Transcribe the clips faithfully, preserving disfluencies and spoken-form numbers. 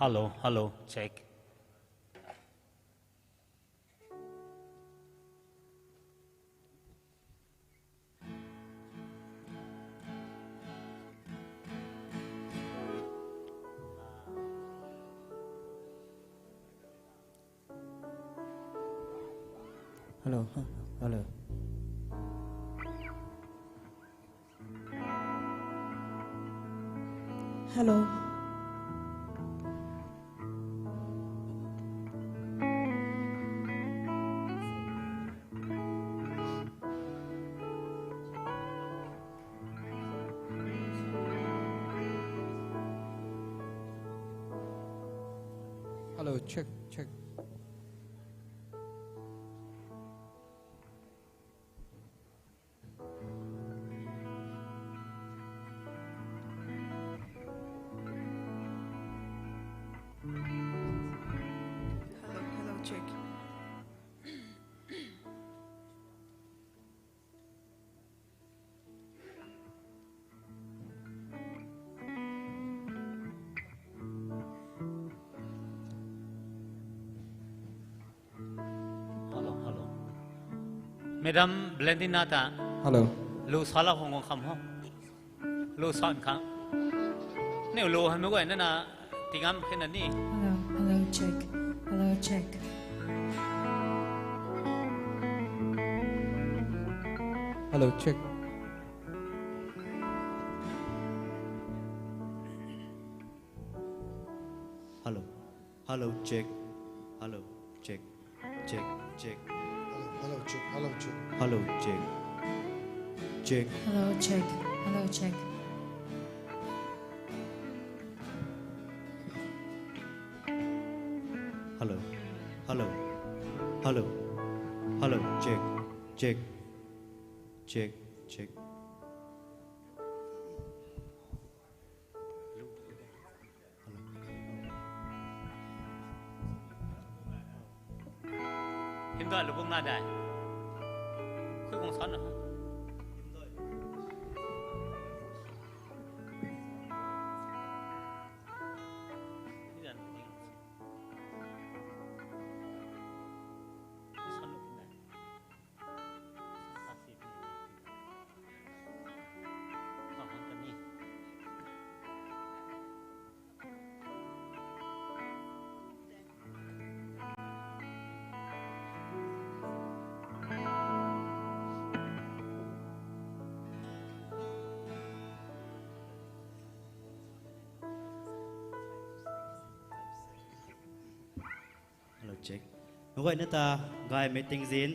Hello, hello, check. Hello, hello. Hello. Hello, check, check. Hello, hello, check. Hello, hello. Madam Valentina ta. Hello. Lu sala hong hong kham ho. Lu san khang. Niu lu hei mei guay nana tingam khe na ni. Hello, hello, check. Hello, check. Hello, check. Hello. Hello, check. Hello, check. Check, check. Hello, hello, check. Hello, check. Hello, check. Check. Hello, check. Hello, check. Hello. Hello. Hello. Hello. Check. Check. Check. Check. Hymdaih lu bung na dai. Khui bung san na. Hello, check. Meic guayna ta gaymei tingzin.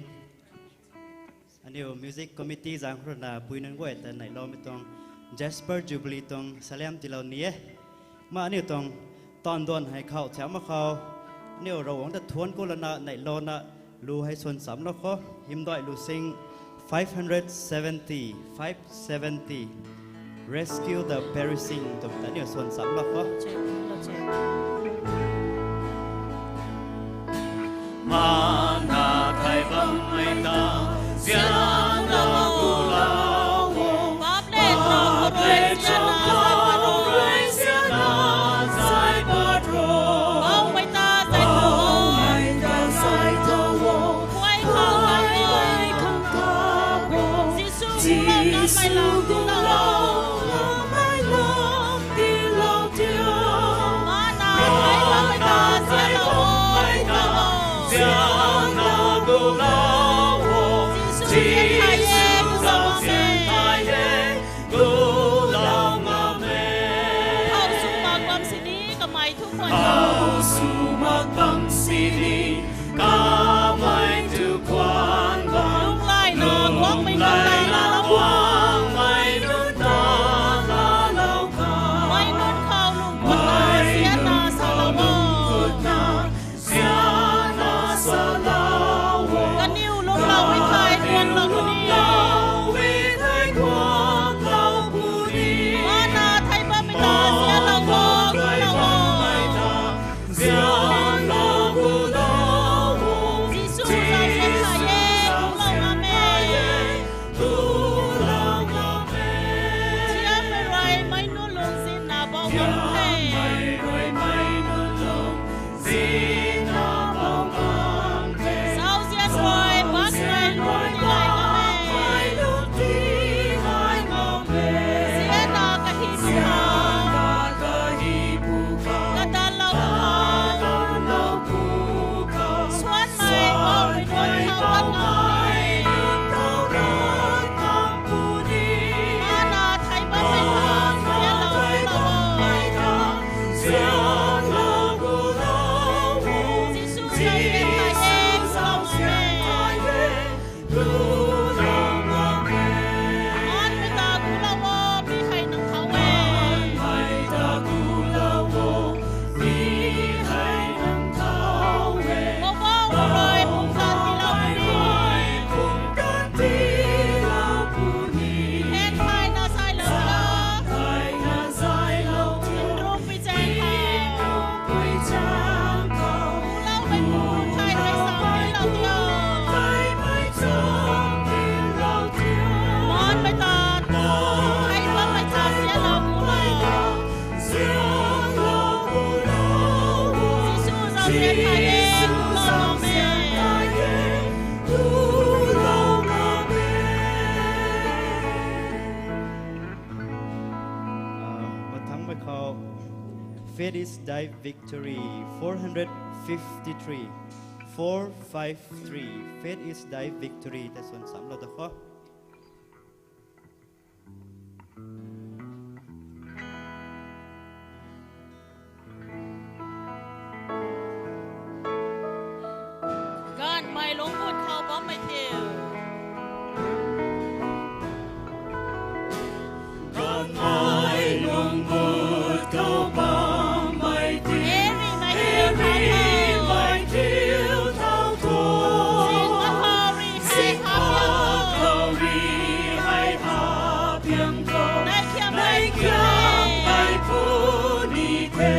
Aniu music committee zaeng khou rui na pui nunc guay ta neihloumei tuang Jasper Jubilee tuang salem tiilou ni e. Ma aniu tuang taanv duan hei khou thiam mak khou, aniu Ravguangc ta thuanc ku lana neihlouna lu hei swan cham lou kho. Hymdaih lu sing five hundred seventy, five seventy. Rescue the perishing twmei ta aniu swan cham lou kho. Mana thai bammei ta zianna gulou o. Paap le chakha rui zianna zay pat ro. Baumei ta zay tho. Baumei ta zay tho o. Khuay khang kap o. Jisu gulou ngammei lam tiilou diu. Mana thai bammei ta zianna gulou o. Zianna gulou o. Jisu zian thai e, gulou ngam e. Thau sw mak bam sini kamei thu khwan. Thau sw mak bam sini kamei thu khwan bam. Lunglaina guangmei nunc ta. Lunglaina guangmei nunc ta. Hei ta, hei bammei ta sianlou pu e. Jisu zauzian thay e, lou ngam e. Ah, mathangmei khou, Faith is thy victory, four hundred fifty-three, four five three, Faith is thy victory, ta swan samlou da kho. Gaanvmei lungc gut khou bammei thiu. Gaanvmei lungc gut khou bammei thiu. Hei rihmei thiu thau tho. Zing khou rih hei hap piang tho. Zing khou rih hei hap piang tho. Nai khiam nai khiam nai puni the.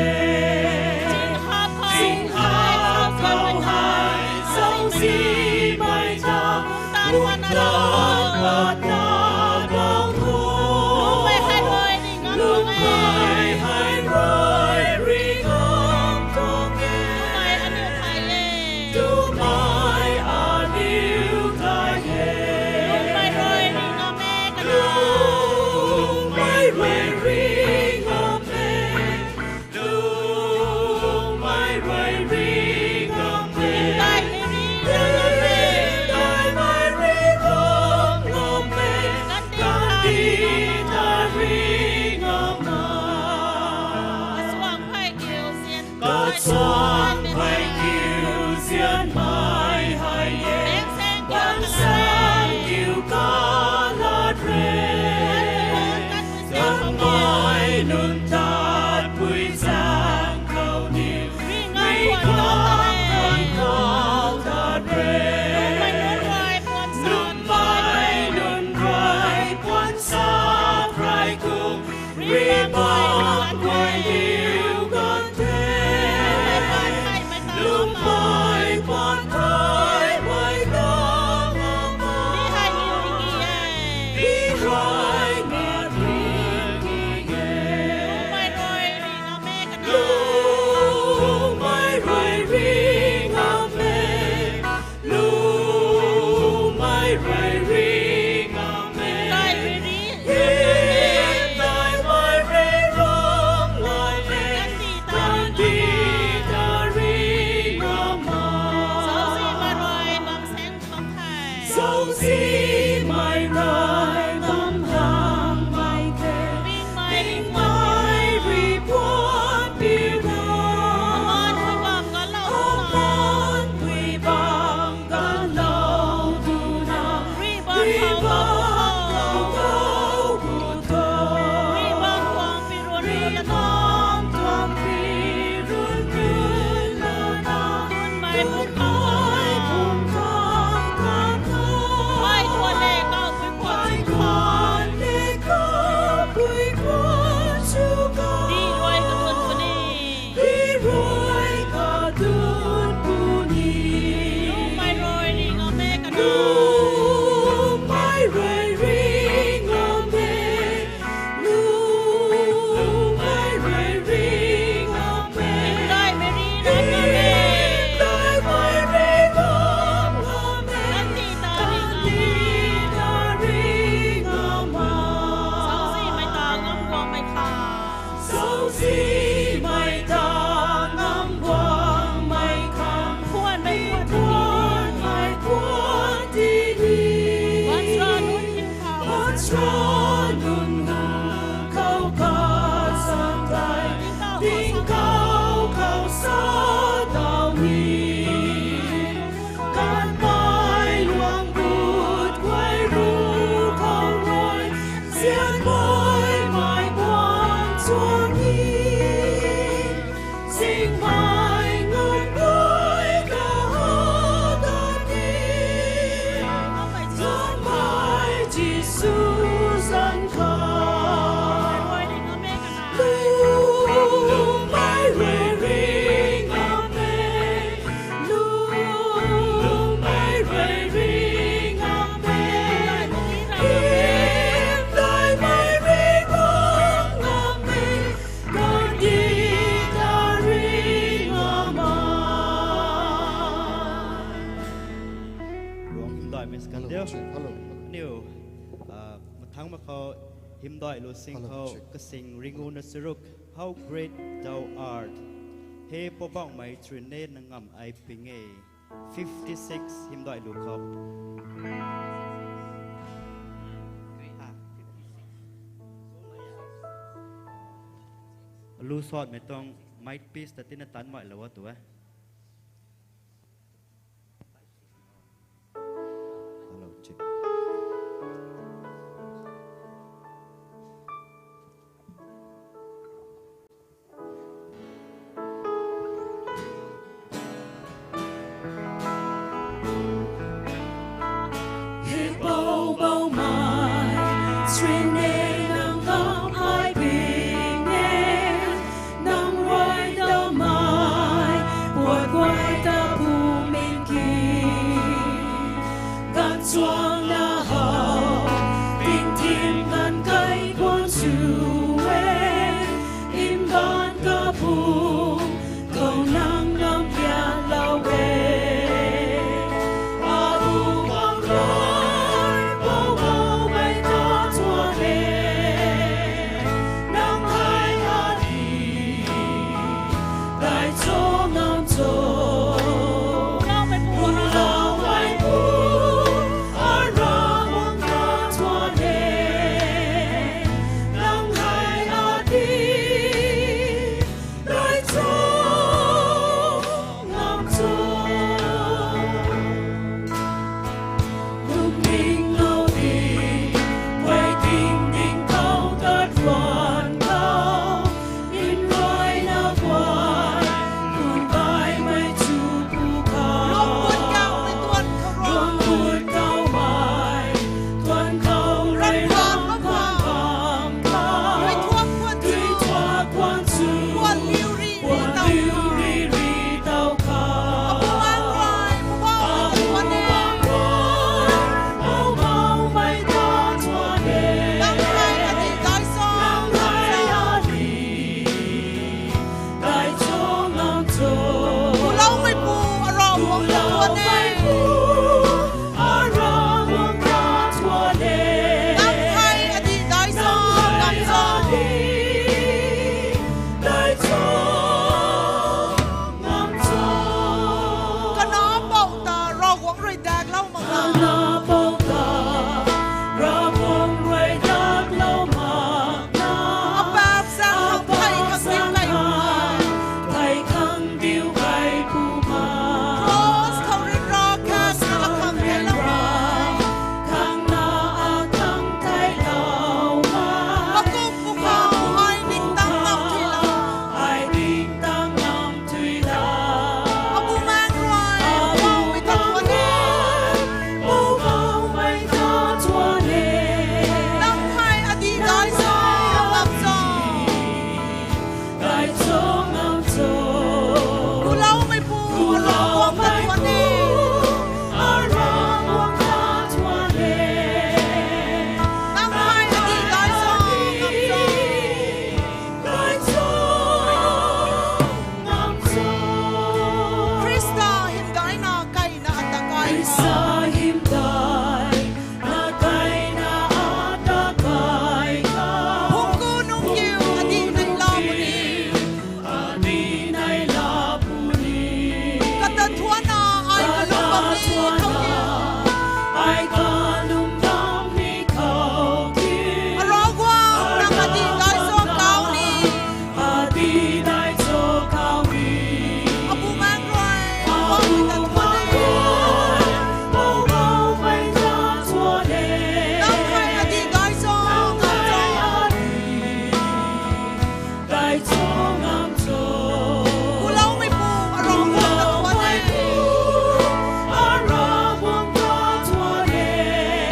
Zing hap khou hei zauczihmei ta, lungc tan patna bau tho. Lungmei hei rui ri ngam tuang e. Lungmei hei rui ri ngam tuang e. Lungmei aniu thay e. Lungmei aniu thay e. Lungmei rui ri ngam e, kanu. Lungmei rui ri ngam e. Lungmei rui ri ngam e. Hymdaihmei rui ri ngam e. Hymdaihmei rui ri ngam e. Kandih ta ri ngam e. Kasuang phey kiu zian. Kasuang phey kiu zianmei hei e. Bangsaeng kiu kalat re. Kanmei nunc tatpui zaeng khou ni ri ngam khou tat re. Nunmei nunc rui puan sa pray kung, ri bam guay liu kan the. Lungmei puan thaymei ta ngam e. Ri hei ngat ri ki e. Lungmei rui ri ngam e. Lungmei rui ri ngam e. Hymdaihmei rui ri ngam e. Kandih ta ri ngam e. Zauczihmei rui bam saeng bam the. Zauczihmei rui bam hangmei the. Mingmei rui puan piu na. Aman pui bam ganlou duna. Aman pui bam ganlou duna. Ri bam khou khou khou khou. Ri bam tuang pi run ri bam tuang pi run run lana. Nunmei pum khou khou. Nunmei pum khou khou. Ai tuan le kau pui kuan chu khou. Ai tuan le kau pui kuan chu khou. Di rui katun puni. Di rui katun puni. Lungmei rui ri ngam e kanu. Lungmei rui ri ngam e. Lungmei rui ri ngam e. Hymdaihmei rui ri ngam e. Hymdaihmei rui ri ngam e. Kandih ta ri ngam e. Kandih ta ri ngam e. Zauczihmei ta ngam guangmei khang. Zauczihmei ta ngam guangmei khang. Puanmei puan ti ni. Puanmei puan ti ni. Baanchara nunc khou. Baanchara nunc khou kazanc tei. Tingkauh khou sa daw ni. Kanmei luang gut guay ru khou rui. Zianmei mei guang chuang ni. Zingmei ngun guay ta ha daw ni. Zangmei Jisu Mathangc mak khou hymdaih lu sing khou kasing ringuna charuk, How great thou art. He Poubauhmei, churinei nang ngam ai ping e. Fifty six hymdaih lu khou. Lu sotmei tuang mike piece ta tina tan mai lou a tu e. He Poubauhmei, churinei nang ngam ai ping e, nang rui damei puat guay ta puming ki, ganv chuangna how, tingthim ganv kai guang chu e, mbaanv kapwm khou nang ngam pianlou e. Apu Poubauhmei ta thuan e, nang hei adi dai cho ngam cho. Pu Lauhmeipu, a Ravguangc ta thuan e, nang hei adi dai cho ngam cho. Lungning lou di, guay ting ding khou tat guan khou, nruayna guay, kun kaimei chu pu khou, lungput kaumei tuan khou rui, lungput kaumei tuan khou rui, ram bam bam khou, rui thuak guan chu, rui thuak guan chu, guan liu ri ri tau khou, Apu Poubauhmei ta thuan e, Apu Poubauhmei ta thuan e, nang hei adi dai cho ngam cho. Dai cho ngam cho. Pu Lauhmeipu, a Ravguangc ta thuan e, a Ravguangc ta thuan e, nang hei adi dai cho ngam cho. Dai cho ngam cho. Kana pou ta Ravguangc rui daklou mak na. Kana pou ta Ravguangc rui daklou mak na. Apaap zaeng khou thei khang diu kai puma, thei khang diu kai puma, cross khou ryanra khang na akhang theilou mak, khang na akhang theilou mak. Kakum pu khou ai ningtang ngam thuilou, ai ningtang ngam thuilou. Apu Maengc rui, Apu Poubauhmei ta thuan e, Poubauhmei ta thuan e, nang hei adi dai cho ngam cho. Dai cho ngam cho. Pu Lauhmeipu, a Ravguangc ta thuan e, a Ravguangc ta thuan e, nang hei adi dai cho ngam cho. Dai cho ngam cho. Khrista hymdaihna kaina ata kai, Khrista hymdaihna kaina ata kai khou, phungc ku nungc kiu adi neihla puni, adi neihla puni. Kata thuanna ai kalum bam ni khou ni, ai kalum bam ni khou ni, a Ravguangc nang adi dai cho kau ni, adi dai cho kau ni. Apu Maengc rui, Apu Maengc rui, Poubauhmei ta thuan e, nang hei adi dai cho ngam cho. Dai cho ngam cho. Pu Lauhmeipu, a Ravguangc ta thuan e, a Ravguangc ta thuan e,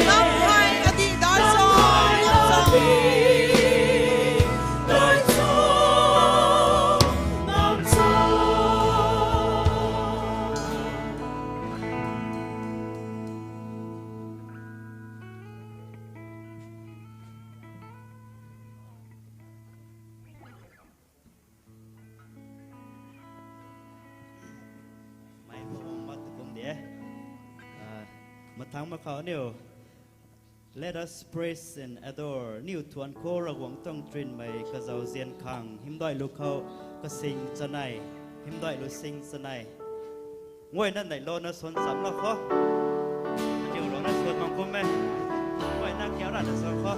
nang hei adi dai cho ngam cho. Dai cho ngam cho. Mei khou mak tu kum de. Mathangc mak khou aniu Let us praise and adore. Niw thuan khou Ravguangc tuang trinmei kazauzian khang hymdaih lu khou kasing chanei, hymdaih lu sing chanei. Nguayna neihlouna suan chamlou kho. Aniw rui na suan mang kum e. Nguayna kiu rana suan kho.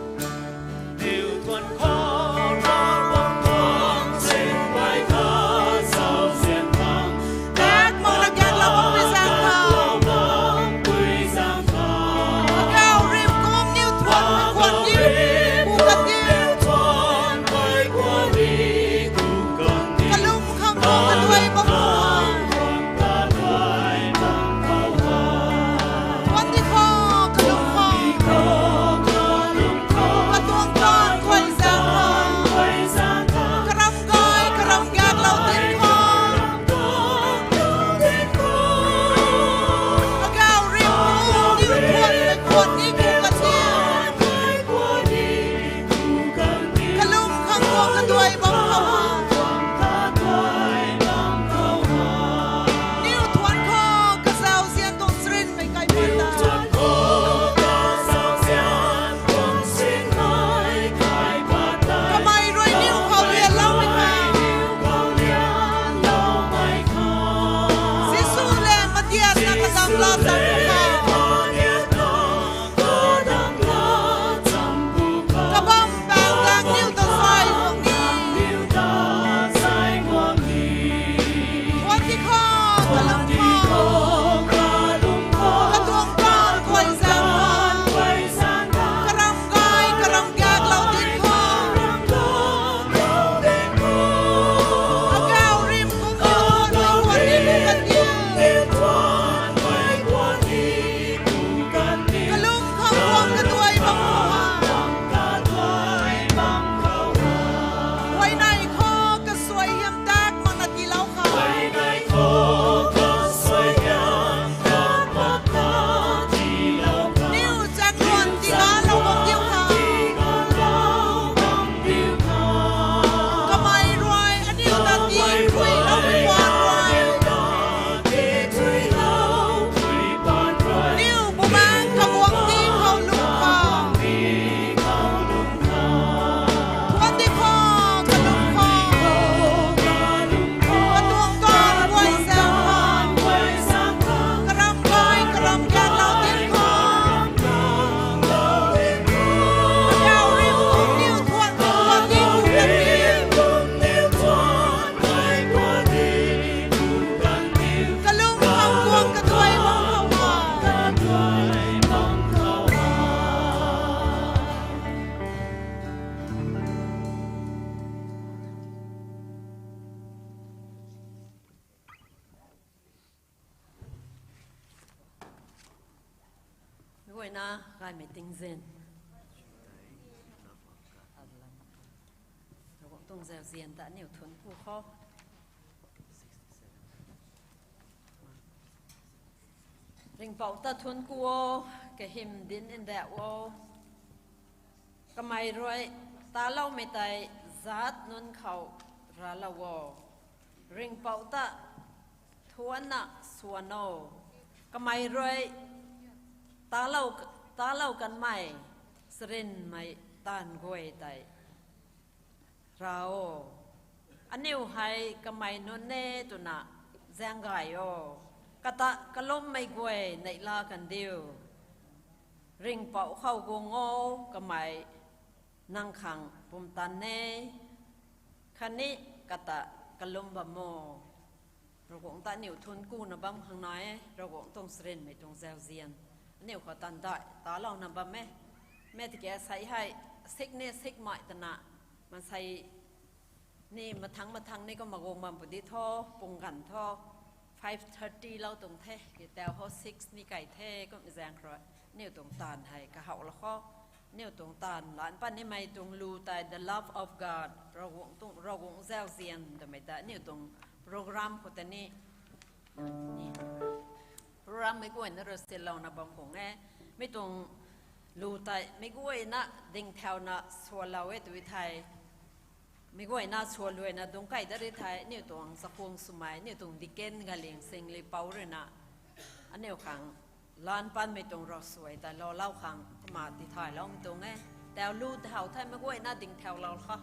Niw thuan khou Ravguangc tuang trinmei kazauzian khang, dak makna gaeklou bampui zaeng khou, Ravguangc pui zaeng khou, Ravguangc rim kum niw thuan khwan ni, pu khat ni, thuan khwan ni, pu khat ni, kalum khang guang kaduai bam khou, thuan di khou, kalum khou, katuang taanv khuay zaeng khou, karam gay karam gaeklou di khou, Ravguangc rim kum niw thuan khwan ni, pu khat ni, kalum khang guang kaduai bam khou, niw thuan khou kazauzian tuang charynmei kai pat ta, kamei rui niw khou lianloumei khang, Jisu le madiatna kadam la cham khou, kabam paeng daeng niw ta zay guang ni, thuan di khou, kalum khou, katuang taanv khuay zaeng khou, karam gay karam gaeklou di khou, Ravguangc rim kum niw thuan khwan ni, pu khat ni, kalum khou guang kaduai bam khou, huayney khou kasuaihiam dak makna tiilou khou, niw chaeng luan tiigalou bam diu khou, kamei rui aniw ta tii khuiloumei khwan rui, niw bumaeng kaguang ti khou lung khou, thuan di khou, kalum khou, katuang taanv khuay zaeng khou, karam gay karam gaeklou di khou, Ravguangc rim kum niw thuan khwan ni, pu khat ni, kalum khou guang kaduai bam khou, guayna gaymei tingzin, Ravguangc tuang zauzian ta aniw thuanc ku khou, Ringhpouc ta thuanc ku o, kahym dinc ndauh o. Kamei rui taloumei tei zaat nunc khou raclou o. Ringhpouc ta thuancna swan o. Kamei rui talou, talou kanmei charynmei taanv guay tei ra o. Aniu hei kamei nunc e twna zaeng gay o. Kata kalummei guay neihla kan diu. Ringhpouc khou guang o, kamei nang khang pumtan e. Khatni kata kalum bam o. Ravguangc ta aniu thuanc kuna bam khang nai e, Ravguangc tuang charynmei tuang zauzian aniu khou taanv dai talouna bam e. Mi tiki sei hei sikni sikmei twna, maansei ni mathangc mathangc ni kumna guang bam pudi thu, pung ganv thu five thirty lou tuang the, ki tau ho six ni kai the, kum zaeng khou rui aniu tuang taanv hei kahawlou khou, aniu tuang taanv lan pat nimei tuang lu tei The Love of God, Ravguangc tuang, Ravguangc zauzian twmei ta aniu tuang program khou ta ni program mei guayna rui silouna bam khang e. Mi tuang lu tei mei guayna dingthauna sualou e tw thei, mei guayna sualuaina dungc kai dat ri thei, aniu tuang chakhwang swmei, aniu tuang deacon Galing Singlipou ruina aniu khang Lan panmei tuang ravsuai tei lou lou khang kumna tithaylou tuang e. Tau lu tei how the, meic guayna ding thau lou kho.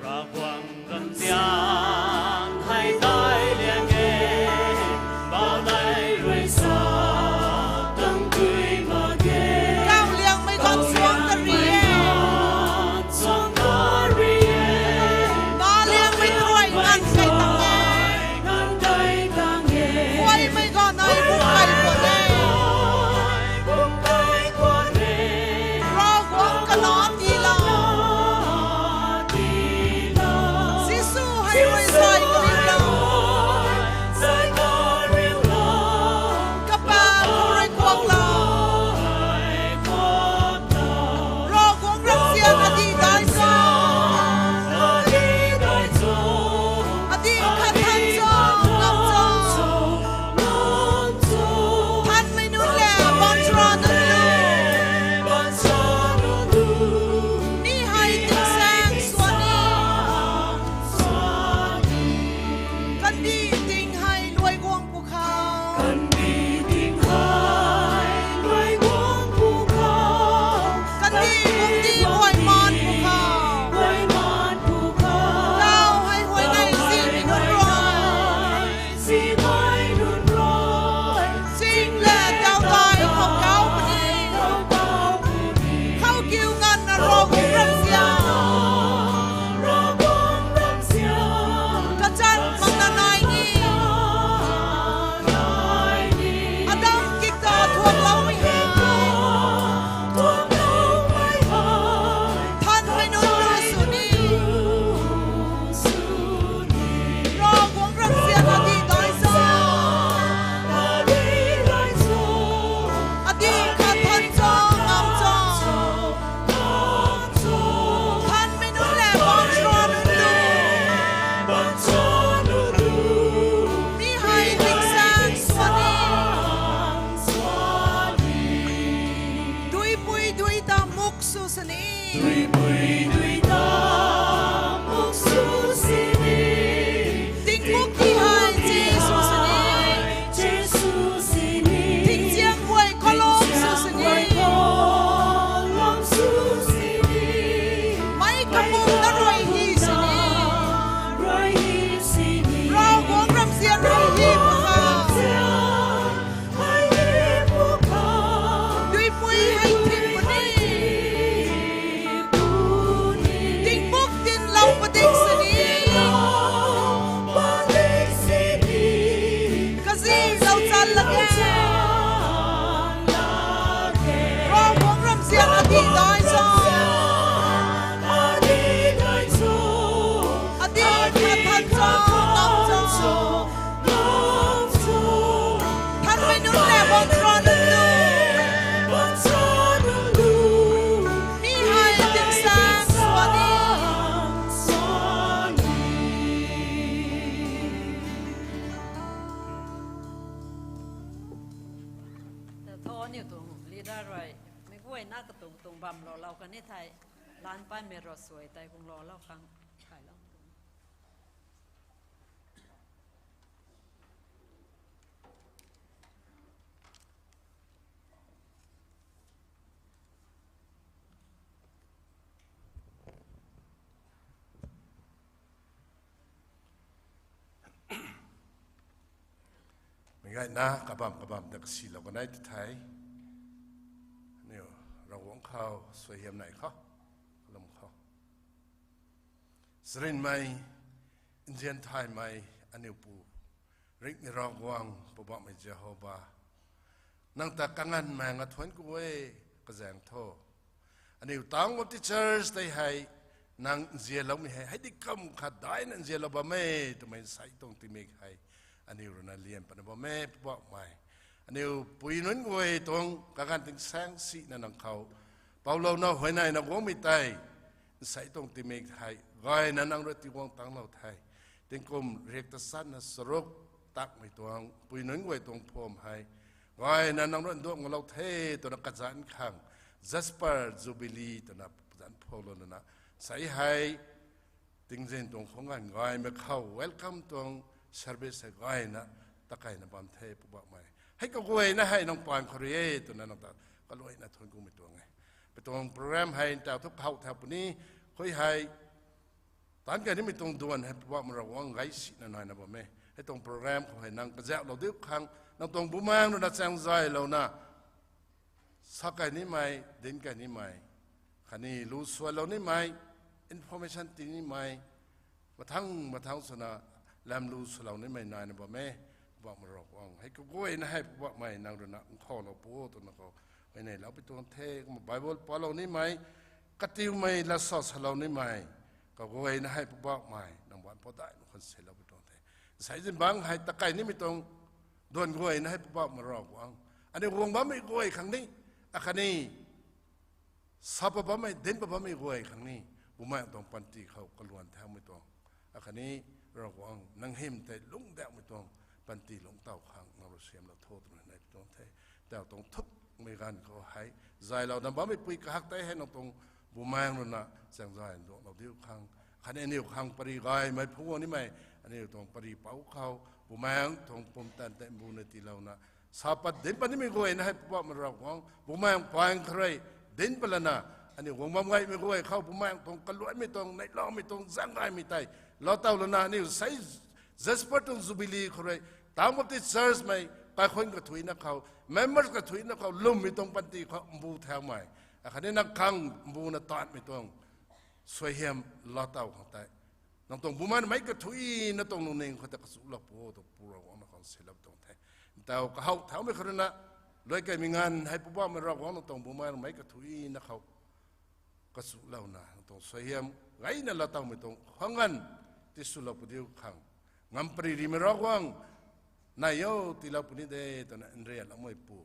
Ravguangc ramzian hei dai liang e, bau dei rui sa tang tui mak ge. Kau liangmei ganv suang ta ri e. Suang ta ri e. Na liangmei rui nganv kai tang e. Nganv kai tang e. Guaymei ganv ai bung kai pun e. Bung kai pun e. Ravguangc kana tiilou. Jisu hei rui zay kariu lou. Kapaengc khou rui kuaklou. Ravguangc ramzian adih dai cho. Adih khat than cho, ngam cho. Thanmei nunc le baanchara nunc le. Mi hei tingsaeng swan ni. Kandih ting hei luai guang pw khou. Kandih ting hei luai guang pw khou. Kandih guang di guay maan pw khou. Guay maan pw khou. Kau hei huayney zimei nunc rui. Zimei nunc rui. Ching le tau tai khou kau puni. Khou kiu nganvna Ravguangc ramzian. Kachan makna nai ni. Adam kikta thuakloumei hei. Thanmei nunc lu sw ni. Ravguangc ramzian adih dai cho. Adih khat than cho, ngam cho. Thanmei nunc le baanchara nunc lu. Mi hei tingsaeng swan ni. Duipui dui ta muk sw sini. Duipui dui ta muk sw sini. Tingmuk ti hei Jisu sini. Jisu sini. Tingziang guay kalong sw sini. Kalong sw sini. Meic kapumna rui hi sini. Rui hi sini. Ravguangc ramzian rui hi pw khou. Duipui hei thim puni. Tingmuk tinlou padik sini. Kazilou chan lak e. Ravguangc ramzian adih dai cho. Adih khat than cho, ngam cho. Thanmei nunc le baanchara nunc lu. Mi hei tingsaeng swan ni. Tho aniu tuang leader rui meic guayna katuang tuang bam lou lou kan e thei, lan paimei ravsuai tei guang lou lou khang thaylou tuang. Meic guayna kabam kabam ta kasilou kanei ti thei, aniu Ravguangc khou suaihiam nei khou, kalum khou. Charynmei, nzian thaymei, aniu Pu, ringhmei Ravguangc, Poubauhmei Jehova, nang ta kanganv maeng a thuanc ku e, kazaeng tho. Aniu Town Baptist Church tei hei, nang nzianloumei hei, hei di kam khat daina nzianlou bam e, twmei nsei tuang tingmik hei, aniu rui na lian patna bam e, Poubauhmei. Aniu pui nunc guay tuang kaganv tingsaeng sina nang khou poulouna huayneina guangmei tei, nsei tuang tingmik hei gayna nang rui tiguang tanglou the. Tingkum riak ta satna charuk takmei tuang pui nunc guay tuang phuam hei gayna nang rui nduak ngalou the twna kazanc khang Jasper Jubilee twna kazanc phuamlou lana, nsei hei tingzin tuang khou nganv gaymei khou welcome tuang service hei gayna takeina bam the Poubauhmei. Hei kaguayna hei nang paan khou rui e twna nang ta kaluaina thuanc kumei tuang e. Mei tuang program hei ntaw thu kahow thau puni, khui hei taanc kai nimei tuang duan hei Poubauhmei Ravguangc gay sina naina bam e. Hei tuang program khou hei nang kazauhlou diu khang, nang tuang Bumaengh rui na chaeng zaylouna sa kai nimei, dinc kai nimei, khatni lu sualou nimei, information ti nimei, mathang mathang swna lam lu swlou nimei naina bam e. Poubauhmei Ravguangc, hei kaguayna hei Poubauhmei nang rui na nkhavlou pu twna khou huayneylou pi tuang the. Kumna Bible palou nimei, katiumei lat sa salou nimei, kaguayna hei Poubauhmei nang baanc pau daihmei khwan selou pi tuang the. Nsei zin bangc hei takai nimei tuang duan guayna hei Poubauhmei Ravguangc, aniu guang bammei guay khang ni, akhatni sa pat bammei, dinc pat bammei guay khang ni, Bumaengh tuang panty khou kaluan thaumei tuang, akhatni Ravguangc nang hym tei lungcdauhmei tuang panty lungc taw khang nang rui siamlou tho twna nai pi tuang the. Ntaw tuang thukmei ganv khou hei zaylouna bammei pui kahak tei hei nang tuang Bumaengh rui na chaeng zay nduanglou diu khang, khatni aniu khang pary gaymei phungc nimei, aniu tuang pary pou khou Bumaengh tuang pumtan tei mbuna tiilouna sa pat dinc pat nimei guayna hei Poubauhmei Ravguangc, Bumaengc paeng khou rui dinc pat lana, aniu guang bam gaymei guay khou Bumaengc tuang kaluanmei tuang, neihloumei tuang, zaeng gaymei tei lou taw lana, aniu sei Jasper tuang Jubilee khou rui, Town Baptist Church mei kaikhunc kathuicna khou, members kathuicna khou lwmmei tuang panty khou mbu thaumei, akhatni nang khang mbuna taanmei tuang suaihiam lou taw khang tei, nang tuang Bumaengh mei kathuicna tuang lungning khou ta kachulou pu tuang Pu Ravguangc na khang silou tuang the. Ntaw kahow thaumei khou rui na, luai kaimei nganv hei Poubauhmei Ravguangc nang tuang Bumaengh mei kathuicna khou kachulouna, nang tuang suaihiam gayna lou tawmei tuang khwanganv tiswlou pu diu khang, ngam pary rimei Ravguangc, nai o, tiilou puni de twna nrianloumei pu,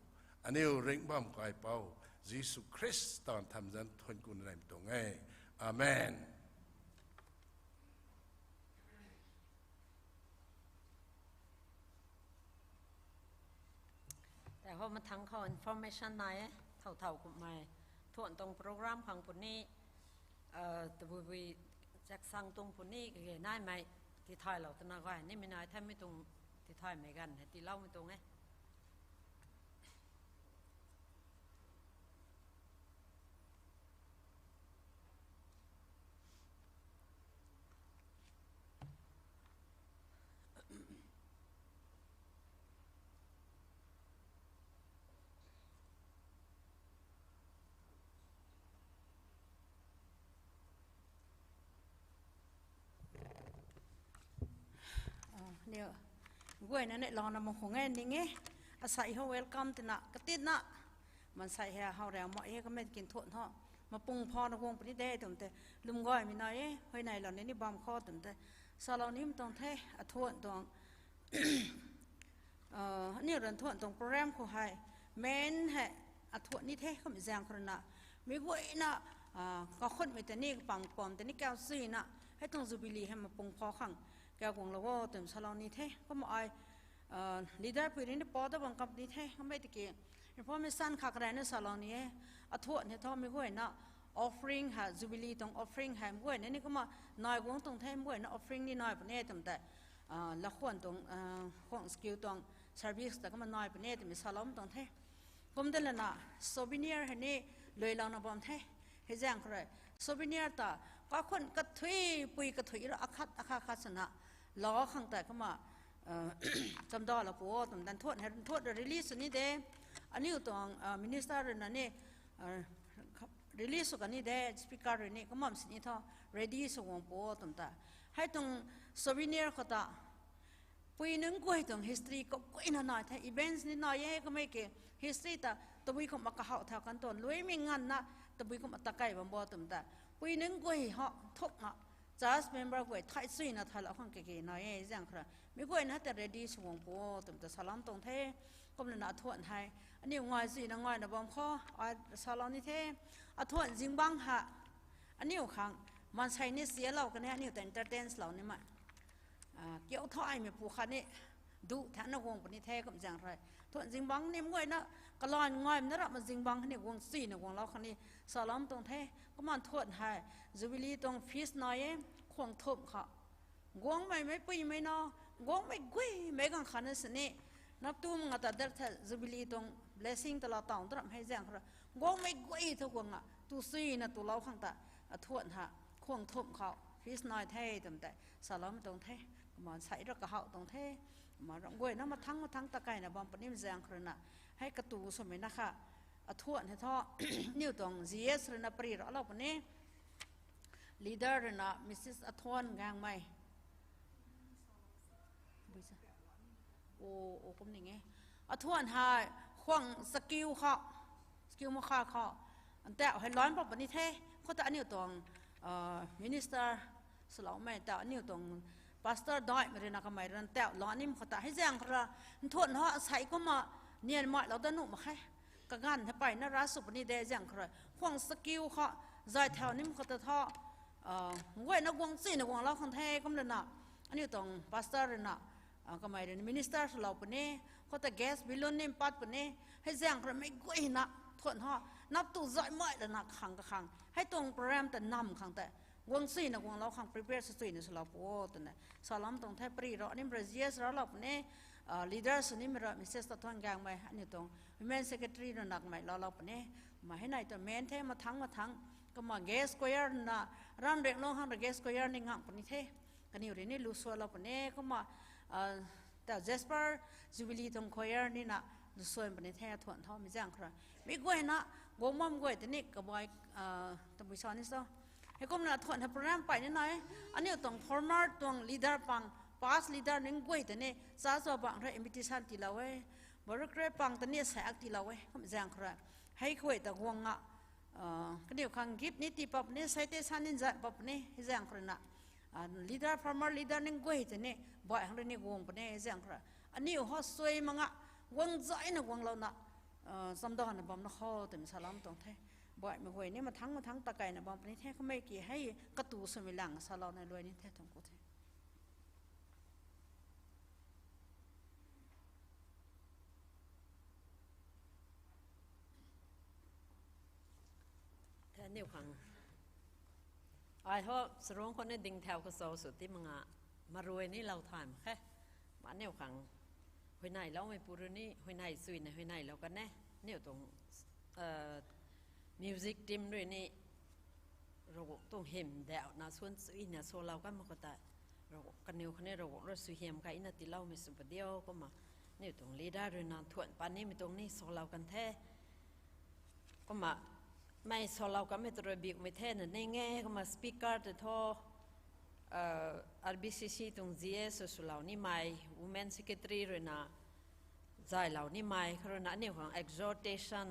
aniu ringh bam kaipouc Jisu Khrista thamh zanc thuanc kuna naimei tuang e. Amen. Tei hou mathangc khou information nai e, thow thow kumhmei, thuan tuang program khang puni, tabui bui chaksang tuang puni kage naimei, tithaylou twna gay nimei nai the, mi tuang tithaymei ganv hei tiiloumei tuang e. Aniu guayna neihlouna mak khang e ning e. Asei hou welcome twna katitna, maansei hei how riu mak e, kamei kin thuan tho, mapung phana guang puni de twmei tei, lwm gaymei nai e, huayneylou ni ni bam khou twmei tei salou nimei tuang the. Athuan tuang aniu rui thuan tuang program khou hei, main hei athuan ni the, kum zaeng khou rui na, mi guayna kakhunmei tei ni, kapang pam tei ni kausuina, hei tuang Jubilee hei mapung pha khang kauguanglou o twmei salou ni the. Kumna ai leader pui rui ni pa ta bang company the, kamei tiki information khat karana salou ni e. Athuan hei thu mi guayna offering hei, Jubilee tuang offering hei mi guayna ni kumna nai guang tuang the, mi guayna offering ni nai puni twmei tei, lakhwan tuang, khwang skill tuang service ta kumna nai puni twmei saloumei tuang the. Kum de lana souvenir hei ni luilouna bam the. Hei zaeng khou rui souvenir ta kakhun kathui, pui kathui rui akhat akhat khat swna lou khang tei kumna chamdalou pu o twmei dan thuan hei thuan release sw ni de. Aniu tuang minister rui na ni release sw kan ni de, speaker rui ni kumna sini thu ready sw guang pu o twmei ta. Hei tuang souvenir khou ta pui nunc guay tuang history kaguayna nai the, events ni nai e, kamei ki history ta tabui kumna kahow thau kan tuan luimei nganvna tabui kumna takai bam bo twmei ta. Pui nunc guay hou thukna church member guay thay suina thaylou khang kage nai e zaeng khou rui. Mi guayna ta ready sw guang pu o twmei ta saloumei tuang the. Kumna na athuan hei aniu ngai suina ngaina bam khou ai salou ni the. Athuan zingbangc hei aniu khang maansei ni sialou kan e, aniu ta entertainlou nimei kiu thaymei pu khat ni duh thana guang puni the. Kum zaeng rui thuan zingbangc ni mi guayna kalan ngaimei na ramhna zingbangc khatni guang suina guanglou khang ni saloumei tuang the. Kumna thuan hei Jubilee tuang feast nai e. Khwang thumh khou guangmei meic puimei na, guangmei guaymei gang khatna sini, nap tu mak nga ta der the Jubilee tuang blessing ta laa taw ta ram hei zaeng khou rui, guangmei guay thu guang a tu suina tulou khang ta, athuan ha, khwang thumh khou feast nai the twmei tei saloumei tuang the. Kumna sei ra kahaw tuang the. Kumna ram guayna mathangc mathangc ta kaina bam puni zaeng khou rui na, hei katu swmei na kha, athuan hei thu, aniu tuang G S rui na pary raclou puni. Leader rui na Mrs Athuan Gangmei. O, o, kum ning e. Athuan hei khwang chakiu khou, chakiu makha khou, ntauh hei lan pat puni the. Khou ta aniu tuang minister swloumei ta aniu tuang pastor daihmei rui na kamei rui ntauh lan nim khou ta hei zaeng khou rui, nthuan ho sei kumna nian mailou dat nuh mak khe. Kaganv hei peyna ra sw puni de zaeng khou rui, khwang chakiu khou zay thau nim khou ta thu, guayna guang chuna guanglou khang the kumlana, aniu tuang pastor rui na, kamei rui na minister swlou puni, khou ta gas balloon nim pat puni, hei zaeng khou rui meic guayna thuan ho, nap tu zaymei lana khang kakhang hei tuang program ta nam khang tei guang chuna guanglou khang prepare sw chuna swlou pu o twna salou tuang the. Pary ra nim rui G S raclou puni, leader sw nimei rui Mrs Athuan Gangmei, aniu tuang women secretary rui na kamei laalou puni. Kumna hei nai tuang main the, mathangc mathangc. Kumna guest choir na, Ranrianglung khang rui guest choir ni ngang puni the. Kaniw rui ni lu sualou puni. Kumna ta Jasper Jubilee tuang choir ni na lu suan puni the, athuan thaumei zaeng khou rui. Meic guayna guang bam guay tei ni kabai, tabui sa ni so, heikumna athuan hei program pey ni nai. Aniu tuang former tuang leader pang, past leader ning guay tei ni cha cha bang rui invitation tiilou e. Barukre pang tei ni saek tiilou e. Kum zaeng khou rui, hei khuay ta guang a, kaniw khang gift ni tii pat puni, citation ni zay pat puni, hei zaeng khou rui na, leader, former leader ning guay tei ni baih khang rui ni guang puni, hei zaeng khou rui aniu ho suai mak nga, guang zayna guanglouna chamdana bam na kho twna salou tuang the. Baihmei guay ni mathangc mathangc ta kaina bam puni the. Kamei ki hei katu swmei lang salouna luai ni the, thangc ku the. Aniu khang, ai ho charung khou ni ding thau kachau sw ti mak nga, marui ni lou thay mak khe. Aniu khang huayneyloumei pu rui ni huayney chuna huayneylou kan e. Aniu tuang music team rui ni Ravguangc tuang hym dauhna suan chuna salou kan mak khou tei, kaniw khou ni Ravguangc rui suaihiam kaina tiiloumei sw padiu kumna, aniu tuang leader rui na thuan pat nimei tuang ni salou kan the. Kumna mei salou kanmei ta rui biumei the na ning e. Kumna speaker tei thu R B C C tuang G S swlou nimei, women secretary rui na zaylou nimei khou rui na aniu khang exhortation,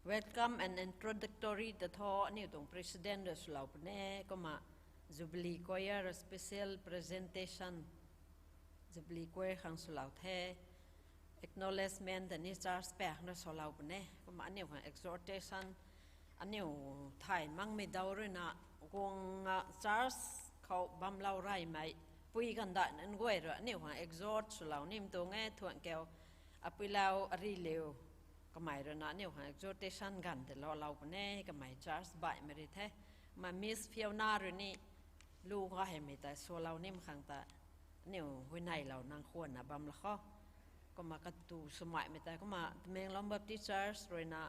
welcome and introductory ta thu aniu tuang president rui swlou puni. Kumna Jubilee Choir special presentation, Jubilee Choir khang swlou the. Acknowledgement ta ni church paek khang rui swlou puni. Kumna aniu khang exhortation, aniu thay makmei dau rui na guang a church khou bamlou reymei pui kandai nunc guay rui aniu khang exhort swlou nimei tuang e. Thuan kiu, apui lau, ari liu, kamei rui na aniu khang exhortation ganv tei laalou puni, kamei church baihmei rui the. Kumna Miss Fiona rui ni lu gaymei tei salou nimei khang ta aniu huayneylou nang khwanna bam la kho. Kumna katu swmeimei tei kumna Tamenglong Baptist Church rui na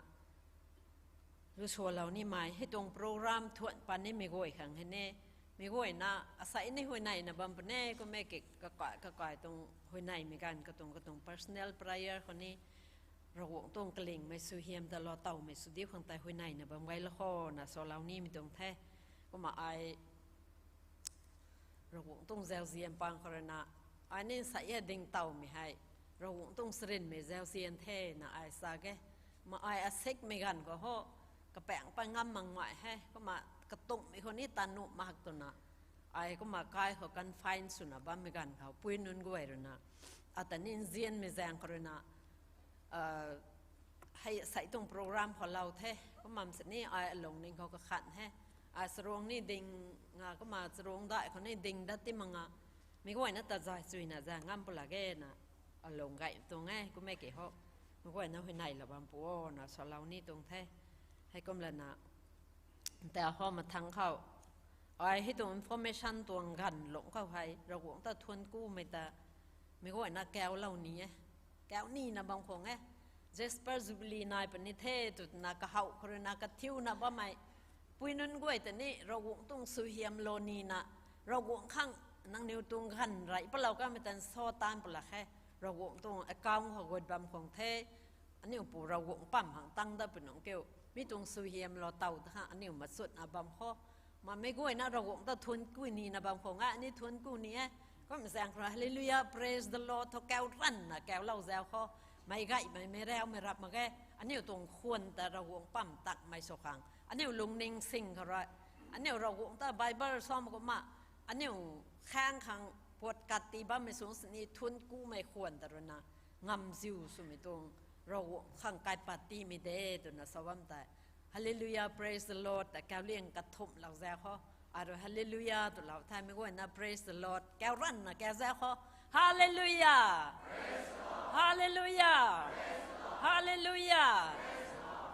lu salou nimei, hei tuang program thuan pat nimei guay khang hei ni, mei guayna asei ni huayneyna bam puni. Kumna ki kakai kakai tuang huayneymei ganv katuang katuang personal prayer khou ni Ravguangc tuang kalingmei suaihiam ta lou tawmei sw diu khang tei huayneyna bam gay la khona salou nimei tuang the. Kumna ai Ravguangc tuang zauzian pang khou rui na, ai ni nsei e ding tawmei hei Ravguangc tuang charynmei zauzian the na ai sa e. Kumna ai asikmei ganv khou ho, kapaeng pat ngam makmei hei, kumna katumhmei khou ni ta nuh mak twna, ai kumna kai khou confine swna bammei ganv khou pui nunc guay rui na, ata ni nzianmei zaeng khou rui na, hei sei tuang program khou lou the. Kumna sini ai alungning khou kakhan he. Ai charung ni ding, nga kumna charung dai khou ni ding dat ti mak nga, mei guayna ta zay chuna zay ngam pu lak e na alung gay tuang e. Kumna ki ho, mei guayna huayneylou bam pu o na salou ni tuang the. Heikum lana, ta ho mathangc khou Ai hei tuang information tuang ganv lungc khou hei Ravguangc ta thuanc kumei ta meic guayna kaulou ni e, kau nina bam khang e. Jasper Jubilee nai puni the twna kahow khou ruina kathiuna bammei pui nunc guay ta ni Ravguangc tuang suaihiamlou nina, Ravguangc khang nangniw tuang ganv rey palou kamei tan sa tan pw lak khe. Ravguangc tuang account khou gut bam khang the. Aniu pu Ravguangc pam hang tang dat puni kiu, mi tuang suaihiamlou taw ta khang aniu machutna bam kho. Ma meic guayna Ravguangc ta thuanc ku nina bam khang e, aniu thuanc ku ni e. Kum zaeng khou Hallelujah, praise the Lord thu kau ranvna kaulou zau kho. Meic gaymei, meic raumei rap mak ge. Aniu tuang khwan ta Ravguangc pam takmei sw khang aniu lungning sing khou rui, aniu Ravguangc ta Bible sam kumna aniu khaeng khang puat kat ti bammei sung sini thuanc kumei khwan ta ruina ngamziu swmei tuang Ravguangc khang kaipat timei de twna sa bam tei, Hallelujah, praise the Lord ta kauliang kathumh lak zau kho. Arui Hallelujah twlou the, meic guayna praise the Lord kau ranvna kau zau kho. Hallelujah, Hallelujah, Hallelujah,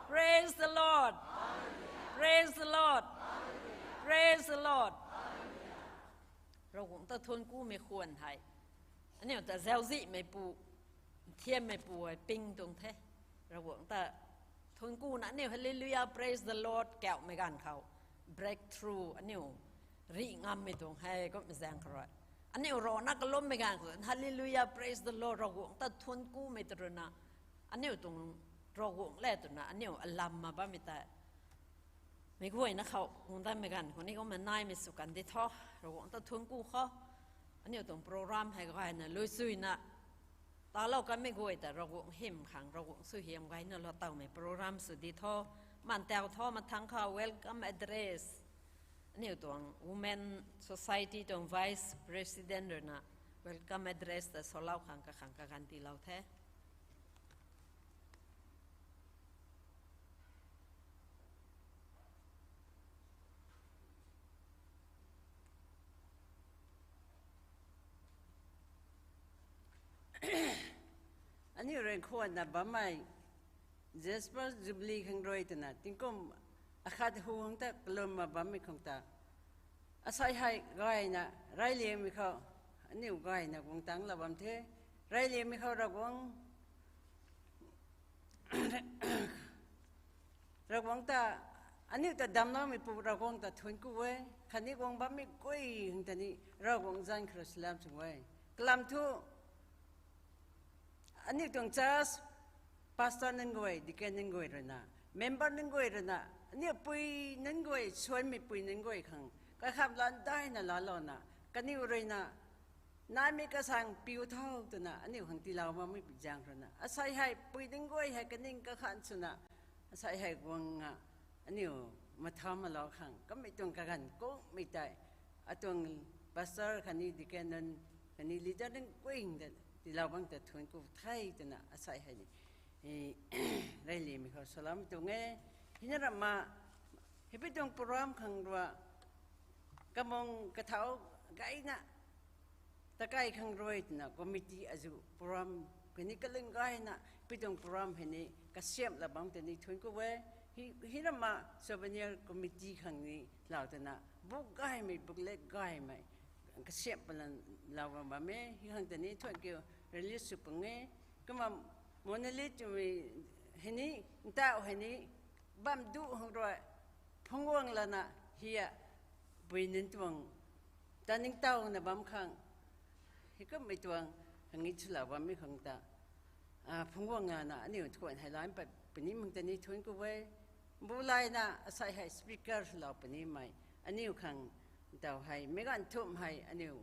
praise the Lord, praise the Lord, praise the Lord. Ravguangc ta thuanc kumei khwan hei aniu ta zauczihmeipu, nthiammeipu hei ping tuang the. Ravguangc ta thuanc kuna aniu Hallelujah, praise the Lord kaumei ganv khou breakthrough aniu rih ngammei tuang hei kum zaeng khou rui, aniu rana kalummei ganv khou Hallelujah, praise the Lord, Ravguangc ta thuanc kumei ta ruina aniu tuang Ravguangc le twna aniu alam ma bammei tei meic guayna khou kung datmei ganv khou ni kumna naimei sw kan di tho. Ravguangc ta thuanc ku kho. Aniu tuang program hei gayna luichuina talou kanmei guay ta Ravguangc hym khang Ravguangc suaihiam gayna lou tawmei program sw di tho. Mantaw tho, mathangc khou welcome address aniu tuang Women Society tuang Vice President ruina welcome address ta salou khang kakhang kaganv tiilou the. Aniu rui khwanna bammei Jasper Jubilee khang rui twna tingkum akhat hung ta kalumna bammei khang ta asei hei gayna reyliangmei khou aniu gayna guang tangclou bam the. Reyliangmei khou Ravguangc Ravguangc ta aniu ta damcloumeipu Ravguangc ta thuanc ku e. Khatni guang bammei guay hang ta ni Ravguangc zanc khou rui salam sw e. Kalam thu aniu tuang church pastor nunc guay, deacon nunc guay ruina, member nunc guay ruina, aniu pui nunc guay, suanmeipui nunc guay khang kakhamh lan daina laalouna kaniw ruina naimei kasaeng piu tho twna aniu khang tiilou bammei zaeng ruina asei hei pui nunc guay hei kaning kakhan swna asei hei guang a aniu matham malou khang kamei tuang kaganv kummei tei atuang pastor khatni deacon nunc khatni leader nunc guay ta tiilou bam ta thuanc ku the twna asei hei ni reyliangmei khou salam tuang e. Hina rama hei pui tuang program khang rui kamung kathau gayna takai khang rui twna committee azuh program khatni kalung gayna pui tuang program hei ni kasiamhlou bam ta ni thuanc ku e. Hei rama souvenir committee khang ni lau twna book gaymei, booklet gaymei kasiamh palan lou bam bam e. Hei khang ta ni thuanc kiu release sw pung e. Kumna monolith twmei hei ni, ntauh hei ni bam duh khang rui phungc guang lana hei a pui nunc tuang taningtowna bam khang hei kummei tuang khang ni swlou bammei khang ta phungc guang lana aniu thuan hei lan pat puni mung ta ni thuanc ku e. Bulayna asei hei speaker swlou punimei aniu khang ntaw hei meic ganv thumh hei aniu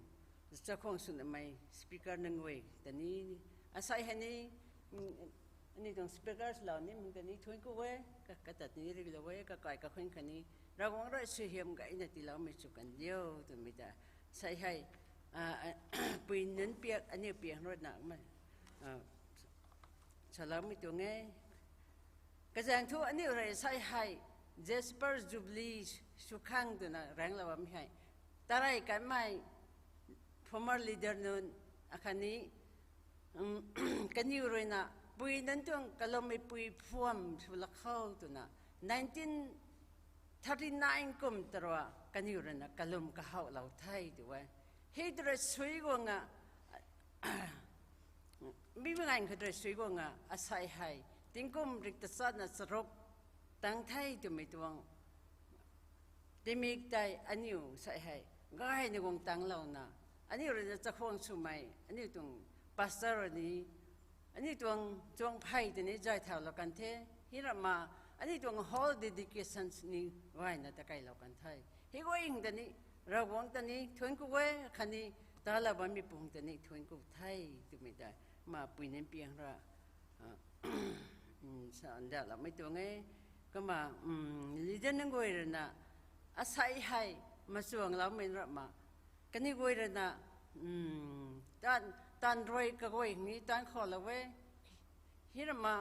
chakhwang swnamei speaker nunc guay ta ni asei hei ni aniu tuang speaker swlou ni mung ta ni thuanc ku e. Katat ni rilou e, kakai kakhun khatni Ravguangc rui suaihiam gayna tiiloumei sw kan diu twmei ta asei hei pui nunc piak aniu piak ruina mei saloumei tuang e. Kazaeng thu aniu rui asei hei Jasper Jubilee sw khang twna raengclou bammei hei tarey kanmei former leader nunc akhatni kaniw ruina pui nunc tuang kalummeipui phuam sw lak khou twna nineteen thirty nine kum ta rui kaniw ruina kalum kahawlou the tw e. Hei tw rui sui guang a, mi mi nganv khat rui sui guang a, asei hei tingkum rik tachatna charuk tang the twmei tuang tingmik tei aniu sei hei gayna guang tanglouna, aniu ruina chakhwang swmei aniu tuang pastor ni, aniu tuang chuang phey tei ni zay thaulou kan the. Hei rama aniu tuang hall dedication ni gayna ta kailou kan the. Hei guay hing ta ni, Ravguangc ta ni thuanc ku e, khatni talou bammei pung ta ni thuanc ku the twmei tei ma pui nin piang ra sa ndauhloumei tuang e. Kumna leader nunc guay ruina asei hei machuangloumei rama, kaniw guay ruina taan rui kaguay ni taan khalou e. Hei rama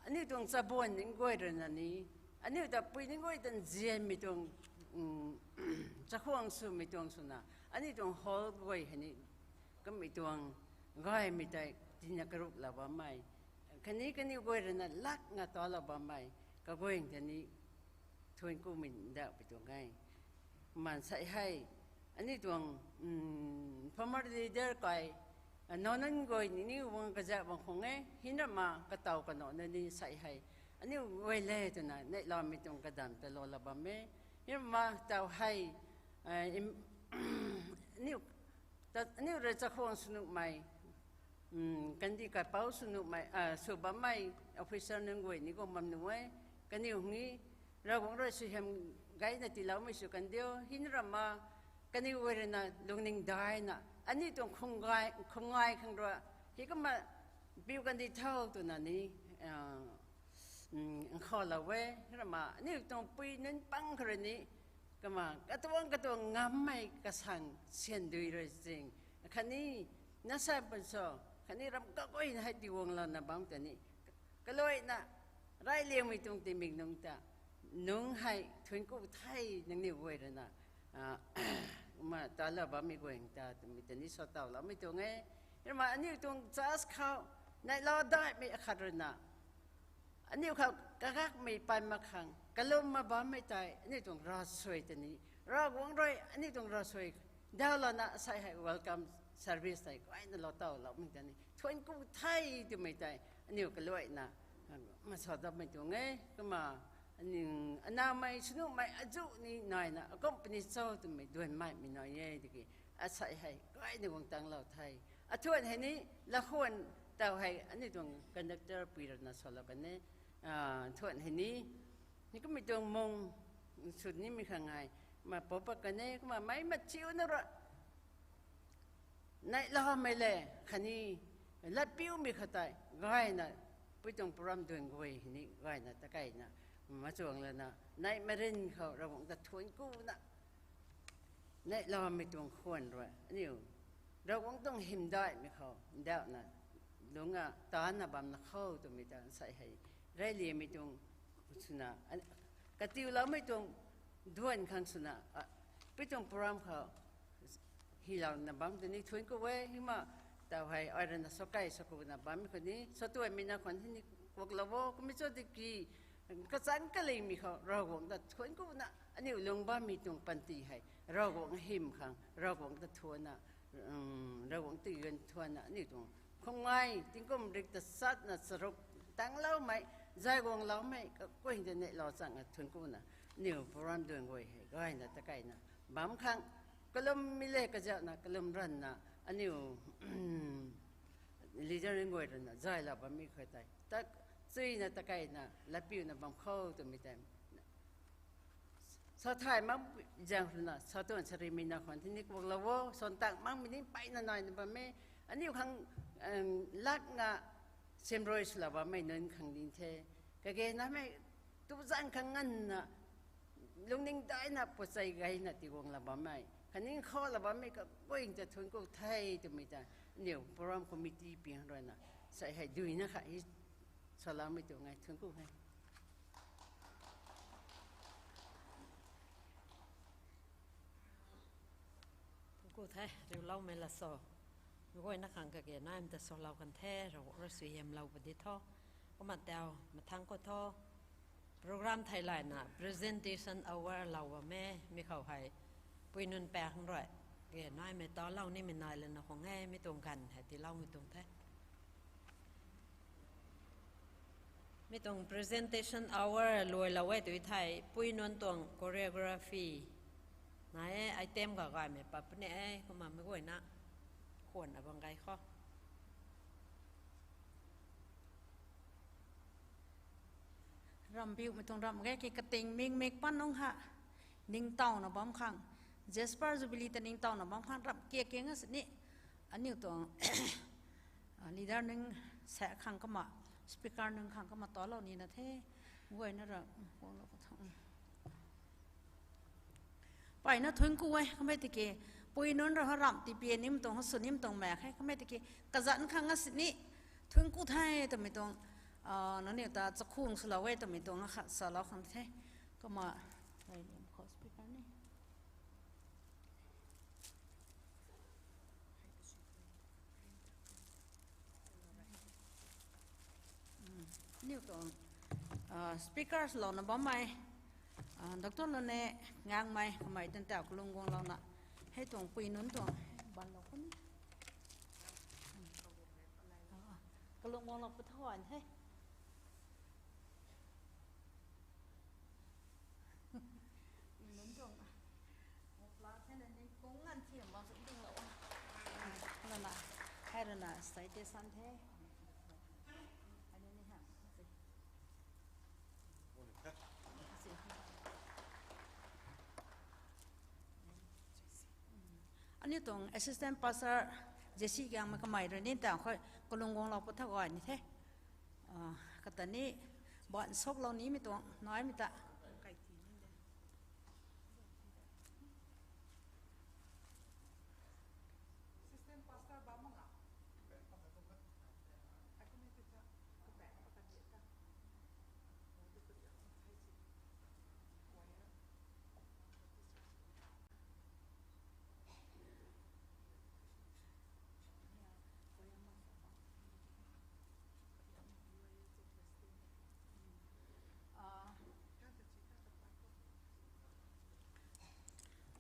aniu tuang chabuan nin guay ruina ni, aniu ta pui nin guay ta nzianmei tuang chakhwang swmei tuang swna, aniu tuang hall guay hei ni kamei tuang gaymei tei tina karuklou bammei, khatni kaniw guay ruina lak nga talou bammei kaguay ta ni thuanc kumei ndauhpui tuang e. Maansei hei aniu tuang former leader kai, nac nunc guay ni ni guang kazak bang khang e. Hei rama kataw kanac nunc ni sei hei aniu guay le twna neihlamei tuang kadam ta loulou bam e. Hei rama taw hei aniu rui chakhwang sw nuhmei, kandih kaipouc sw nuhmei, sw bammei officer nunc guay ni guang bam nuh e. Kaniw ni Ravguangc rui suaihiam gayna tiiloumei sw kan diu. Hei rama kaniw guay ruina lungning daina aniu tuang khumngai khang rui hei kumna piu kandih tho twna ni nkhavlou e. Hei rama aniu tuang pui nunc pang khou rui ni kumna katuang katuang ngammei kasang syan dui rui zing, khatni nasa pun so, khatni ram kaguayna hei tiiguanglouna bam ta ni kaluaina reyliangmei tuang tingmik nunc ta nunc hei thuanc ku the. Nangniw guay ruina kumna talou bammei guay ta twmei ta ni sa tawloumei tuang e. Hei rama aniu tuang church khou neihlou daihmei akhat ruina aniu khou kagakmei pan mak khang kalum ma bammei tei aniu tuang ravsuai ta ni, Ravguangc rui aniu tuang ravsuai daulouna sei hei welcome service tei gayna lou tawloumei ta ni thuanc ku the twmei tei aniu kaluaina masa dammei tuang e. Kumna aniu anaumei sw nuhmei azuh ni naina akumhpuni cho twmei duanmeimei nai e tiki, asei hei gayna guang tanglou the. Athuan hei ni lakhwan taw hei aniu tuang conductor pui ruina salou kan e. Thuan hei ni, ni kummei tuang mung sw nimei khang ngai ma papa kan e. Kumna meic machiuna rui neihlamei le khatni latpiumei khou tei gayna pui tuang program duan guay hei ni gayna ta keyna machuang lana neih marin khou Ravguangc ta thuanc kuna neihlamei tuang khwan rui aniu Ravguangc tuang hymdaihmei khou ndauhna lungc a tana bamna khou twmei ta sei hei reyliangmei tuang swna, katiuloumei tuang duan khang swna, pui tuang program khou hylouna bam ta ni thuanc ku e. Hei ma taw hei ai ruina sakei sakuna bammei khou ni satuaimei na khwan hei ni kuaklou o kumei cho tiki kachang kalingmei khou Ravguangc ta thuanc kuna aniu lung bammei tuang panty hei Ravguangc hym khang Ravguangc ta thuana, Ravguangc tigan thuana aniu tuang khumngai tingkum rik tachatna charuk tangloumei, zay guangloumei kakuay ta neihlou chang a thuanc kuna aniu program duan guay hei gayna ta keyna bam khang kalummei le kazauhna kalum ranna aniu leader nunc guay ruina zaylou bammei khou tei ta chuina ta keyna latpiuna bam khou twmei tei sa thay mak zaeng ruina satuan sarimei na khwan tei ni kuaklou o, swan tang makmei ni mpeyna naina bam e. Aniu khang lak nga simrui swlou bammei nunc khang ding the. Kage namei tu zaeng khang nganvna lungning daina puachei gayna tiguanglou bammei khatni nkhavlou bammei kakuay ta thuanc ku the twmei ta aniu program committee piang ruina sei hei duina kha hei saloumei tuang e, thuanc ku e. Thuanc ku the, riuloumei la so. Guayna khang kage naimei ta salou kan the, Ravguangc rui suaihiamlou padi tho. Kumna taw mathangc khou tho. Program theilayna presentation hour lou bam e, mi khou hei pui nunc paeng rui ge naimei talou nimei nai lana khang e, mi tuang ganv hei tiiloumei tuang the. Mi tuang presentation hour luailou e tu thei, pui nunc tuang choreography nai e, item gagaymei pat puni e, kumna mei guayna khwanna bam gay khou. Rambiumei tuang ramh ge ki kating mingmik pan nung ha, ningtowna bam khang, Jasper Jubilee ta ningtowna bam khang ramh kiak kiang a sini, aniu tuang leader nunc sa khang kumna, speaker nunc khang kumna talou nina the, guayna ra, guanglou khou tho. Mpeyna thuanc ku e, kamei tiki, pui nunc ra ha ramh tipi nim tuang, ha sw nim tuang mak khe, kamei tiki, kazanc khang a sini, thuanc ku the twmei tuang, nangniw ta chakhwang swlou e twmei tuang akhat salou khang the, kumna, speaker ni. Aniu tuang speakers louna bammei, doctor lane ngangmei kamei tan tau kalung guanglouna, hei tuang pui nunc tuang banlou khou ni, kalung guanglou pu tho an the. Nunc tuang, class hei na ni kung ngan thiam bam sw dinglou. Lana, hei rui na citation the. Hei ni ham. Aniu tuang assistant pastor J C Gangmei kamei rui ni tang khou kalung guanglou pu tho gay ni the. Kata ni, ban soklou nimei tuang naimei ta.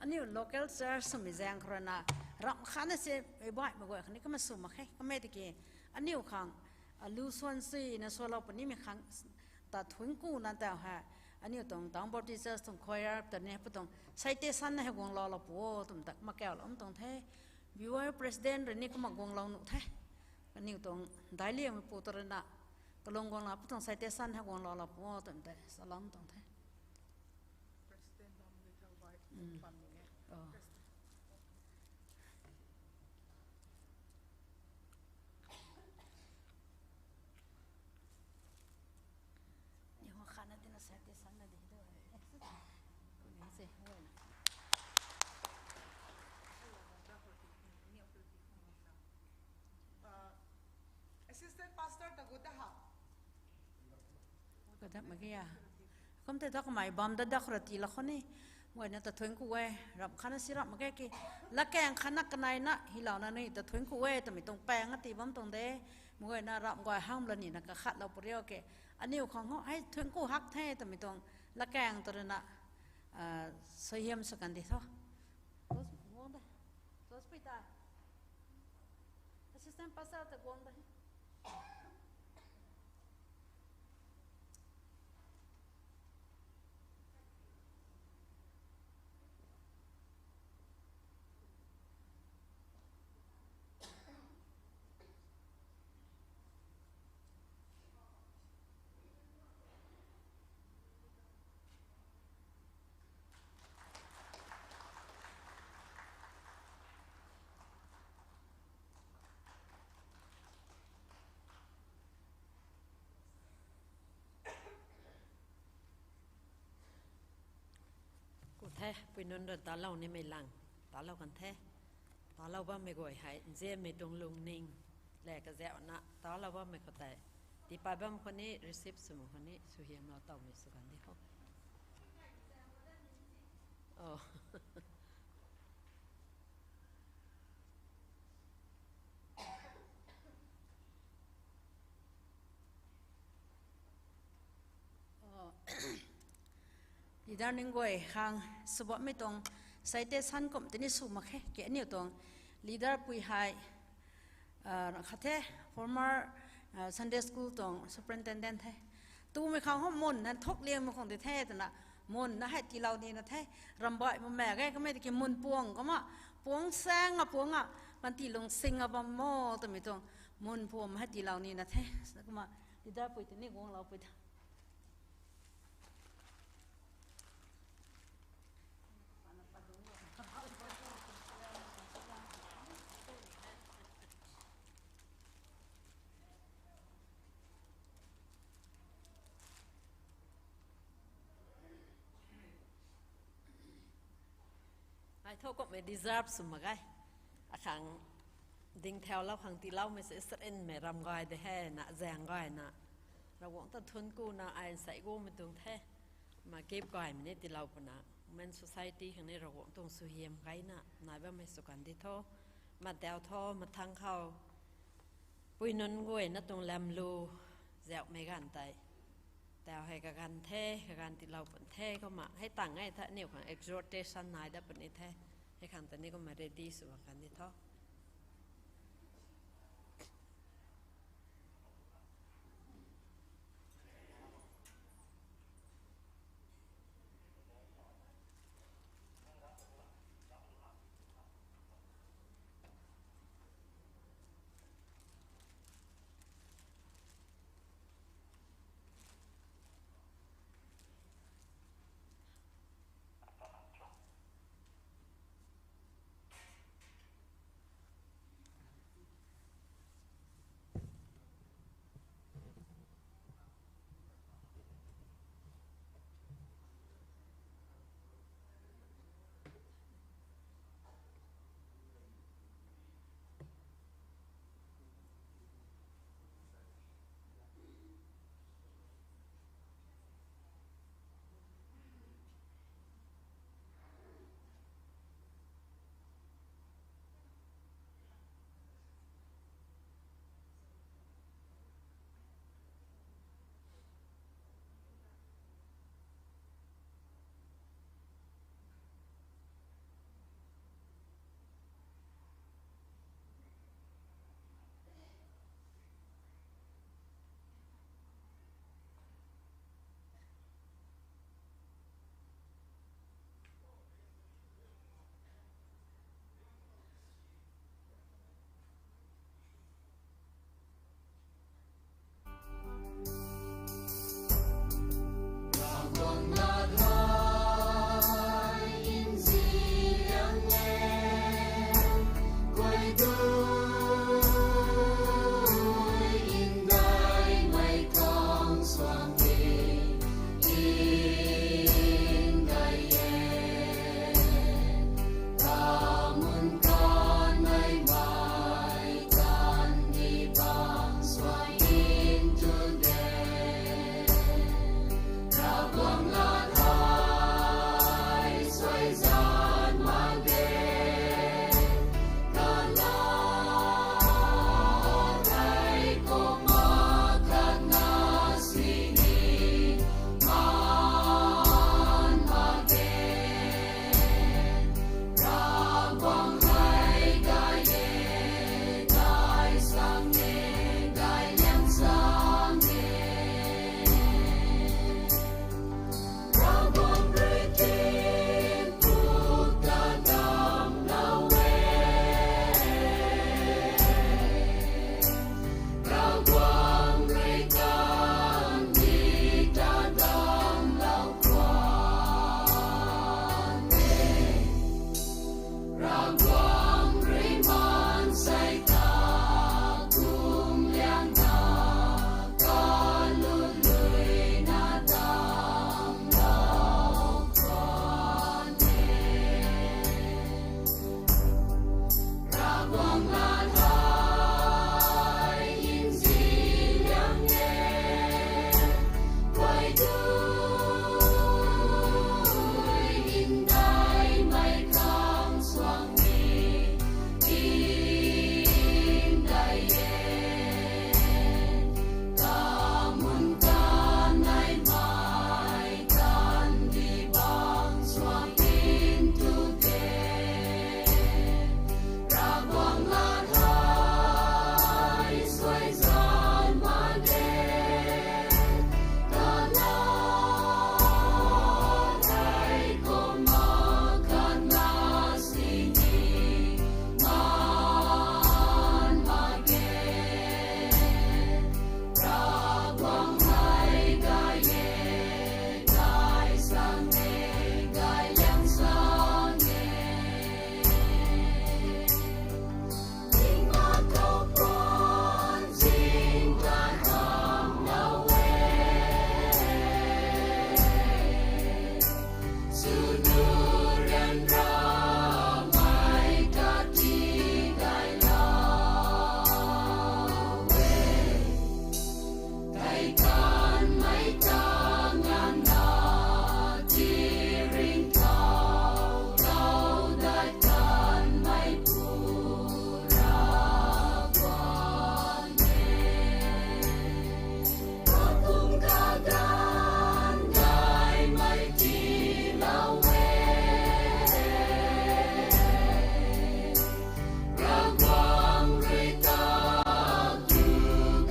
Aniu local church swmei zaeng khou rui na, ramh khatna si, baihmei guay khatni kumna sw mak khe, kamei tiki, aniu khang, lu suan suina swlou punimei khang, ta thuanc kuna tau hei, aniu tuang Town Baptist Church tuang choir ta ni pu tuang citation hei guangloulou pu o twmei ta kumna kaulou tuang the. B Y U president rui ni kumna guanglou nuh the. Aniu tuang dailiangmeipu ta rui na, kalung guanglou pu tuang citation hei guangloulou pu o twmei ta salou tuang the. Assistant pastor ta gu ta ha. Kadap mak ge a. Kum tei ta kamei bam da dak khou ra tiilou khou ni. Guayna ta thuanc ku e, ramh khatna si ramh mak ge ki. Latkaeng khatna kaneina hilouna ni ta thuanc ku e twmei tuang paeng a tii bam tuang de. Mei guayna ramh guay hamh la nina kakhatlou pu rio ke. Aniu khang ho, hei thuanc ku hak the twmei tuang latkaeng ta rui na, suaihiam sw kan di tho. Assistant pastor ta guang da. Ku the, pui nunc rui talou nimei lang, talou kan the. Talou bammei guay hei nzianmei tuang lungning le kazauhna talou bammei khou tei, tiipat bam khou ni, receive swmei khou ni suaihiamlou towmei sw kan di ho. Leader ning guay khang swbammei tuang citation kum tini sw mak khe, ke aniu tuang leader pui hei, khat the, former Sunday school tuang superintendent the. Tumei khang hou mun na thuk liangmei khang di the twna, mun na hei tiilou nina the. Rambaih bu mak ge kamei tiki mun puang kumna, puang saeng a puang a, panty lung sing a bam mo twmei tuang mun puam hei tiilou nina the. Kumna leader pui tini guangloupui ta. Ai thu kumhmei deserve sw mak ge. Akhang dingthaulou khang tiiloumei se sarinmei ram gay de he na zaeng gayna, Ravguangc ta thun kuna ai nsei gumei tuang the. Ma gift gaymei ni tiilou puna, Women Society khang ni Ravguangc tuang suaihiam gayna nai bammei sw kan di tho. Madaw tho, mathang khou pui nunc guayna tuang lamlu zauhmei ganv tei, tau hei kaganv the, kaganv tiilou pun the kumna hei tang e tha aniu khang exhortation nai dat puni the. Hei khang ta ni kumna ready sw bam kan di tho. Kanmei ta nganvna tiringcthau lou dat kanmei pu Ravguangc e. Kathumh kaganv gaymei tiilou e. Ravguangc rui ta tu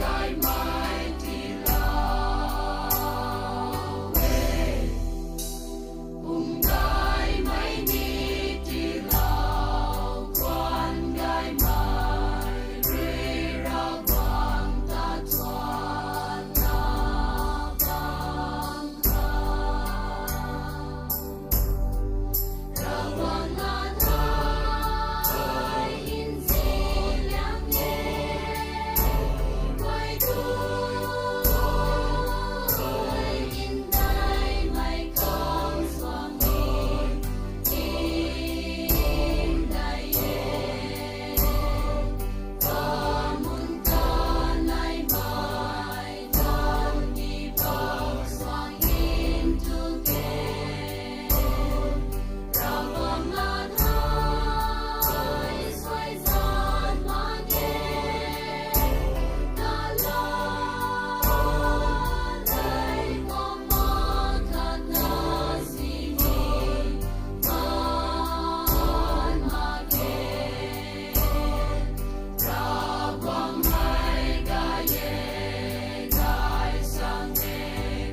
gaymei tiilou e. Kum gaymei ni tiilou, khwan gaymei rui Ravguangc ta thuanna bam kha. Ravguangc lat hei nzianliang e, guay tu guay ntaimei khang suang ni ndai e. Kamun kaneimei tang ni bam suang ntu ke. Ravguangc lat hei suai zan mak ge. Na lat hei kumna khatna sini man mak ge. Ravguangc hei gay e, gay sang e,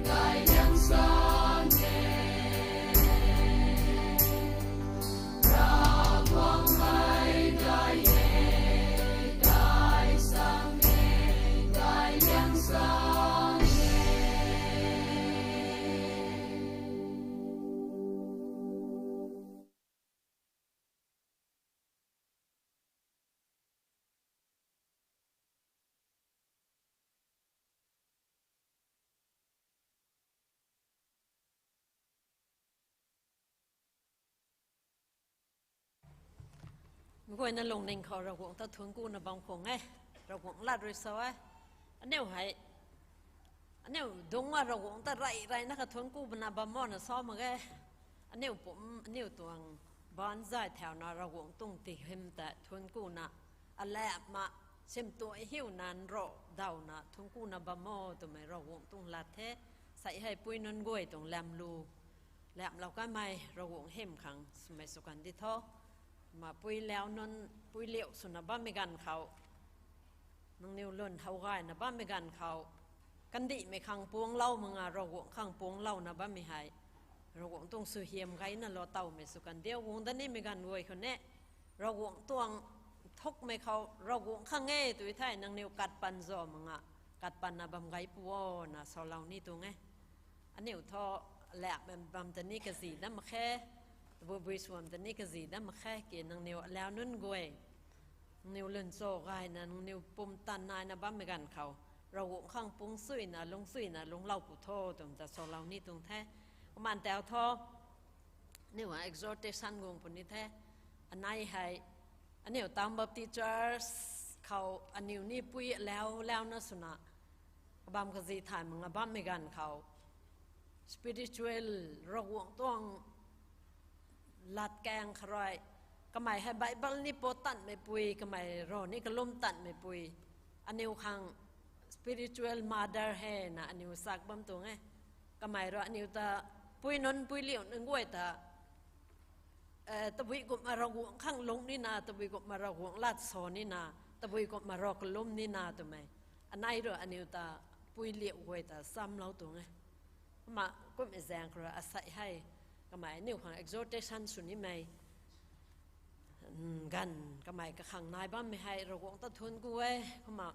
gay liang sang e. Ravguangc hei gay e, gay sang e, gay liang sang e. Meic guayna lungning khou Ravguangc ta thuanc kuna bam khang e. Ravguangc lat rui sa e. Aniu hei, aniu dungc a Ravguangc ta rey reyna kha thuanc ku bana bam mana sa mak ge. Aniu pum, aniu tuang baanc zay thauna Ravguangc tuang tihym ta thuanc kuna, alamhna, simtuai hiuna nro dawna thuanc kuna bam o twmei Ravguangc tuang lat the. Sei hei pui nunc guay tuang lamlu, lamhlou kanmei Ravguangc hym khang swmei sw kan di tho. Kumna pui liau nunc, pui liau swna bammei ganv khou, nangniw lwn how gayna bammei ganv khou, kandihmei khang puanglou mak nga Ravguangc khang puanglouna bammei hei, Ravguangc tuang suaihiam gayna lou tawmei sw kan diu. Guang dat nimei ganv guay khou ni, Ravguangc tuang thukmei khou Ravguangc khang e tw thei nangniw kat pan zo mak nga, kat panna bam gay pu o na salou ni tuang e. Aniu thu, lamhmei bam ta ni kazi dat mak khe, tabui bui swam ta ni kazi dat mak khe, ki nangniw alau nunc guay, nangniw lwn cho gayna, nangniw pumtan naina bammei ganv khou, Ravguangc khang pung suina, lung suina, lungclou pu tho twmei ta salou ni tuang the. Kumna tau thu, aniu a exhortation guang puni the. Anei hei, aniu Town Baptist Church khou, aniu ni pui alau launa swna, kabam kazi thay mak nga bammei ganv khou, spiritual Ravguangc tuang latkaeng khou rui, kamei hei Bible ni pat tanmeipui, kamei rui ni kalum tanmeipui, aniu khang spiritual mother hei na aniu sak bam tuang e. Kamei rui aniu ta pui nunc pui liau nunc guay ta, eh, tabui kumna Ravguangc khang lung nina, tabui kumna Ravguangc lat sa nina, tabui kumna Rav kalum nina twmei, anei rui aniu ta pui liau guay ta chamlou tuang e. Kumna kummei zaeng khou rui asei hei, kamei aniu khang exhortation sw nimei, mm, ganv kamei kakhang nai bammei hei Ravguangc ta thuanc ku e. Kumna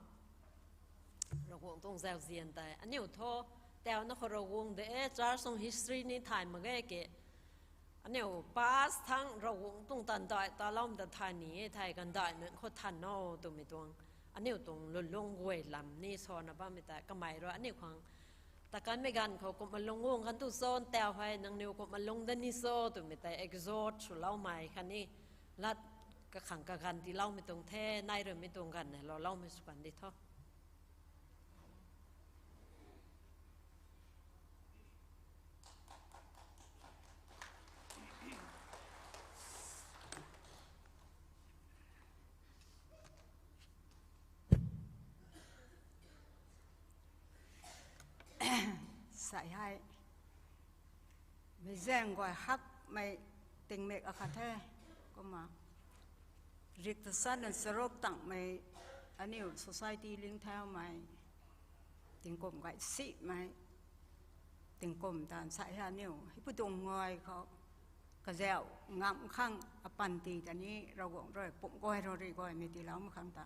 Ravguangc tuang zauzian tei aniu thu, tauna khou Ravguangc de e, church tuang history ni thay mak ge ke. Aniu past thangc Ravguangc tuang tandai taloumei ta thay ni e thei, kandai nunc khou than o twmei tuang, aniu tuang lwnlung guay lam ni sana bammei ta kamei rui aniu khang, ta kanmei ganv khou kumna lung guang kan tu cho, ntau hei nangniw kumna lung dat ni cho twmei tei exhort swloumei khatni, lat kakhang kaganv tiiloumei tuang the, nai rui mi tuang ganv hei louloumei sw kan di tho. Sai hei, mei zaeng guay hakmei tingmik akhat the, kumna, rik ta sanna charuk tangmei, aniu society lingthaumei, tingkum gay simei, tingkum tan sai hei aniu hei pu tuang ngai khou, kazauh ngam khang apanty ta ni Ravguangc rui pumc guay rui rih guaymei tiiloumei khang ta,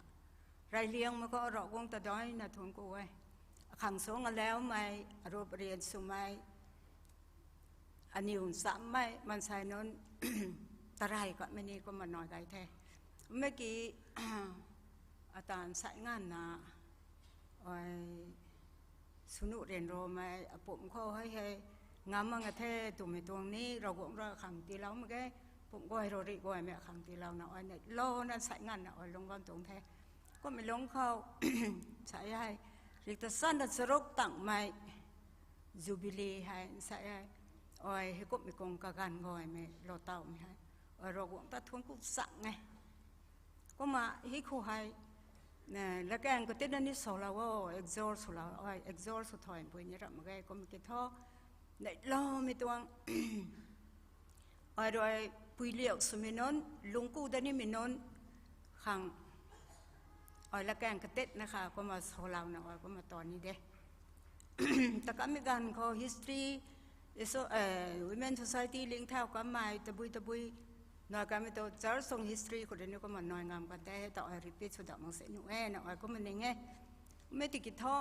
rey liangmei khou Ravguangc ta daina thuanc ku e. Akhang suang alaumei, arup rian swmei, aniw nchammei maansei nunc tarey katmei ni kumna nai gay the. Mei ki, ata nsai nganvna, ai, swnu ryanramei apumc khou hei hei, ngam mak nga the twmei tuang ni Ravguangc rui khang tiilou mak ge, pumc guay rui rih guaymei akhang tiilouna ai neihlouna nsai nganvna ai lungc bam tuang the. Kummei lungc khou, sai hei, rik ta sanna charuk tangmei Jubilee hei nsai hei, ai hei kumhmei kung kaganv guaymei lou tawmei hei, ai Ravguangc ta thuanc ku chang e. Kumna hei khou hei, latkaeng katitna ni salou o, exhort swlou, ai exhort sw thuanpui ni ram mak ge, kumna ki thu, neihloumei tuang, ai rui puiliu swmei nunc, lungc ku dat nimei nunc khang, ai latkaeng katitna kha kumna salouna ai kumna tan ni de. Ta kamei ganv khou history, Women Society lingthau kamei tabui tabui, nai kamei tu church tuang history khou rui ni kumna nai ngam kan the, ta ai repeat sw dat mak se nuh e na ai kumna ning e. Mei tiki thu,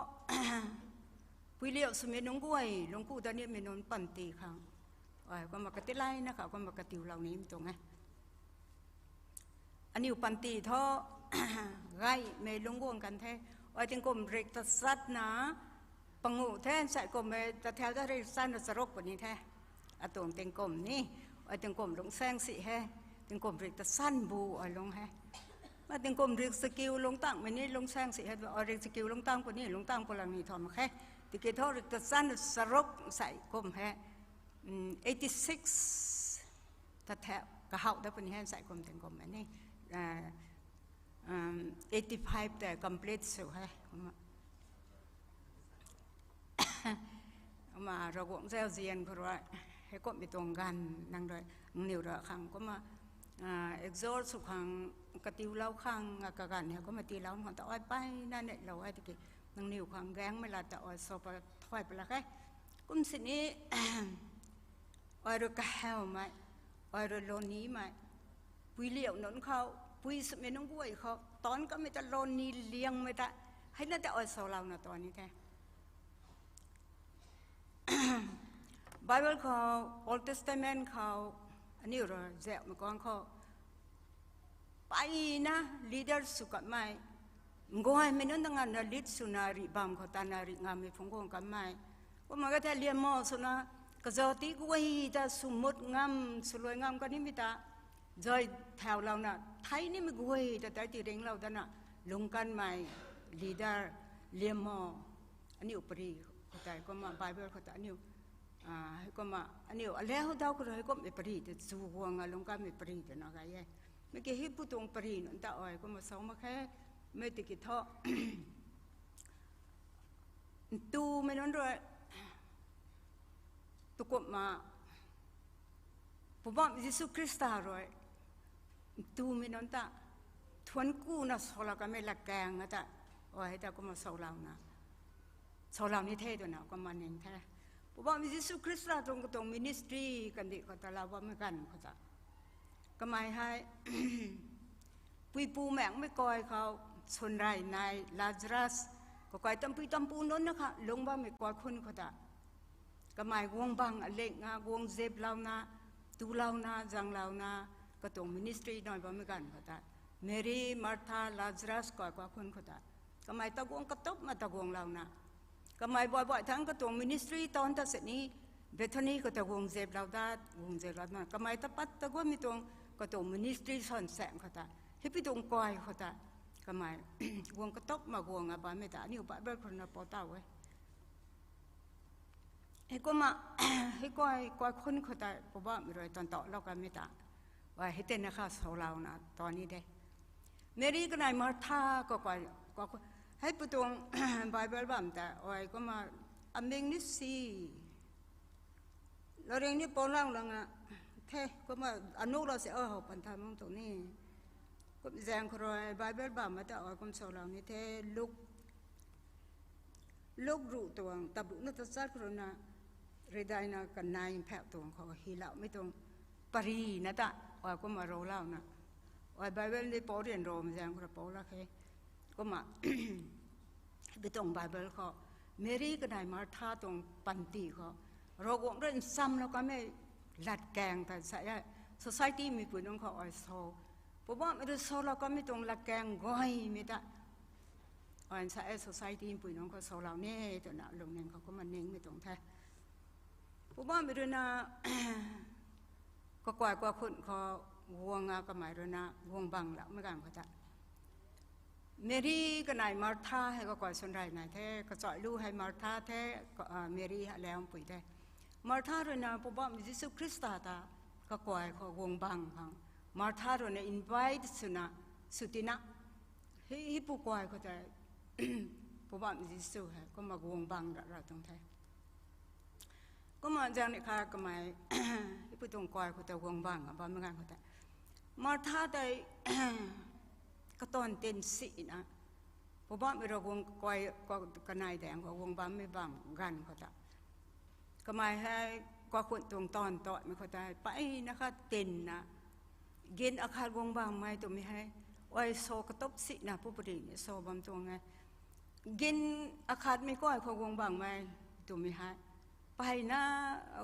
puiliu swmei nunc guay, lungc ku dat nimei nunc panty khang, ai kumna katilaina kha kumna katiulou nimei tuang e. Aniw panty thu, gaymei lungc guang kan the, ai tingkum rik ta satna, panguh the nsai kummei ta thau ta rik sanna charuk puni the. Atuang tingkum ni, ai tingkum lungc saeng si he, tingkum rik ta san bu ai lungc he. Ma tingkum rik chakiu lungc tangmei ni lungc saeng si he, ai rik chakiu lungc tang puni, lungc tang pulang ni tha mak khe. Tiki thu rik ta sanna charuk nsai kum he, eighty six ta the, kahaw dat puni he nsai kum tingkum ni, eighty five ta complete sw he. Kumna Ravguangc zauzian khou rui, heikumhmei tuang ganv nang rui, nangniw rui khang kumna, exhort sw khang, katiulou khang, kaganv hei kumna tiilou khang ta ai mpeyna neihlou e tiki, nangniw khang gaengmei lat ta ai sa pat thuay pat lak e. Kum sini, ai rui kahawmei, ai rui lou nimei, puiliu nunc khou, pui swmei nunc guay khou tan kamei ta lou ni liangmei ta, heina ta ai salouna tan ni the. Bible khou, Old Testament khou, aniw rui zauhmei kuang khou, mpeyna leader sw kamei, nguaymei nunc ta nganvna lead swna rih bam khou tana rih ngammei phungc guang kamei, kumna ka the liammo swna, kazauh ti guay ta swmut ngam, swluai ngam kanimei ta, zay thaulouna thei nimei guay ta tei tiringlou dana, lungc kanmei, leader, liammo, aniw pary khou tei kumna Bible khou ta aniw, kumna aniw alau dau khou rui heikumhmei pary ta chu guang a lungc kanmei pary ta na gay e. Mei ki hei pu tuang pary nunc ta ai kumna sa mak khe, mei tiki thu, ntumei nunc rui, tukumna, Poubauhmei Jisu Khrista rui, ntumei nunc ta, thuanc kuna salou kamei latkaeng ta, ai ta kumna salouna, salou ni the twna kumna ning the. Poubauhmei Jisu Khrista tuang katuang ministry kandih khou ta lou bammei ganv khou ta, kamei hei, puipu maengmei kai khou, swnrey nai Lazarus, kakai tampui tampu nunc na kha lungc bammei kaikhunc khou ta, kamei guang bang aling a guang ziplouna, tulouna, zanglouna, katuang ministry nai bammei ganv khou ta, Mary, Martha, Lazarus kai kaikhunc khou ta, kamei ta guang katupna ta guanglouna, kamei baih baih thangc katuang ministry tan ta sini, Bethany khou ta guang ziplou dat, guang ziplou na, kamei ta pat ta guangmei tuang, katuang ministry sansaeng khou ta, heipi tuang kai khou ta, kamei, guang katupna guang a bammei ta aniu Bible khou na pou taw e. Heikumna, hei kai kaikhunc khou tei Poubauhmei rui tan talou kanmei ta, ai hei tei na kha salouna tan ni de. Mary kanei Martha khou kai, kaikhunc, hei pu tuang, Bible bam ta ai kumna, aming ni si, Ring ni pau lang lang a, the, kumna anulou se, o, how pan tha mung tuang ni. Kum zaeng khou rui Bible bam ma ta, o, kum salou ni the, Luk, Luk ruh tuang, tabuna ta chat khou rui na, ridaina kanei phak tuang khou, hyloumei tuang, pari na ta, o, kumna roulouna. O, Bible ni pau rian rom zaeng khou rui pau la khe. Kumna, bi tuang Bible khou, Mary kanei Martha tuang panty khou, Ravguangc rui nchamlou kamei latkaeng ta sa e, society mipui nunc khou ai so. Poubauhmei rui salou kamei tuang latkaeng gaymei ta. Ai sa e society mipui nunc khou salou ni, twna lungning khou kumna ningmei tuang the. Poubauhmei rui na, kakuay kakhun khou guang a kamei rui na, guang bang laumei ganv khou ta. Mary kanei Martha hei kakuay swn rey nai the, kachai lu hei Martha the, ka-, a, Mary hei lampui the. Martha rui na Poubauhmei Jisu Khrista ta kakuay khou guang bang khang. Martha rui na invite swna, sw tina. Hei, hei pu kuay khou tei, Poubauhmei Jisu hei, kumna guang bang ra ra tuang the. Kumna zaeng ni kha kamei, hei pu tuang kuay khou tei guang bang a bammei ganv khou tei. Martha tei, katuan tin sina, Poubauhmei rui guang kuay, kanei daeng khou guang bammei bang ganv khou ta. Kamei hei, kakhun tuang taanv taimei khou tei, mpeyna kha tinna, gin akhat guang bangmei twmei hei, ai so katup sina pu pari ni so bam tuang e. Gin akhatmei kuay khou guang bangmei twmei hei, mpeyna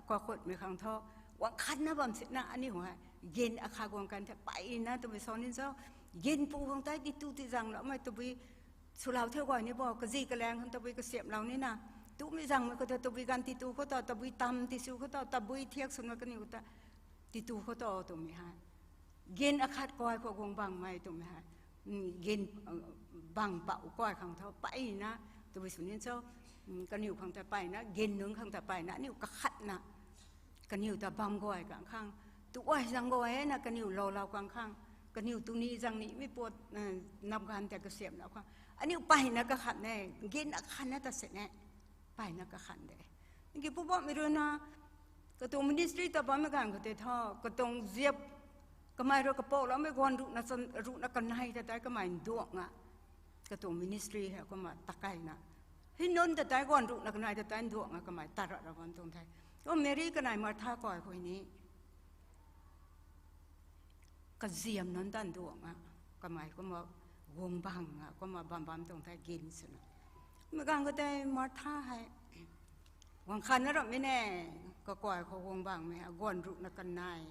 kakhunmei khang thu, guang khatna bam sina aniu hei, gin akhat guang kan the, mpeyna twmei so nin cho, gin pu khang tei titu tizangloumei tabui, swlou the guay ni bo, kazi kalaeng khang tabui kasiamhlou nina. Tumei zangmei khou ta tabui ganv titu khou ta, tabui tam tisw khou ta, tabui thiak swna kaniw ta, titu khou ta twmei hei. Gin akhat kuay khou guang bangmei twmei hei. Gin, bang pou kuay khang thu, mpeyna, tabui sw nin cho, kaniw khang ta mpeyna, gin nunc khang ta mpeyna, aniu kakhatna. Kaniw ta bam guay kang khang, tu ai zang guay na kaniw loulou kang khang, kaniw tuni zang nimei pat, nap ganv tei kasiamhlou khang. Aniu mpeyna kakhat ne, gin akhatna ta sini, mpeyna kakhat de. Ki Poubauhmei rui na, katuang ministry ta bammei ganv khou tei thu, katuang ziap, kamei rui kapouloumei guan ruhna, ruhna kanei ta tei kamei nduangna. Katuang ministry hei kumna takeyna. Hei nunc ta tei guan ruhna kanei ta tei nduangna kamei tat ra ra bam tuang the. O Mary kanei Martha kuay khou ni. Kaziam nunc ta nduangna, kamei kumna guang bangna, kumna bam bam tuang the gin swna. Mei ganv khou tei Martha hei, guang khatna rammei ne, kakuay khou guang bangmei, guan ruhna kanei.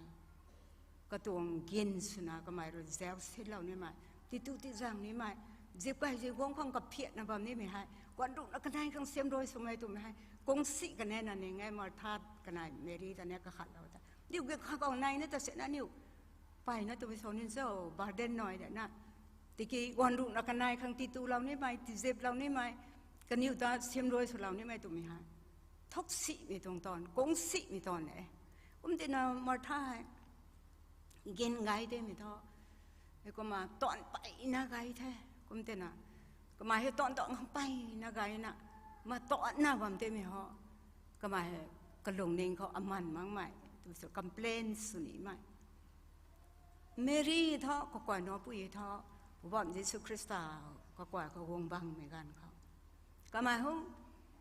Katuang gin swna kamei rui zau silou nimei, titu tizang nimei, zip kai zip guang khang kaphiatna bam nimei hei, guan ruhna kanei khang siam rui swmei twmei hei, kungsi kanei na ning e Martha kanei Mary ta ni kakhatlou ta. Diu ge kha kau nai na ta sini aniu, mpeyna twmei so nin cho, burden nai de na. Tiki guan ruhna kanei khang titulou nimei, tiziplou nimei, kaniw ta siam rui swlou nimei twmei hei. Thuksimei tuang taanv, kungsimei taanv e. Kum tina Martha hei, gin gay demei thu. Hei kumna taanv mpeyna gay the. Kum tina, kamei hei taanv taanv khang mpeyna gayna, ma taanvna bam demei ho. Kamei hei kalungning khou aman makmei, tu sw complain sw nimei. Mary thu kakuay nopui thu, Poubauhmei Jisu Khrista kakuay khou guang bangmei ganv khou. Kamei hu,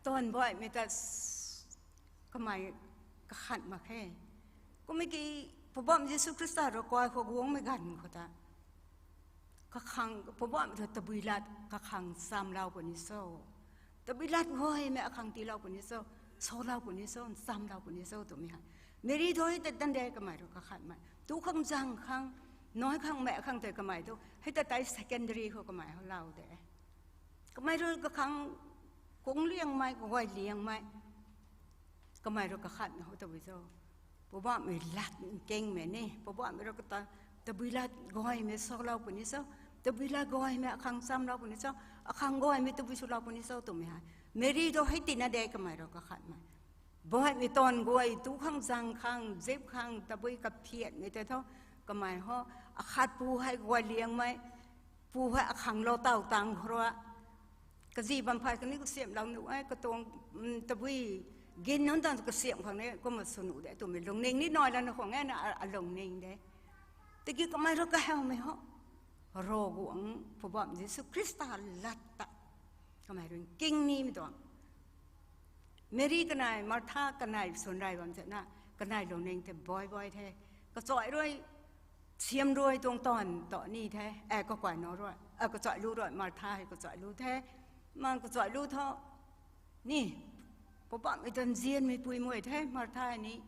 taanv baihmei ta, kamei kakhat mak khe. Kummei ki, Poubauhmei Jisu Khrista rui kuay khou guangmei ganv khou ta. Kakhang, Poubauhmei rui tabui lat kakhang chamlou puni cho. Tabui lat guaymei akhang tiilou puni cho, salou puni cho, chamlou puni cho twmei hei. Mary thu hei ta dan de kamei rui kakhatmei. Tu khang zang khang, nai khang mei khang tei kamei thu, hei ta tei secondary khou kamei hou lou de. Kamei rui kakhang kung liangmei, kaguay liangmei. Kamei rui kakhatna hou tabui cho. Poubauhmei lat nkengmei ni, Poubauhmei rui kata, tabui lat guaymei salou puni cho, tabui lat guaymei akhang chamlou puni cho, akhang guaymei tabui swlou puni cho twmei hei. Mary thu hei tina de kamei rui kakhatmei. Baihmei taanv guay tu khang zang khang, zip khang, tabui kaphiatmei tei thu, kamei ho, akhat pu hei guay liangmei, pu hei akhang lou taw tang khou rui. Kazi bam phay kaniw kasiamhlou nuh e, katuang, tabui, Gin nunc tan kasiamh khang ni kumna sw nuh de twmei lungning ni nai lana khwang e na, a, a lungning de. Tiki kamei rui kahawmei ho, Ravguangc Poubauhmei Jisu Khrista lat ta kamei rui nking nimei tuang. Meri kanei, Martha kanei swn rey bam thena, kanei lungning tei boi boi the. Kachuai rui, siam rui tuang taanv ta ni the, e, kakuay nac rui, e, kachuai lu rui, Martha hei kachuai lu the, man kachuai lu thu, ni, Poubauhmei ta nzianmei pui mei the, Martha ni.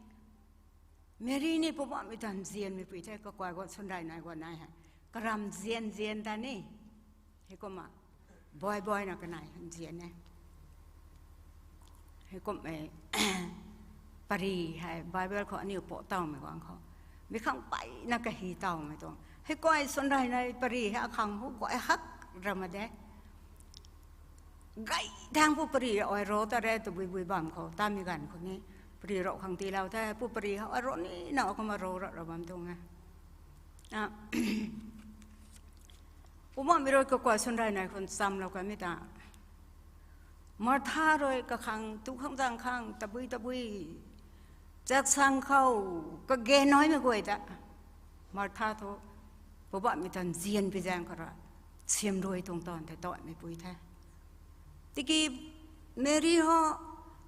Meri ni Poubauhmei ta nzianmei pui the, kakuay guan swn rey nai guan nai hei. Karam nzian nzian ta ni. Heikumna, boi boina kanei nzian e. Heikumhmei, pari hei Bible khou aniu pou tawmei guang khou, mi khang peyna kahi tawmei tuang. Hei kuay swn rey nai pari hei akhang hu guay hak rama de. Gay thang pu pari ai ro ta re tabui bui bam khou, tamei ganv khou ni. Pari ro khang tiilou the, pu pari hei ai ro nina kumna ro ra ra bam tuang e. A, Poubauhmei rui kakuay swn rey nai khou nchamlou kamei ta, Martha rui kakhang tu khang zang khang tabui tabui, chaksang khou, kage naimei guay ta, Martha thu, Poubauhmei ta nzian pi zaeng khou rui, siam rui tuang taanv tei taanmei pui the. Tiki Meri ho,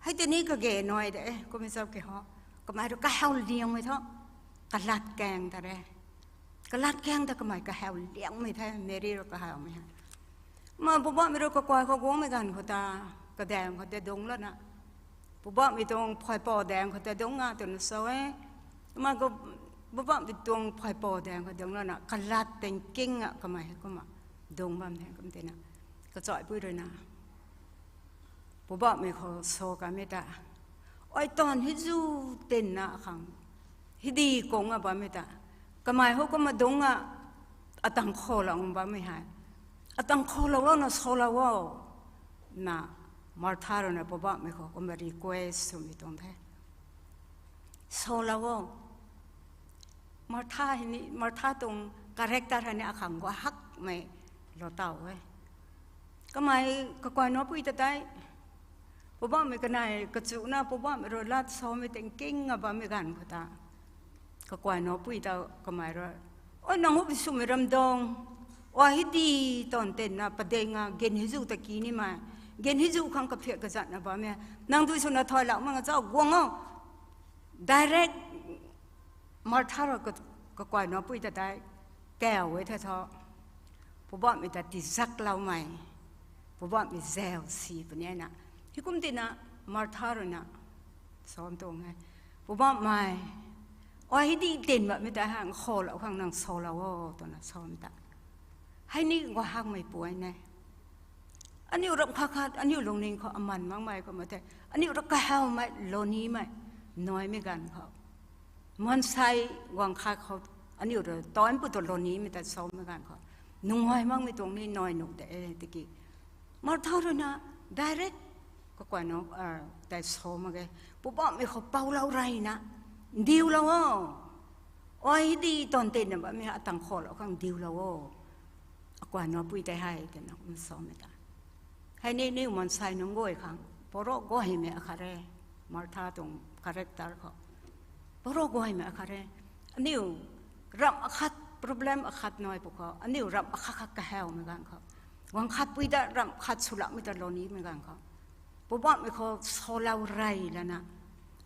hei tei ni kage nai de, kumhmei chap ki ho, kamei rui kahaw liangmei thu, kalat kaeng ta re. Kalat kaeng ta kamei kahaw liangmei the, Meri rui kahawmei hei. Ma Poubauhmei rui kakuay khou guangmei ganv khou ta, kadaeng khou tei dungc lana, Poubauhmei tuang phaipou daeng khou tei dungc nga twna sa e. Ma ka, Poubauhmei tuang phaipou daeng khou dungc lana, kalat tei nking a kamei hei kumna dungc bam the kum tina. Kachuaipui rui na, Poubauhmei khou sa kamei ta, ai taanv hei zu tinna khang, hei di kung a bammei ta, kamei hou kumna dungc a, atang khoulou bammei hei, atang khoulou louna salou o, na Martha rui na Poubauhmei khou kumna request swmei tuang the. Salou o. Martha hei ni, Martha tuang character hei ni akhang guay hakmei lou taw e. Kamei kakuay nac pui ta tei, Poubauhmei kanei kachuna Poubauhmei rui lat samei tei nking a bammei ganv khou ta, kakuay nac pui ta kamei rui, o nang hou bi swmei ramdang, ai hei di taanv tinna padeeng a gin hei zu ta ki nimei, gin hei zu khang kaphiak kazatna bammei, nang dui swna thaylou mak nga cha guang o. Direct Martha rui ka, kakuay nac pui ta tei, kaw e the thu, Poubauhmei ta tizakloumei, Poubauhmei zau si puni na. Heikum tina Martha rui na, sam tuang e, Poubauhmei, ai hei di tin bammei ta hang khoulou khang nang salou o twna sam ta. Hei ni guay hakmei pui ne. Aniu ramh khat khat, aniu lungning khou aman makmei kumna the, aniu rui kahawmei, lounimei, naimei ganv khou, maansei guang khat khou, aniu rui taanv pu tu lounimei ta samei ganv khou, nungai makmei tuang ni nai nuh de e tiki, Martha rui na direct kakuay nac, a, tei sa mak ge, Poubauhmei khou poulou reyna, ndiulou o. Ai hei di taanv tinna bammei atang khoulou khang ndiulou o, kakuay nac pui tei hei twna kumna samei ta. Hei ni, aniu maansei nunc guay khang, paro guaymei akhat re, Martha tuang character khou, paro guaymei akhat re. Aniu ramh akhat, problem akhat nai pwkhou, aniu ramh akhat khat kahawmei ganv khou, guang khat pui ta ramh khat swloumei ta lounimei ganv khou, Poubauhmei khou salou rey lana,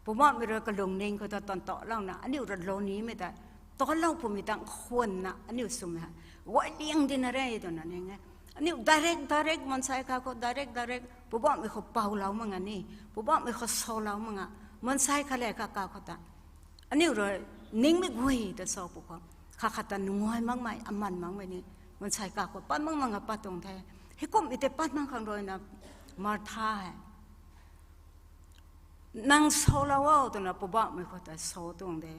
Poubauhmei rui kalungning khou ta taanv talouna, aniu rui lounimei ta, talou pumei tang khwanna aniu swmei hei, guay liang dina re twna ning e. Aniu direct direct maansei kha khou direct direct Poubauhmei khou poulou mak nga ni, Poubauhmei khou salou mak nga, maansei kha le kha kakhou ta, aniu rui ningmei guay ta sa pwkhou, khat khat ta nungai makmei, aman makmei ni, maansei kakhou pat mak mak nga pat tuang the. Heikumhmei tei pat mak khang rui na, Martha hei, nang salou o twna Poubauhmei khou ta sa tuang de.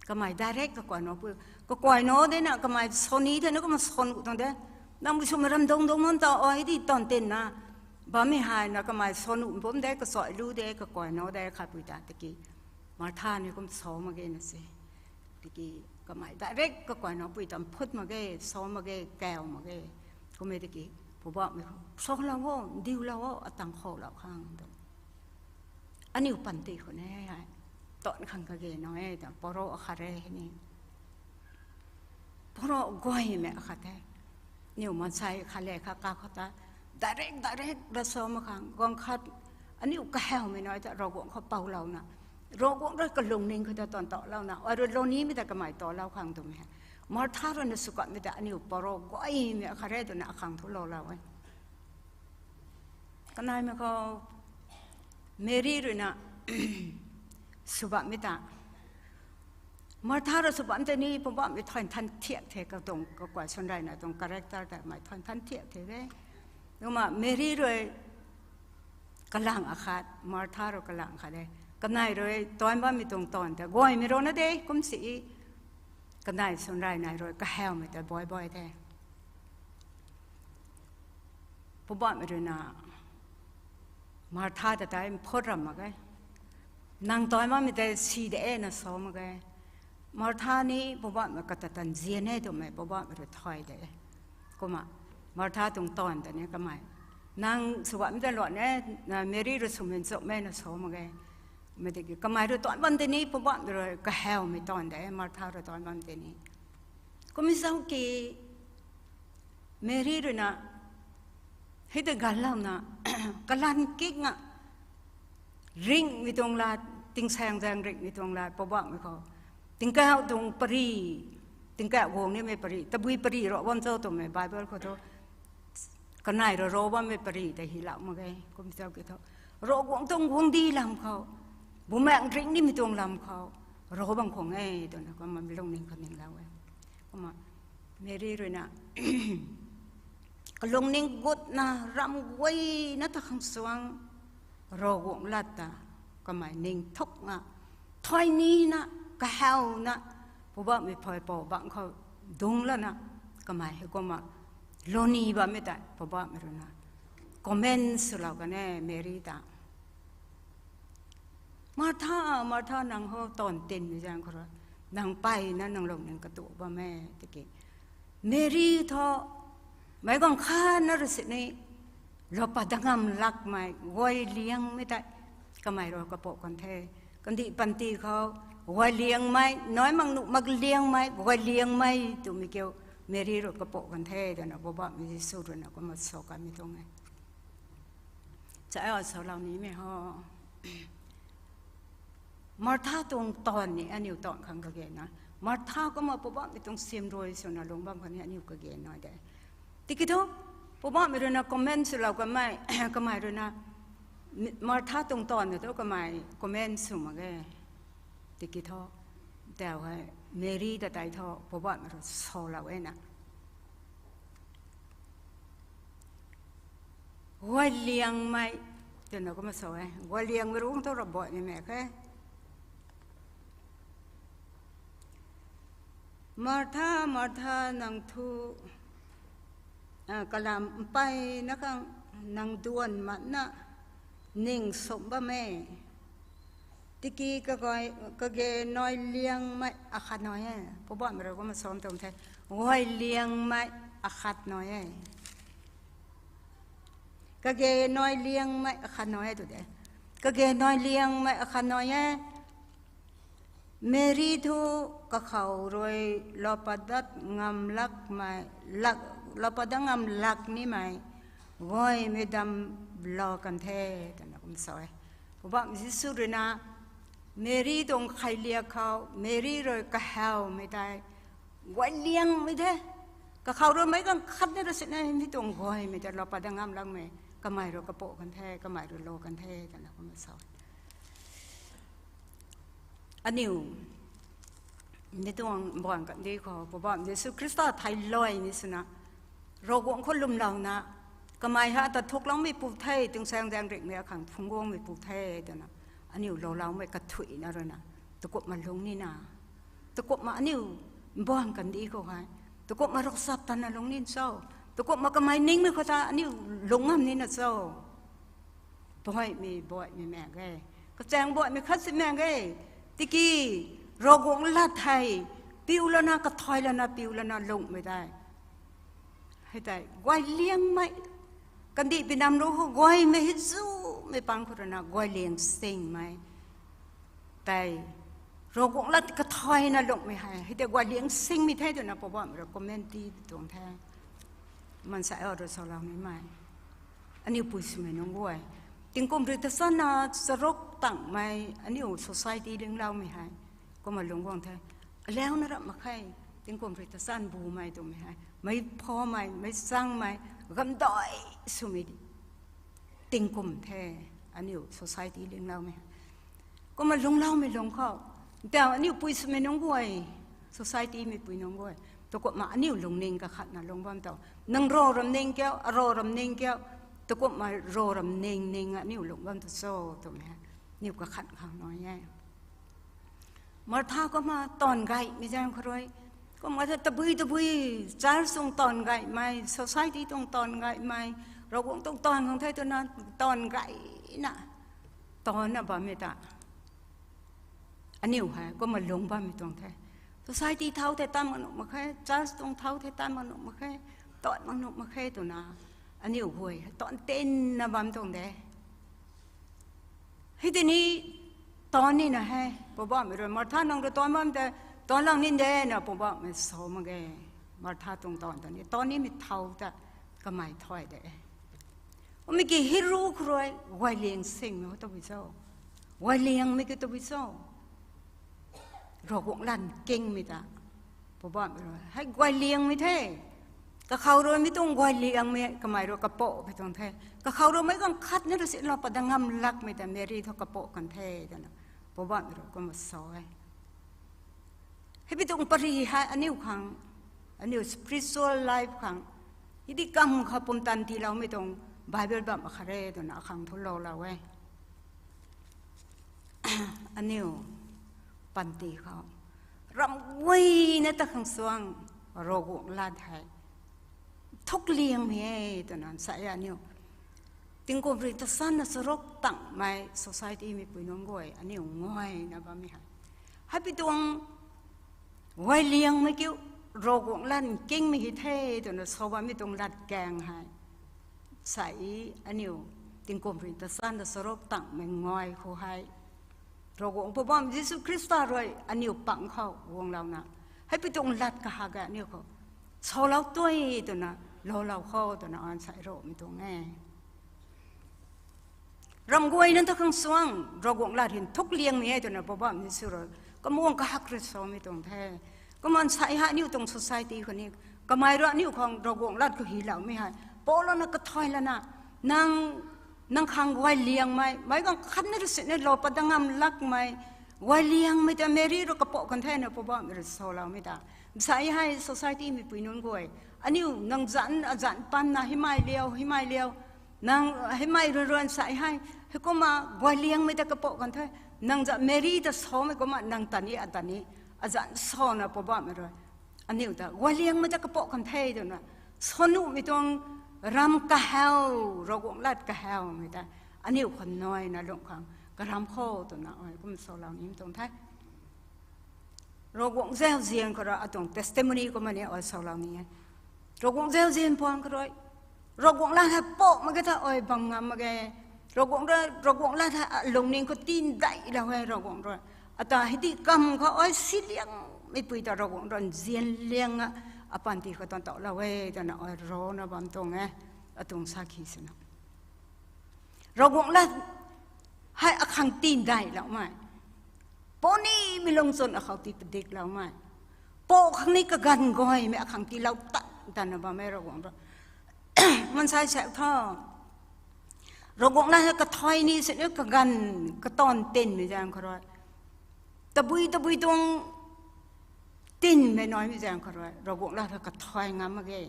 Kamei direct kakuay nac pui, kakuay nac de na kamei sa ni the na kumna sa nuh tuang de. Nang bi swmei ramdang dungc man ta, ai hei di taanv tinna bammei hei na kamei sa nuh bam de, kachuai lu de, kakuay nac de, khatpui ta tiki, Martha ni kum sa mak ge na se. Tiki kamei direct kakuay nac pui ta mphut mak ge, sa mak ge, kaw mak ge. Kum e tiki, Poubauhmei khou, salou o, ndiulou o, atang khoulou khang tu. Aniu panty khou ni hei, taanv khang kage nai e ta, paro akhat re ni. Paro guaymei akhat the. Aniu maansei khat le khat ka khou ta, direct, direct ra sa mak khang, guang khat, aniu kahawmei nai ta, Ravguangc khou poulouna, Ravguangc rui kalungning khou ta taanv talouna, ai rui lou nimei ta kamei talou khang twmei hei. Martha rui na sw kamei ta, aniu paro guaymei akhat re twna akhang thu loulou e. Kanaimei khou, Meri rui na sw bammei ta, Martha rui sw bam tei ni, Poubauhmei thuan than thiak the, katuang kakuay swn reyna tuang character ta mei thuan than thiak the de. Kumna Meri rui kalang akhat, Martha rui kalang khat de. Kanei rui taanv bammei tuang taanv ta guaymei rana de, kum si i. Kanei swn rey nai rui kahawmei ta buai buai the. Poubauhmei rui na, Martha ta tei mphut ram mak ge. Nang taanv bammei tei si de e na sa mak ge. Martha ni Poubauhmei kata tanzian e twmei Poubauhmei rui thay de. Kumna, Martha tuang taanv ta ni kamei, nang sw bammei ta luan e, na Meri rui swmei nchumhmei na sa mak ge. Mei tiki kamei rui taanv bam tei ni Poubauhmei rui kahawmei taanv de, Martha rui taanv bam tei ni. Kum zauc ki, Meri rui na, hei ta ganlouna, kalan kik nga, ringhmei tuang lat, tingsaeng zaeng ringhmei tuang lat, Poubauhmei khou. Tingkauh tuang pari, tingkauh guang nimei pari, tabui pari ro bam cho twmei Bible khou thu, kanei rui ro bammei pari ta hylou mak ge, kum zauc ki thu. Ravguangc tuang guangcdic lam khou, bumaengc ringh nimei tuang lam khou, ro bam khwan e twna kumna lungning khou ninglou e. Kumna, Meri rui na, kalungning gutna ram guayna ta khang suang, Ravguangc lat ta, kamei ning thuk nga, thay nina, kahawna, Poubauhmei phay pou bangc khou dungc lana, kamei hei kumna, lou ni bammei tei, Poubauhmei rui na, comment swlou kan e Meri ta. Martha, Martha, nang hou taanv tinmei zaeng khou rui, nang mpeyna nang lungning katu bam e, tiki. Meri thu, meic guang khatna rui sini, lou pat dat ngam lakmei, guay liangmei tei, kamei rui kapou kan the. Kandih panty khou, guay liangmei, nai mak nuh mak liangmei, guay liangmei twmei kiu, Meri rui kapou kan the, twna Poubauhmei Jisu rui na kumna sa kanmei tuang e. Cha, salou nimei ho. Martha tuang taanv ni aniu taanv khang kage na. Martha kumna Poubauhmei tuang sim rui swna lung bam khang ni aniu kage na de. Tiki thu, Poubauhmei rui na comment swlou kamei, kamei rui na, Martha tuang taanv na thu kamei comment sw mak ge. Tiki thu, tau hei, Meri ta tei thu, Poubauhmei rui salou e na. Guay liangmei, twna kumna sa e. Guay liangmei rui thu rap baihmei mak khe. Martha, Martha, nang thu, a, kalam mpeyna khang nang duan matna ning sumh bam e. Tiki kage, kage nai liangmei akhat nai e. Poubauhmei rui kumna sa tuang the. Guay liangmei akhat nai e. Kage nai liangmei akhat nai e tu de. Kage nai liangmei akhat nai e. Meri thu kakhou rui lou pat dat ngam lakmei, lak, lou pat dat ngam lak nimei, guaymei dam lou kan the, twna kumna sa e. Poubauhmei Jisu rui na, Meri tuang khailiak khou, Meri rui kahawmei tei, guay liangmei the. Kakhou rui meic guang khatna rui sini mi tuang guaymei tei lou pat dat ngam lakmei, kamei rui kapou kan the, kamei rui lou kan the, twna kumna sa e. Aniu, mi tuang mbuan kandih khou, Poubauhmei Jisu Khrista theiloumei swna, Ravguangc khou lwmlouna, kamei hei ata thukloumeipu the, tingsaeng zaeng ringhmei akhang phungc guangmeipu the, twna, aniu louloumei kathuicna rui na, takumhna lung nina, takumhna aniu mbuan kandih khou hei, takumhna ravchaptatna lung nin cho, takumhna kamei ningmei khou ta aniu lung ngam nina cho. Buaimei, buaimei mak ge. Kachaeng buaimei khat si mak ge. Tiki, Ravguangc lat hei, piu lana, kathai lana, piu lana lungmei tei, hei tei, guay liangmei. Kandih pi nam ru khou guaymei hei zu mei pang khou rui na guay liang singmei tei, Ravguangc lat kathayna lungmei hei hei tei guay liang singmei the twna Poubauhmei rui comment ti tuang the. Maansei a rui salou nimei, aniu pui swmei nunc guay, tingkum rui tachanna charuk tangmei aniu society lingloumei hei kumna lungc guang the. Alauna rap mak khe, tingkum rui tachan bumei twmei hei meic phamei, meic changmei, gamdai swmei tingkum the aniu society lingloumei. Kumna lungcloumei lungc khou, tau aniu pui swmei nunc guay, society mei pui nunc guay, takumna aniu lungning kakhatna lungc bam tu, nang ro ram ning kiu, aro ram ning kiu, takumna ro ram ning ning aniu lungc bam tu cho twmei hei aniu kakhat khang nai e. Martha kumna taanv gaymei zaeng khou rui, kumna the tabui tabui, church tuang taanv gaymei, society tuang taanv gaymei, Ravguangc tuang taanv khang the twna taanv gayna taanvna bammei ta aniu hei kumna lungc bammei tuang the. Society thau the tan mak nuh mak khe, church tuang thau the tan mak nuh mak khe, taanv mak nuh mak khe twna aniu guay hei taanv tinna bam tuang de. Hei tini taanv nina he, Poubauhmei rui Martha nang rui taanv bam tei taanv lang nin de na Poubauhmei sa mak ge. Martha tuang taanv ta ni taanv nimei thau ta kamei thay de. Amei ki hei ru khou rui guay liang singmei tabui cho, guay liangmei ki tabui cho, Ravguangc lat kingmei ta Poubauhmei rui hei guay liangmei the. Kakhou rui mi tuang guay liangmei kamei rui kapoh pei tuang the. Kakhou rui meic ganv khat ni rui silou pat dat ngam lakmei ta Meri thu kapoh kan the twna Poubauhmei rui kumna sa e. Hei pi tuang pary hei aniu khang, aniu spiritual life khang, hei di kam khou pumtan tiiloumei tuang Bible bam akhat re twna akhang thu loulou e. Aniu panty khou ram guayna ta khang suang Ravguangc lat hei thuk liangmei e twna sa e aniu. Tingkum rui tachanna charuk tangmei society mei pui nunc guay aniu nguayna bammei hei, hei pi tuang guay liangmei kiu Ravguangc lat kingmei hei the twna sa bammei tuang latkaeng hei sa e aniu. Tingkum rui tachanna charuk tangmei nguay khou hei Ravguangc Poubauhmei Jisu Khrista rui aniu pang khou guanglouna hei pi tuang lat kahak e aniu khou salou tui twna loulou khou twna an sa e Ravguangc tuang e. Ram guayna ta khang suang Ravguangc lat hei thuk liangmei e twna Poubauhmei Jisu rui kamuang kahak rui samei tuang the. Kumna sa e hei aniu tuang society khou ni kamei rui aniu khang Ravguangc lat khou hyloumei hei palouna kathay lana, nang, nang khang guay liangmei, meic ganv khat ni rui sini lou pat dat ngam lakmei, guay liangmei ta Meri rui kapoh kan the na Poubauhmei rui saloumei ta. Sa e hei society mei pui nunc guay, aniu nang zanc azanc panna himei liu himei liu, nang himei rui run sa e hei, heikumna guay liangmei ta kapoh kan the. Nang zanc Meri ta samei kumna nang ta ni ata ni azanc sana Poubauhmei rui aniu ta guay liangmei ta kapoh kan the twna sa nuhmei tuang ram kahau, Ravguangc lat kahawmei ta aniu khou naina lungh khang karam khou twna ai kum salou ni tuang the. Ravguangc zauzian khou rui atuang testimony kumna ni ai salou ni e. Ravguangc zauzian puang khou rui Ravguangc lat hei poh mak ge tha ai bam ngam mak ge. Ravguangc rui, Ravguangc lat hei lungning khou tindailou e Ravguangc rui. Ata hei di kam khou ai si liangmei pui ta Ravguangc rui nzian liang a, apanty khou tan tauhlou e twna ai rana bam tuang e. Atuang sakhi swna Ravguangc lat hei akhang tindailoumei, poh nimei lungchwn akhou tii padikloumei, poh khang ni kaganv gaymei akhang tiilou tan tanna bam e Ravguangc rui. Maansei sa thu Ravguangc lat hei kathay ni sini kaganv, kataanv tinmei zaeng khou rui, tabui tabui tuang tinmei naimei zaeng khou rui Ravguangc lat hei kathay ngam mak ge.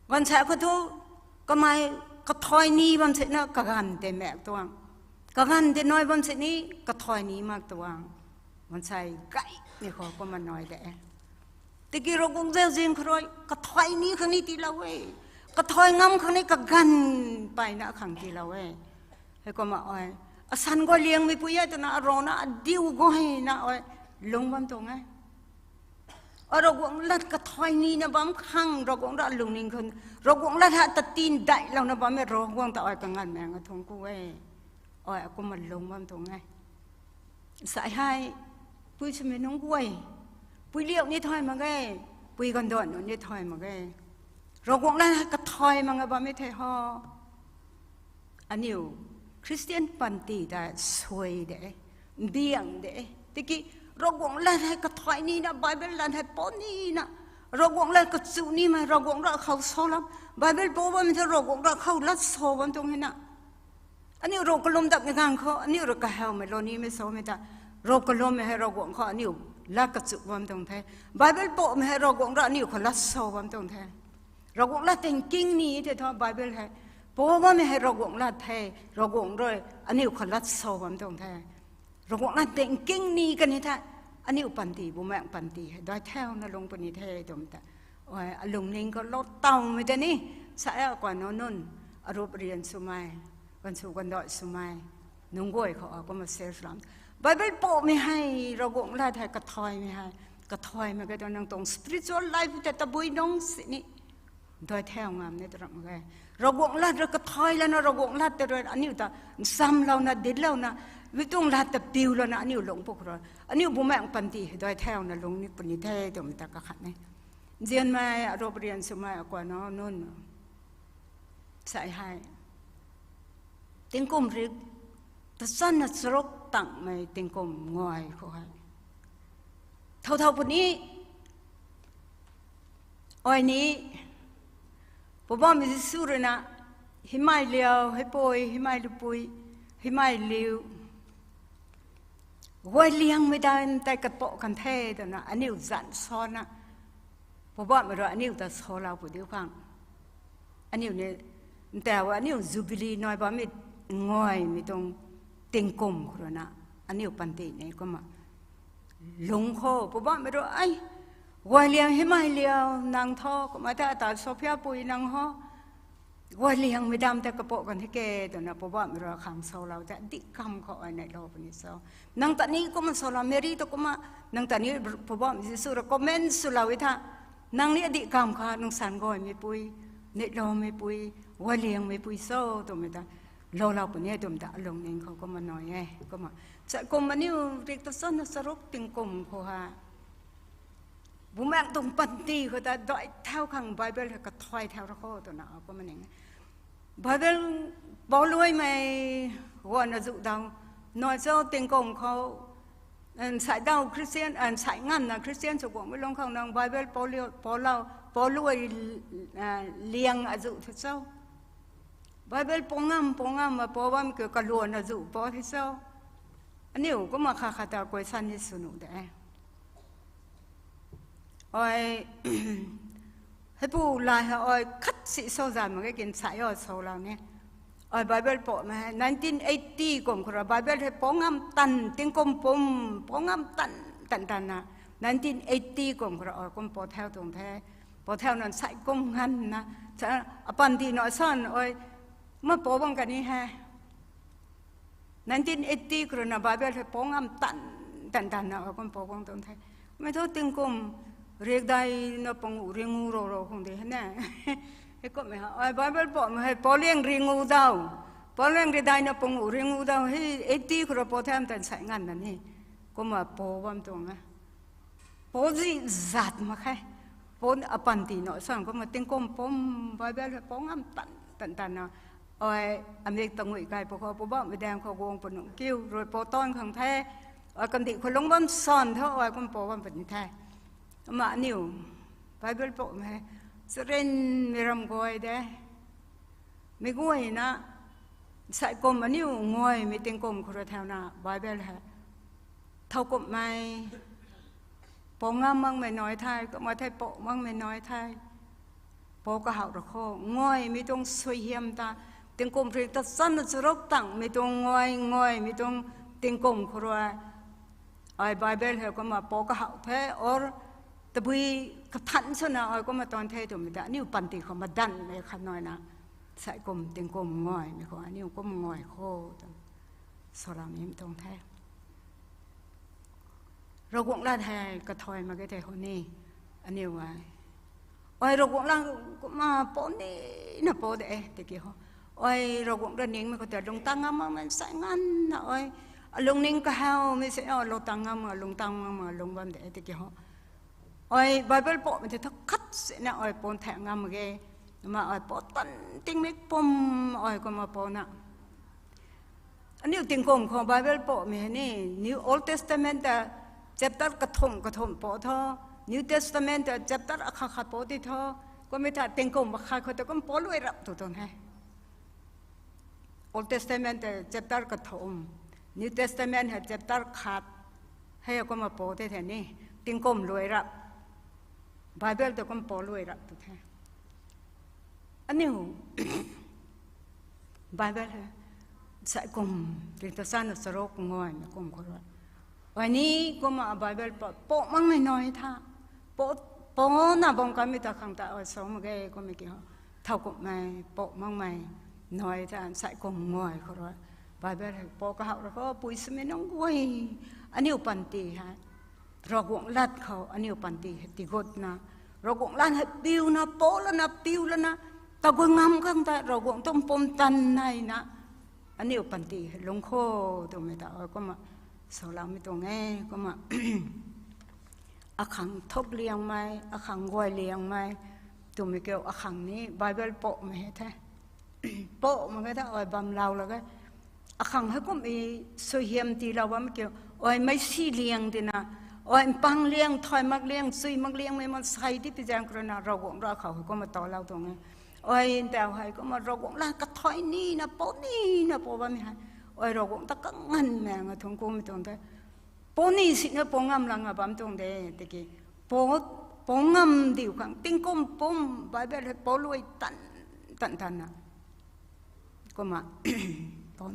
Gaanvsaekc khou thu kamei kathay ni bam sini kaganv tei mak tuang, kaganv tei nai bam sini kathay ni mak tuang. Maansei gaymei khou kumna nai de. Tiki Ravguangc zauzian khou rui kathay ni khang ni tiilou e, kathay ngam khang ni kaganv peyna akhang tiilou e. Heikumna ai, asan guay liangmei pui e twna arana adiu guayna ai lung bam tuang e. Ravguangc lat kathay nina bam khang, Ravguangc rui lungning khou, Ravguangc lat hei ta tin dailouna bammei Ravguangc ta ai kanganvmei nga thung ku e. Ai akumna lung bam tuang e. Sa hei, pui swmei nunc guay, pui liau ni thay mak ge, pui gandan nunc ni thay mak ge. Ravguangc lat hei kathay mak nga bammei the ho. Aniu Christian panty ta suai de, biang de. Tiki Ravguangc lat hei kathay nina, Bible lat hei pou nina, Ravguangc lat kachu nimei, Ravguangc rui khou sa lam, Bible pou bammei the Ravguangc rui khou lat sa bam tuang hei na. Aniu rui kalum dapmei ganv khou, aniu rui kahawmei lou nimei samei ta, rui kalummei hei Ravguangc khou aniu lat kachu bam tuang the. Bible poumei hei Ravguangc rui aniu khou lat sa bam tuang the. Ravguangc lat thinking ni the thu Bible hei, pou bammei hei Ravguangc lat the, Ravguangc rui aniu khou lat sa bam tuang the. Ravguangc lat thinking ni kani the, aniu panty, bumaengc panty hei dai thauna lung puni the twmei ta, ai alungning khou lou tawmei ta ni, sa e, akai nac nunc, arup rian swmei, ganv sw ganv dai swmei nunc guay khou akumna share sw lam, Bible poumei hei Ravguangc lat hei kathaymei hei, kathaymei khe tu nang tuang spiritual life ta tabui nung sini dai thau ngam ni tw ram mak ge. Ravguangc lat rui kathay lana, Ravguangc lat ta rui aniu ta nsamlouna, ditlouna, mi tuang lat ta piulouna aniu lung puk rui, aniu bumaengc panty hei dai thauna lung ni puni the twmei ta kakhat e. Nzianmei, arup rian swmei, akai nac nunc, sa hei, tingkum rik tachanna charuk tangmei tingkum ngai khou hei, thau thau puni, ai ni, Poubauhmei Jisu rui na, himei liau, heipui, himei lupui, himei liu, guay liangmei daeng tei kapou kan the twna aniu zanc sana, Poubauhmei rui aniu ta salou pu diu khang, aniu ni, ntau aniu Jubilee nai bammei ngaymei tuang tingkum khou rui na, aniu panty ni kumna lung khou Poubauhmei rui, ai, guay liang himei liau nang tho, kumna ta ata Sophia pui nang ho, guay liangmei daeng tei kapou kan the ke twna Poubauhmei rui khang salou ta dih kam khou ai neihlou puni cho. Nang ta ni kumna salou, Mary ta kumna, nang ta ni Poubauhmei Jisu rui comment swlou e tha, nang ni adih kam kha nang san gaymeipui, neihlou meipui, guay liangmeipui cho twmei ta loulou puni e twmei ta alungning khou kumna nai e, kumna. Sa kum aniu rik tachanna charuk tingkum khou ha, bumaengc tuang panty khou ta dai thau khang Bible hei kathay thau ra kho twna kumna ning e. Bible pouluaimei guangna zu daw, nai cho tingkum khou, nsei daw Christian, nsei nganvna Christian sw guangmei lung khou nang Bible poulou, poulou, pouluai, liang azu the cho. Bible pou ngam, pou ngam ma pou bam kiu kaluan azu pou the cho. Aniu kumna kha kha ta question ni sw nuh de. Ai, heipu lai hei ai khat si sw zan mak ge kin sa o salou ni. Ai Bible poumei hei nineteen eighty kum khou rui Bible hei pou ngam tan, tingkum pum, pou ngam tan, tan tan na. Nineteen eighty kum khou rui ai kum pou thau tuang the. Pou thau nan sai kum nganvna, sa, apanty na san ai, ma pou bam kani hei. Nineteen eighty khou rui na Bible hei pou ngam tan, tan tan na ai kum pou bam tuang the. Mei thu tingkum rik dai na panguh ringu rou rou khang de hei na. Hei kummei ha, ai Bible poumei hei pou liang ringu daw, pou liang rik dai na panguh ringu daw hei eighty khou rui pou thau tan sai nganvna ni, kumna pou bam tuang e. Pou zi zat mak khe. Pou apanty na san kumna tingkum pum Bible hei pou ngam tan, tan tan na. Ai, amik tangui kai pou khou Poubauhmei daeng khou guang puni kiu rui pou tan khang the. Ai kandih khou lung bam san tho ai kum pou bam puni the. Ama aniu Bible poumei hei charynmei ram guay de. Mei guayna, sai kum aniu ngaymei tingkum khou rui thauna Bible hei thau kumhmei, pou ngam makmei nai the, kumna thei pou makmei nai the. Pou kahak ra kho, ngaymei tuang suaihiam ta, tingkum rik tachanna charuk tangmei tuang ngay, ngaymei tuang tingkum khou rui ai Bible hei kumna pou kahak the, or tabui kathan swna ai kumna tan the twmei ta aniu panty khou madanmei khat naina, sai kum tingkum ngaymei khou aniu kum ngay kho twna salou ni tuang the. Ravguangc lat hei kathay mak ge the ho ni. Aniu ai, ai Ravguangc lang kumna pou nina pou de e tiki ho. Ai Ravguangc ra ningmei khou ta lungtang ngam makmei sa nganvna ai, alungning kahawmei si, lungtang ngam mak, lungtang ngam mak lung bam de e tiki ho. Ai Bible poumei tei thu khat sina ai pou nthaek ngam mak ge. Ma ai pou tan tingmik pum ai kumna pouna. Aniu tingkum khou Bible poumei hei ni, New Old Testament ta chapter kathumh kathumh pou tho, New Testament ta chapter akhat khat pou ti tho, kummei ta tingkum akhat khou ta kum pou luai rap tu tuang he. Old Testament ta chapter kathumh, New Testament hei chapter khat, hei kumna pou te the ni, tingkum luai rap, Bible ta kum pou luai rap tu the. Aniu Bible hei, sai kum, tingta sana charuk ngaymei kum khou rui, ai ni kumna Bible pou, pou makmei nai tha, pou, pouna bam kanmei ta khang ta ai sa mak ge kummei ki ho. Thowkumhmei pou makmei nai tha, sai kum ngay khou rui Bible hei pou kahak ra khou pui swmei nunc guay, aniu panty hei Ravguangc lat khou aniu panty hei tigutna, Ravguangc lat hei piuna, pou lana, piu lana, kaguay ngam khang ta Ravguangc tuang pumtan naina, aniu panty hei lungc kho twmei ta ai kumna saloumei tuang e. Kumna akhang thuk liangmei, akhang guay liangmei twmei kiu, akhang ni Bible poumei hei the. Pou mak ge tha, ai bam lau lak ge. Akhang hei kum i suaihiam tiilou bam kiu, ai meicsi liang tina, ai mpang liang, thay mak liang, chui mak liangmei maansei ti pi zaeng khou rui na Ravguangc ra khou hei kumna tow lou tuang e. Ai ntau hei kumna Ravguangc lat kathay nina, pou nina pou bammei hei, ai Ravguangc ta kanganv maeng a thuanc kumei tuang the. Pou ni sina pou ngam lang a bam tuang de, tiki pou, pou ngam diu khang tingkum pum Bible hei pou luai tan, tan, tanna. Kumna, pou,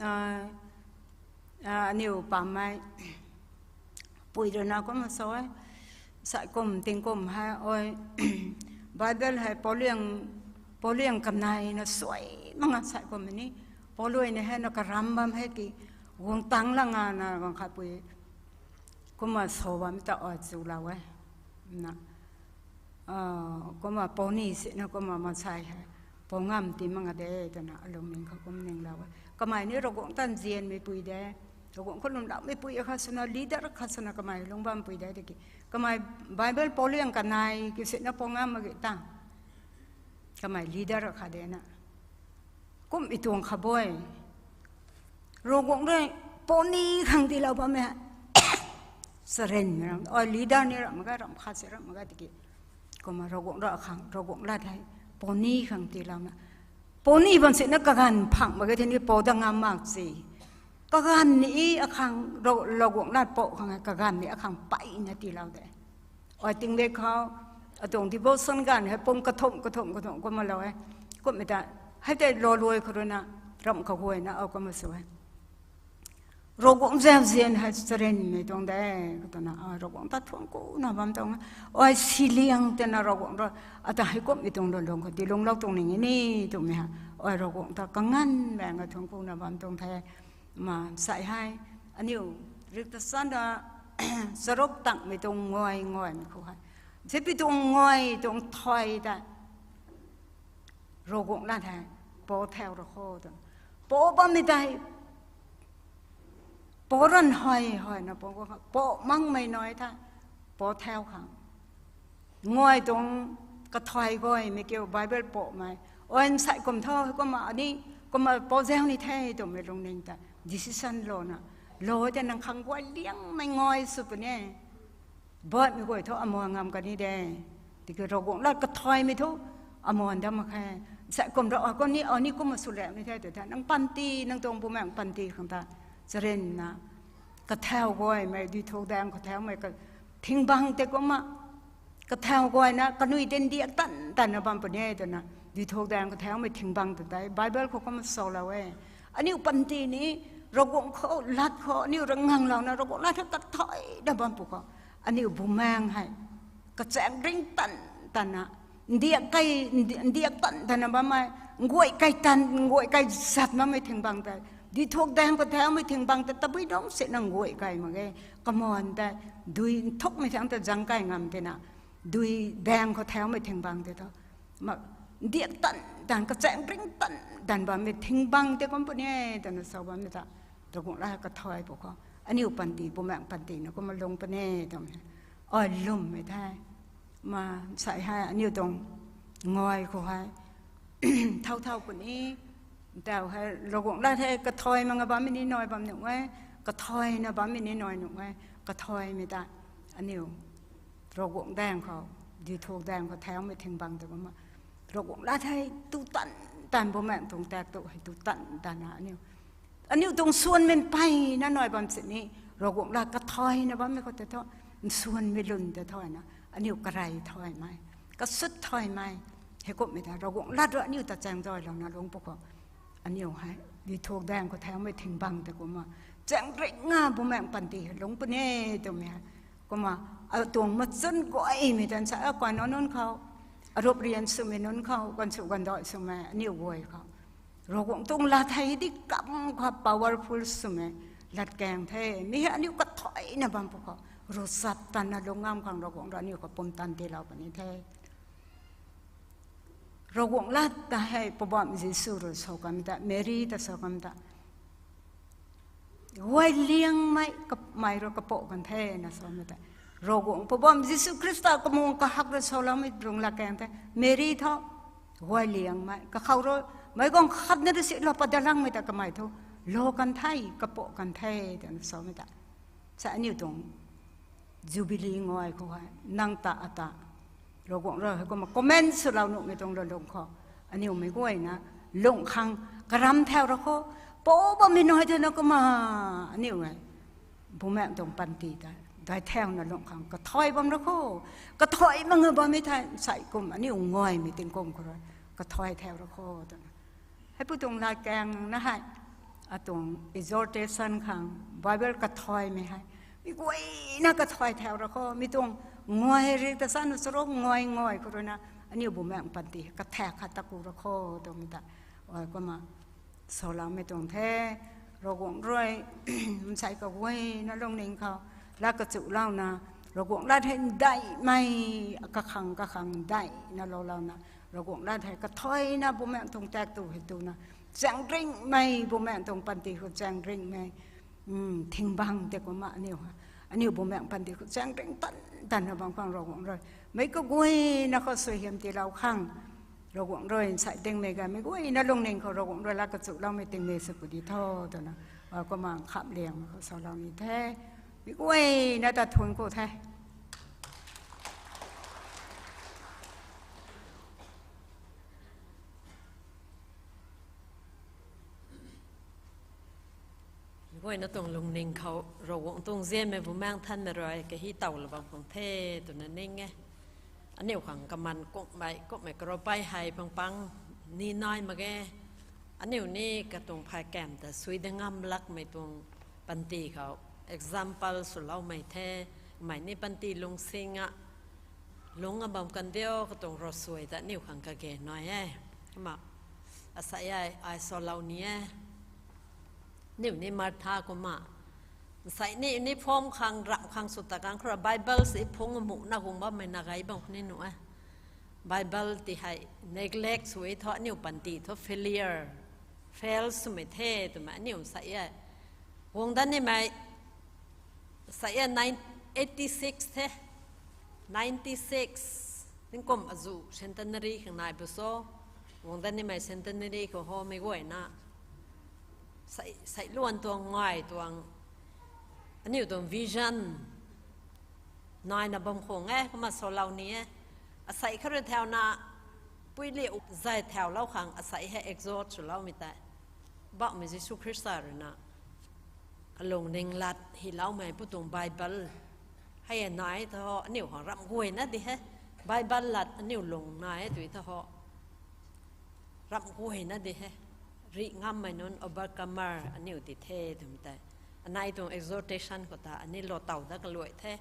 a, a, aniu pammei pui rui na kumna sa e, sai kum tingkum hei ai Bible hei pou liang, pou liang kanei na suai mak nga sai kum ni, pou luai ni hei na karam bam hei ki, guang tang lang a na guang khatpui. Kumna sa bammei ta ai chulou e. Na, a, kumna pou ni sina kumna maansei hei pou ngam ti mak nga de twna alungning khou kum ninglou e. Kamei ni Ravguangc ta nzianmei pui de, Ravguangc khou lwmloumei pui akhat swna, leader akhat swna kamei lungc bampui de tiki, kamei Bible pou liang kanei ki sina pou ngam mak ge ta, kamei leader akhat de na. Kum i tuang kha boi, Ravguangc rui pou ni khang tiilou bammei, charynmei ram, ai leader ni ramh mak ge, ramh khat si ramh mak ge tiki, kumna Ravguangc ra khang, Ravguangc lat hei pou ni khang tiilouna, pou ni bam sina kaganv phang mak ge the ni, pou dat ngam mak si. Kaganv ni akhang, Rav-, Ravguangc lat pou khang hei kaganv ni akhang peyna tiilou de. Ai tingmik khou, atuang devotion ganv hei pum kathumh, kathumh, kathumh kumna lou e. Kummei ta, hei tei lou luai khou rui na, ramh kaguayna au kumna sw e. Ravguangc zauzian hei charynmei tuang de, kha twna, ai Ravguangc ta thuanc kuna bam tuang e. Ai si liang tina Ravguangc ra, ata hei kummei tuang lungc lung khou ti lungclou tuang ning e ni twmei hei, ai Ravguangc ta kanganv maeng a thuanc kuna bam tuang the. Ma, sai hei, aniu, rikta sana, charuk tangmei tuang ngay, ngaymei khou hei, zipi tuang ngay tuang thay ta, Ravguangc lat hei pou thau ra kho twna, pou bammei tei, pou ran hei hei na pou, pou makmei nai tha, pou thau khang. Ngay tuang kathay gaymei kiu Bible poumei, ai nsai kum tho, kumna ni, kumna pou zaeng ni the twmei lungning ta decision louna, lou tei nang khang guay liangmei ngay sw puni. Baihmei guay thu amuan ngam kan ni de. Tiki Ravguangc lat kathaymei thu amuan dam mak khe. Nsai kum ra, a, kum ni, a, ni kumna sw lam ni the, tw the. Nang panty, nang tuang bumaengc panty khang ta, charynna, kathau gaymei, duithuak daeng kathaumei ka, thing bang tei kumna, kathau gayna, kanui tei ndiak tan tanna bam puni e twna, duithuak daeng kathaumei thing bang ta tei Bible khou kumna salou e. Aniu panty ni, Ravguangc khou, lat khou, aniu rui nganglouna, Ravguangc lat hei kathayna bam pwkhou, aniu bumaengc hei kachaeng ring tan tanna, ndiak kai, ndi-, ndiak tan tanna bammei, nguay kai tan, nguay kai zat makmei thing bang tei, duithuak daeng kathaumei thing bang tei, tabui dungc sina nguay kai mak ge, kamuan tei, dui nthukmei thangc ta zang kai ngam tina, dui daeng khou thaumei thingbang tei thu, ma, diak tan tan, kachaeng ring tan tan bammei thingbang tei kum puni e twna sa bammei ta, Ravguangc lat kathay pw khou aniu panty, bumaengc panty na kumna lung puni e twmei, ai lwmmei the. Ma, sai hei aniu tuang ngai khou hei thau thau puni, tau hei Ravguangc lat hei kathay mak nga bammei ni nai bam nuh e, kathayna bammei ni nai nuh e, kathaymei ta aniu Ravguangc daeng khou, duithuak daeng khou thaumei thingbang tei kumna, Ravguangc lat hei tu tan tan, bumaengc tuang tak tu hei tu tan tan na aniu, aniu tuang suan min peyna nai bam sini, Ravguangc lat kathayna bammei khou tei thu, nsuanmei lwn tei thayna, aniu karey thaymei, kasut thaymei, heikumhmei ta Ravguangc lat rui aniu ta chaeng zaylouna lungc pw khou, aniu hei duithuak daeng khou thaumei thingbang tei kumna, chaeng ringna bumaengc panty hei lung puni e twmei hei, kumna, atuang machun guaymei tan sa, akai nac nunc khou, arup rian swmei nunc khou, ganv sw ganvdaih swmei aniu guay khou, Ravguangc tuang lat hei di kam khou powerful swmei latkaeng the. Mi hei aniu kathayna bam pw khou, ruchat tanna lung ngam khang Ravguangc rui aniu khou pumtan tiilou puni the. Ravguangc lat ta hei Poubauhmei Jisu rui sa kamei ta, Meri ta sa kamei ta, guay liangmei kamei rui kapou kan the na samei ta, Ravguangc Poubauhmei Jisu Khrista kamung kahak rui saloumei rung latkaeng the. Meri thu guay liangmei kakhou rui, meic guang khatna rui silou padalangmei ta kamei thu lou kan the, kapou kan the twna samei ta, sa aniu tuang Jubilee ngai khou hei nang ta ata, Ravguangc rui hei kumna comment swlou nuhmei tuang lungc khou, aniu meic guayna lungh khang karam thau ra kho, pou bammei nai twna kumna, aniu e, bumaengc tuang panty ta dai thauna lungh khang kathay bam ra kho, kathay mak nga bammei thei sai kum aniu ngaymei tingkum khou rui kathay thau ra kho twna, heipu tuang latkaeng na hei, atuang exhortation khang, Bible kathaymei hei, mi guayna kathay thau ra kho, mi tuang ngai rik ta sana charuk ngai ngai khou ruina, aniu bumaengc panty kathak khat ta ku ra kho twmei ta, ai kumna saloumei tuang the. Ravguangc rui, nsei kaguayna lungning khou, lat kachulouna, Ravguangc lat hei daihmei, kakhang kakhang daihna loulouna, Ravguangc lat hei kathayna bumaengc tuang tak tu hei tuna, chaeng ringmei bumaengc tuang panty khou chaeng ringmei, thingbang tei kumna aniu, aniu bumaengc panty khou chaeng ring tan tanna bam khang Ravguangc rui meic kaguayna khou suaihiam tiilou khang, Ravguangc rui nsei dingmei ga meic guayna lungning khou Ravguangc rui lat kachuloumei tingmik sw pw di tho twna, kumna kham liang khou salou ni the. Meic guayna ta thuanc ku the. Meic guayna tuang lungning khou Ravguangc tuang zianmei Bumaengh Nthanmei rui kahi towlou bam khang the twna ning e. Aniu khang kaman kummei kummei karoupei hei pang pang ni nai mak ge. Aniu ni katuang phay kamv ta sui da ngam lakmei tuang panty khou example swloumei the. Kamei ni panty lungsing a, lungc a bam kan diu katuang ravsuai ta aniu khang kage nai e. Kumna, asei e, ai salou ni e. Aniu ni Martha kumna, nsei ni uniform khang ramh khang sw ta kan khou rui Bible si phungc amuhna guang bammei na gay bam khou ni nuh e. Bible ti hei neglect sw e thu aniu panty thu failure, fail swmei the twmei aniu nsei e. Guang dat nimei, nsei e nine, eighty six the, ninety six, tingkum azuh centenary khang nai pw so, guang dat nimei centenary khou ho meic guayna, sei, sei luan tuang ngai tuang, aniu tuang vision naina bam khang e, kumna salou ni e. Asei khou rui thauna, pui liu zay thaulou khang asei hei exhort swloumei tei, Poubauhmei Jisu Khrista ruina kalungning lat hyloumei pu tuang Bible hei nai thu aniu khang ramh guayna di he. Bible lat aniu lung nai e tui thu ho, ramh guayna di he. Rih ngammei nunc overcomer aniu ti the twmei tei, anei tuang exhortation khou ta ani lou tow dat kaluai the.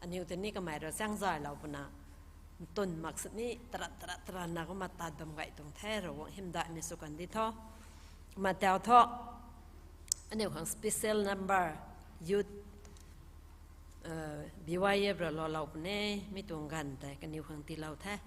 Aniu tei ni kamei rui chaeng zaylou pwna, ntwn mak sini tarat tarat taratna kumna tat bam gay tuang the, Ravguangc hymdaihmei sw kan di tho. Kumna tau thu, aniu khang special number, youth, B Y F rui lou lou puni, mi tuang ganv tei kaniw khang tiilou the.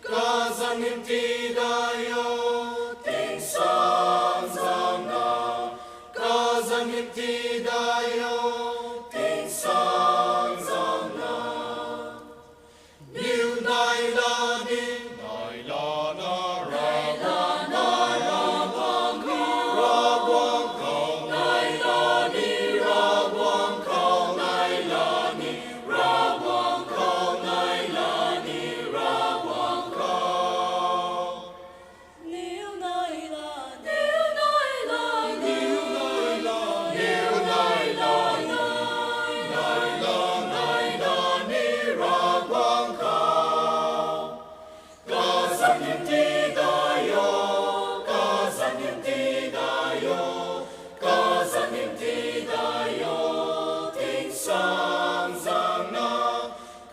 Kazang hym tiidai o, tingsaengzaeng na. Kazang hym tiidai o, tingsaengzaeng na. Niw nai la ni, nai la na, ra guang khou nai la ni, ra guang khou nai la ni, ra guang khou nai la ni, ra guang khou nai la ni, ra guang khou. Niw nai la, niw nai la, niw nai la, niw nai la, nai la, nai la ni, ra guang khou. Kazang hym tiidai o, kazang hym tiidai o, kazang hym tiidai o, tingsaengzaeng na.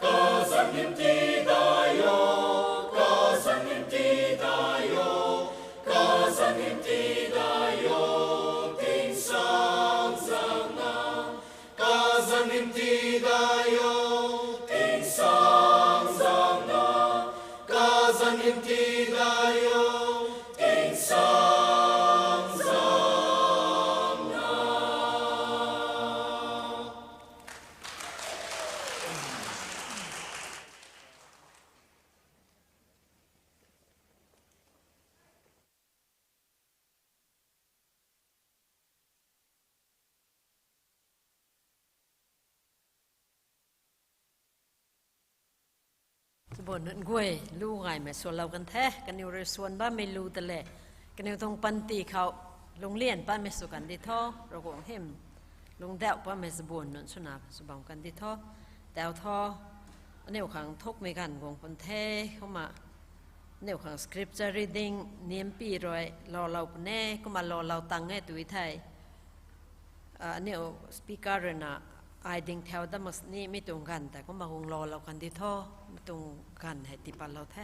Kazang hym tiidai o, kazang hym tiidai o, kazang hym tiidai o, tingsaengzaeng na. Kazang hym tiidai o, tingsaengzaeng na. Kazang hym tiidai o, tingsaeng Bun nunc guay lu gaymei swlou kan the, kaniw rui swan bammei lu ta le, kaniw tuang panty khou lunglian patmei sw kan di tho, Ravguangc hym lungdauh patmei chabuan nunc swna sw bam kan di tho. Tau tho, aniu khang thukmei ganv guang pun the, kumna aniu khang scripture reading niampi rui laalou pune, kumna laalou tang e tui thei. Aniu speaker rui na ai ding thau dat mak sini mi tuang ganv tei kumna guang laalou kan di tho, mi tuang ganv hei tipatlou the.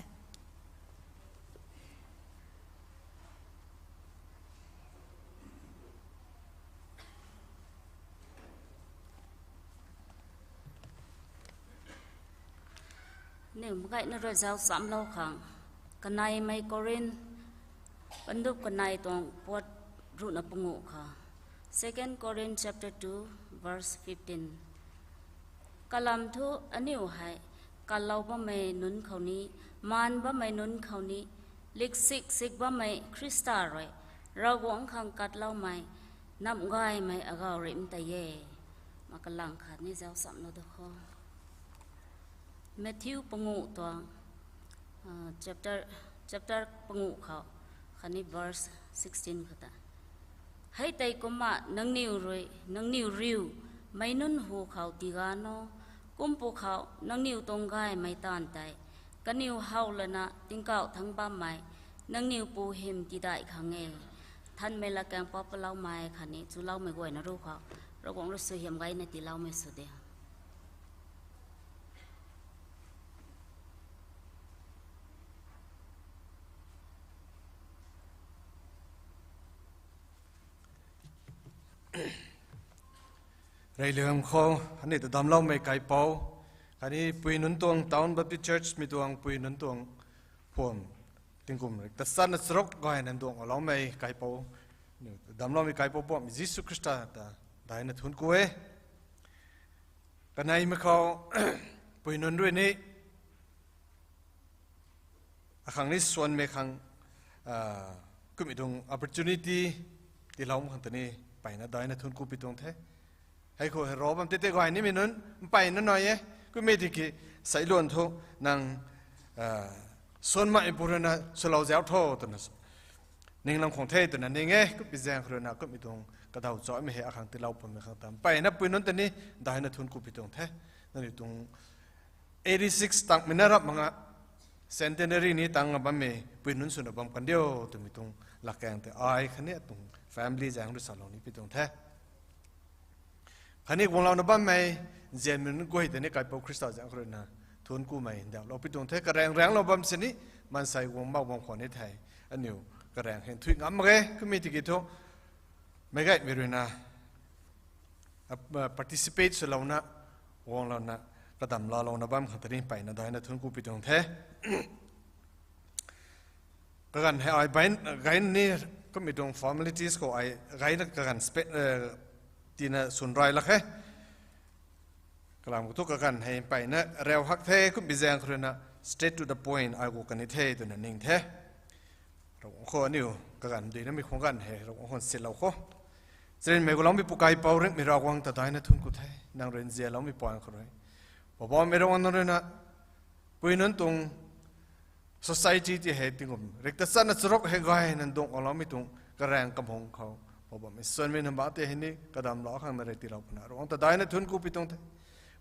Aniu makaina rui zauc chamlou khang, kaneimei Korin, pandup kanei tuang puat ruhna panguh khou, Second Corinth chapter two, verse fifteen. Kalam thu aniu hei, kalou bammei nunc khou ni, maan bammei nunc khou ni, liksik sik bammei Khrista rui, Ravguangc khang katloumei, namh gaymei agau rim tei e. Ma kalang khat ni zauc chamlou da kho. Matthew panguh tuang, chapter, chapter panguh khou, khatni verse sixteen khou ta. Hei tei kumna nangniw rui, nangniw riu, meic nunc hu khou tiga no, kum pwkhou nangniw tuang gaymei taanv tei, kaniw how lana tingkauh thangc bammei, nangniw pu hym tidaih khang e. Nthanmei latkaeng pau paloumei khatni chuloumei guayna ru khou, Ravguangc rui suaihiam gayna tiiloumei sw de. Reyliang khou, aniu ta damcloumei kaipouc, khatni pui nunc tuang Town Baptist Church mei tuang pui nunc tuang phuam, tingkum rui tachatna charuk gayna nduangloumei kaipouc, damcloumei kaipouc Poubauhmei Jisu Khrista ta daihna thuanc ku e. Kaneimei khou, pui nunc rui ni, akhang ni swanmei khang, kumhmei tuang opportunity tiilou khang ta ni, mpeyna daihna thuanc ku pi tuang the. Hei khou hei ro bam tei tei gay nimei nunc, mpeyna nai e, kumhmei tiki, seiluan thu, nang, swanmei pu rui na swlou zauc tho twna, ninglam khang the twna ning e, kumhmei zaeng khou rui na kumhmei tuang kadaw chamei hei akhang tiilou pwmei khang ta. Mpeyna pui nunc ta ni, daihna thuanc ku pi tuang the. Nangniw tuang eighty six tangmei na rap manga, centenary ni tang bammei pui nunc swna bam kan diu twmei tuang latkaeng tei ai khatni atuang family zaeng rui salou ni pi tuang the. Khatni guanglouna bammei, nzianmei nunc guay ta ni kaipouc Khrista zaeng khou rui na, thuanc kumei ndauhlou pi tuang the, karaeng raenglou bam sini, maansei guang mak bam khwan ni thei, aniu karaeng hei nthuih ngam mak ge, kumhmei tiki thu, meicgaymei rui na, participate swlouna, guanglouna, kadamc laalouna bam khang ta ni mpeyna daihna thuanc ku pi tuang the. Kaganv hei ai gay ni, kumhmei tuang formalities khou ai gayna kaganv, tina swn ray lak khe. Kalam khou thu kaganv hei mpeyna rau hak the, kumhmei zaeng khou rui na straight to the point ai gu kan ni the twna ning the. Ravguangc khou aniu kaganv duinamei khang ganv hei Ravguangc khou silou kho. Charynmei guloumei pu kaipouc ringhmei Ravguangc ta daihna thuanc ku the, nang rui nzianloumei puan khou rui. Poubauhmei Ravguangc nang rui na, pui nunc tuang society ti hei tingkum rui tachatna charuk hei gayna nduangloumei tuang karaeng kamung khou, Poubauhmei swanmei nunc ba tei hei ni kadamclou khang nang rui tiilou pwna Ravguangc ta daihna thuanc ku pi tuang the.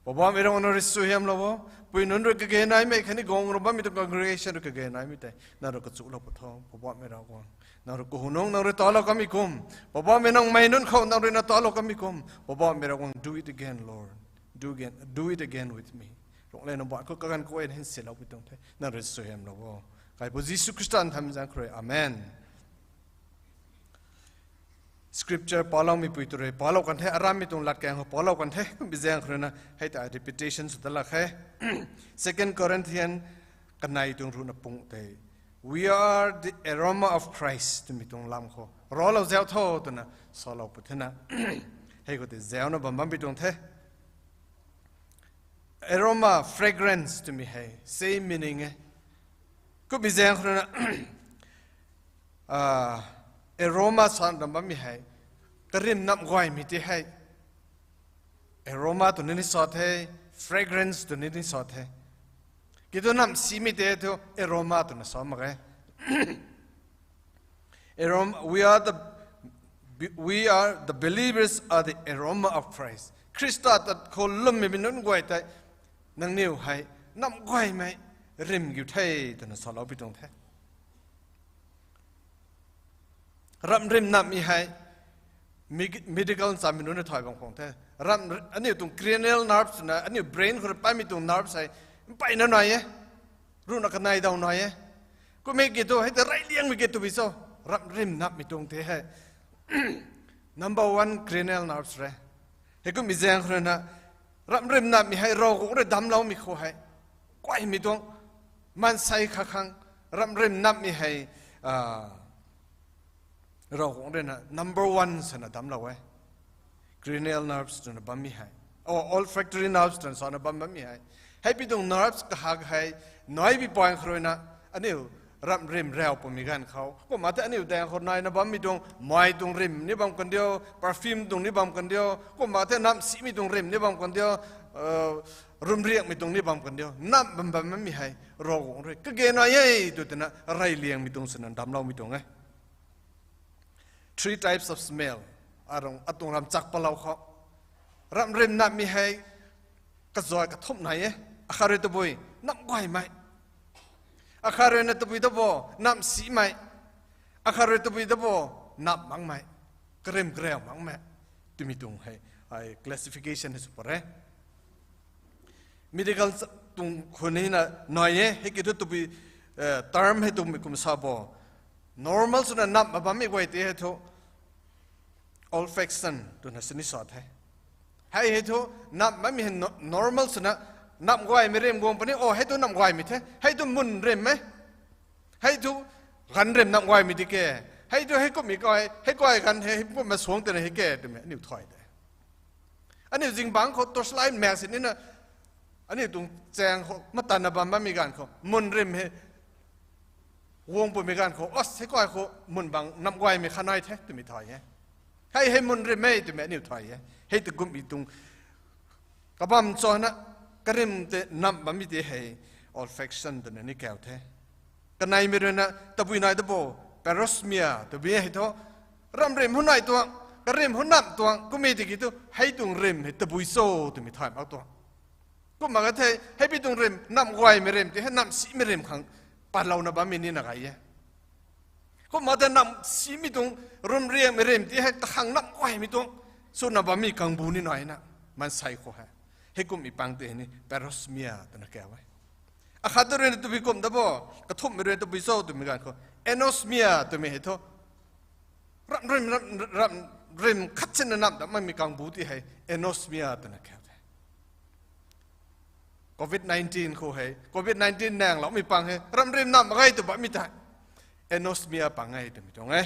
Poubauhmei Ravguangc nang rui suaihiamlou o, pui nunc rui kage naimei khatni guang ru bammei tuang congregation rui kage naimei tei nang rui kachulou pw tho, Poubauhmei Ravguangc. Nang rui kahunungc nang rui talou kamei kum, Poubauhmei nang mei nunc khou nang rui na talou kamei kum, Poubauhmei Ravguangc, do it again, Lord. Do again, do it again with me. Rungc le nang baan khou kaganv khou e na hin silou pi tuang the, nang rui suaihiamlou o. Kaipouc Jisu Khrista nthanmei zaeng khou rui, amen. Scripture paloumei pui tu rui palou kan the, arammei tuang latkaeng khou palou kan the, kumhmei zaeng khou rui na hei ta repetition sw ta lak khe. Second Corinthians kanei tuang ruhna pung tei, we are the aroma of Christ twmei tuang lam khou raclou zauc tho twna salou pw thena, hei khou tei zauna bam bam pi tuang the. Aroma, fragrance twmei hei same meaning e. Kumhmei zaeng khou rui na, aroma sa ram bammei hei, karim namh gaymei ti hei, aroma twni ni sa the, fragrance twni ni sa the. Kiu thu namh simei tei thu aroma twna sa mak e. Arom-, we are the, we are the believers are the aroma of Christ. Khrista ta khou lwmmei nunc guay tei nangniw hei namh guaymei rim kiu the twna salou pi tuang the. Ramh rim namhmei hei, medical chamei nunc na thay bam khang the. Ramh, aniu tuang cranial nerves na, aniu brain khou rui paimei tuang nerves hei mpeyna nai e. Ruhna kanei daw nai e. Kummei ki thu hei ta reyliangmei ki twbi cho, ramh rim namhmei tuang the hei number one cranial nerves re. Hei kummei zaeng khou rui na, ramh rim namhmei hei Ravguangc rui damcloumei khou hei guaymei tuang, maansei khat khang ramh rim namhmei hei Ravguangc rui na number one swna damclou e. Cranial nerves twna bammei hei, olfactory nerves twna sana bam bammei hei, hei pi tuang nerves kahak hei nai pi paeng khou rui na, aniu ramh rim rau pwmei ganv khou, kumna the aniu daeng khou naina bammei tuang mei tuang rim ni bam kan diu, perfume tuang ni bam kan diu, kumna the namh simei tuang rim ni bam kan diu, rum riakmei tuang ni bam kan diu, namh bam bam bammei hei Ravguangc rui kage nai e tw twna reyliangmei tuang swna damcloumei tuang e. Three types of smell. Arung atuang ram chak palou khou, ramh rim namhmei hei kazay kathumh nai e. Akhat rui tabui namh guaymei, akhat rui na tabui ta bo namh simei, akhat rui tabui ta bo namh makmei, karim karau makmei twmei tuang hei, hei classification hei sw pat re. Medical tuang khou ni na nai e, hei ki thu tabui term hei tuang mi kum sa bo, normal swna namh bammei guay tei hei thu olfaction twna sini sa the. Hei hei thu namh bammei hei normal swna namh guaymei rim guang puni, o hei thu namh guaymei the, hei thu mun rim e, hei thu ganv rim namh guaymei di ke, hei thu hei kummei kai, hei kai ganv hei hei kummei suang twna hei ke twmei aniu thay de. Aniu zingbangc khou torchlight mak sini na, aniu tuang chaeng khou matanna bam bammei ganv khou mun rim hei guang pwmei ganv khou, as, hei kai khou mun bang namh guaymei kha nai the twmei thay e. Hei hei mun rim e twmei aniu thay e. Hei ta kummei tuang kabam chana, karim tei namh bammei tei hei olfaction twna ni kau the. Kaneimei rui na tabui nai ta bo parosmia twbi hei thu, ramh rim hu nai tuang, karim hu namh tuang, kummei tiki thu hei tuang rim hei tabui cho twmei thay mak tuang. Kumna ka the, hei pi tuang rim namh guaymei rim tei hei namh simei rim khang patlouna bammei ni na gay e. Kumna ta namh simei tuang, rum riakmei rim tei hei kakhang namh guaymei tuang swna bammei kangbu ni nai na, maansei khou hei. Hei kummei pang tei hei ni parosmia twna kau e. Akhat rui na tabui kum ta bo, kathumhmei rui na tabui cho twmei ganv khou anosmia twmei hei thu, ramh rim, ramh rim khat sinna namh dat makmei kangbu tei hei anosmia twna kau the. Covid nineteen khou hei, covid nineteen nangloumei pang hei ramh rim namh mak ge tw bammei tei anosmia pang e twmei tuang e.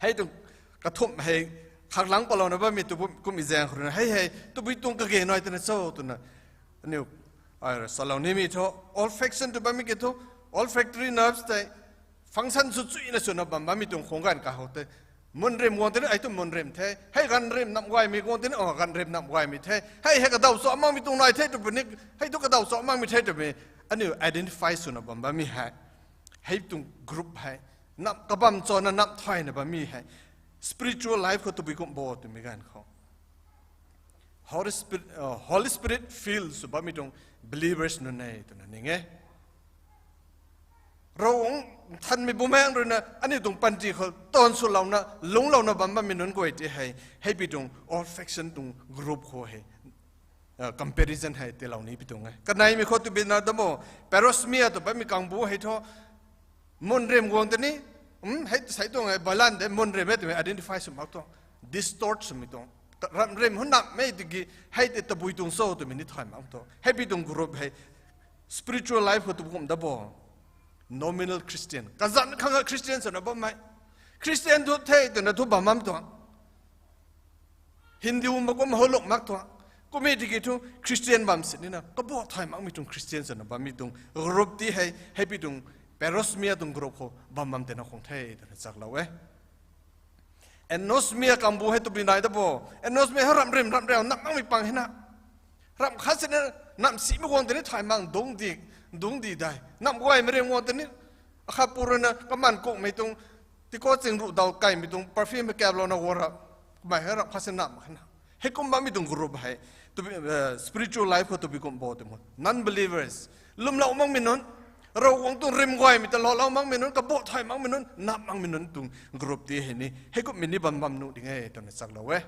Hei tuang kathumh hei khaklang palouna bammei tu kummei zaeng khou rui na hei hei tabui tuang kage nai twna cho twna aniu ai rui salou nimei thu, olfaction tw bammei ki thu, olfactory nerves tei function sw chuyna swna bam bammei tuang khang ganv kahou tei, mun rim guang tei ni hei tu mun rim the, hei ganv rim namh guaymei guang tei ni, o, ganv rim namh guaymei the, hei hei kadaw cho makmei tuang nai the tw puni, hei thu kadaw cho makmei the twmei aniu identify swna bam bammei hei, hei tuang group hei namh kabam chana namh thayna bammei hei spiritual life khou tabui kum bo twmei ganv khou Holy Spirit, Holy Spirit filled sw bammei tuang believers nunc e twna ning e. Ravguangc Nthanmei Bumaengh rui na aniu tuang panty khou taanv swlouna lungclouna bam bammei nunc guay tei hei, hei pi tuang olfaction tuang group khou hei comparison hei tiilou ni pi tuang e. Kaneimei khou twbi na ta bo, parosmia tw bammei kangbu hei thu, mun rim guang tei ni, hei sei tuang e, balan de mun rim e twmei identify sw mak tuang, distort swmei tuang, ramh rim hu namhmei tiki hei tei tabui tuang cho twmei ni thay mak tuang. Hei pi tuang group hei spiritual life khou tu kum ta bo, nominal Christian, kazanc khang Christian swna bammei, Christian thu the twna thu bam bam tuang, Hindu mak kum hou luk mak tuang, kummei tiki thu Christian bam sini na kabo thay makmei tuang Christian swna bammei tuang group tei hei, hei pi tuang parosmia tuang group khou bam bam tei na khang the twna chaklou e. Anosmia kangbu hei twbi nai ta bo, anosmia hei ramh rim ramh rau namh makmei pang hei na, ramh khat sini Namh simei guang tei ni thay mak dungc di, dungc di dai. Namh guaymei rim guang tei ni, akhat pu rui na kaman kukmei tuang, tiko ching ruh daw kaimei tuang perfume hei kaplouna guang ra, kamei hei rap khat si namh mak khe na. Heikum bammei tuang group hei, tabui, eh, spiritual life khou tabui kum bo tei mo. Non-believers. Lwmlou makmei nunc, Ravguangc tuang rim guaymei ta lolou makmei nunc, kabah thay makmei nunc, namh makmei nunc tuang group ti hei ni. Heikumhmei ni bam bam nuh ding e, twna chaklou e.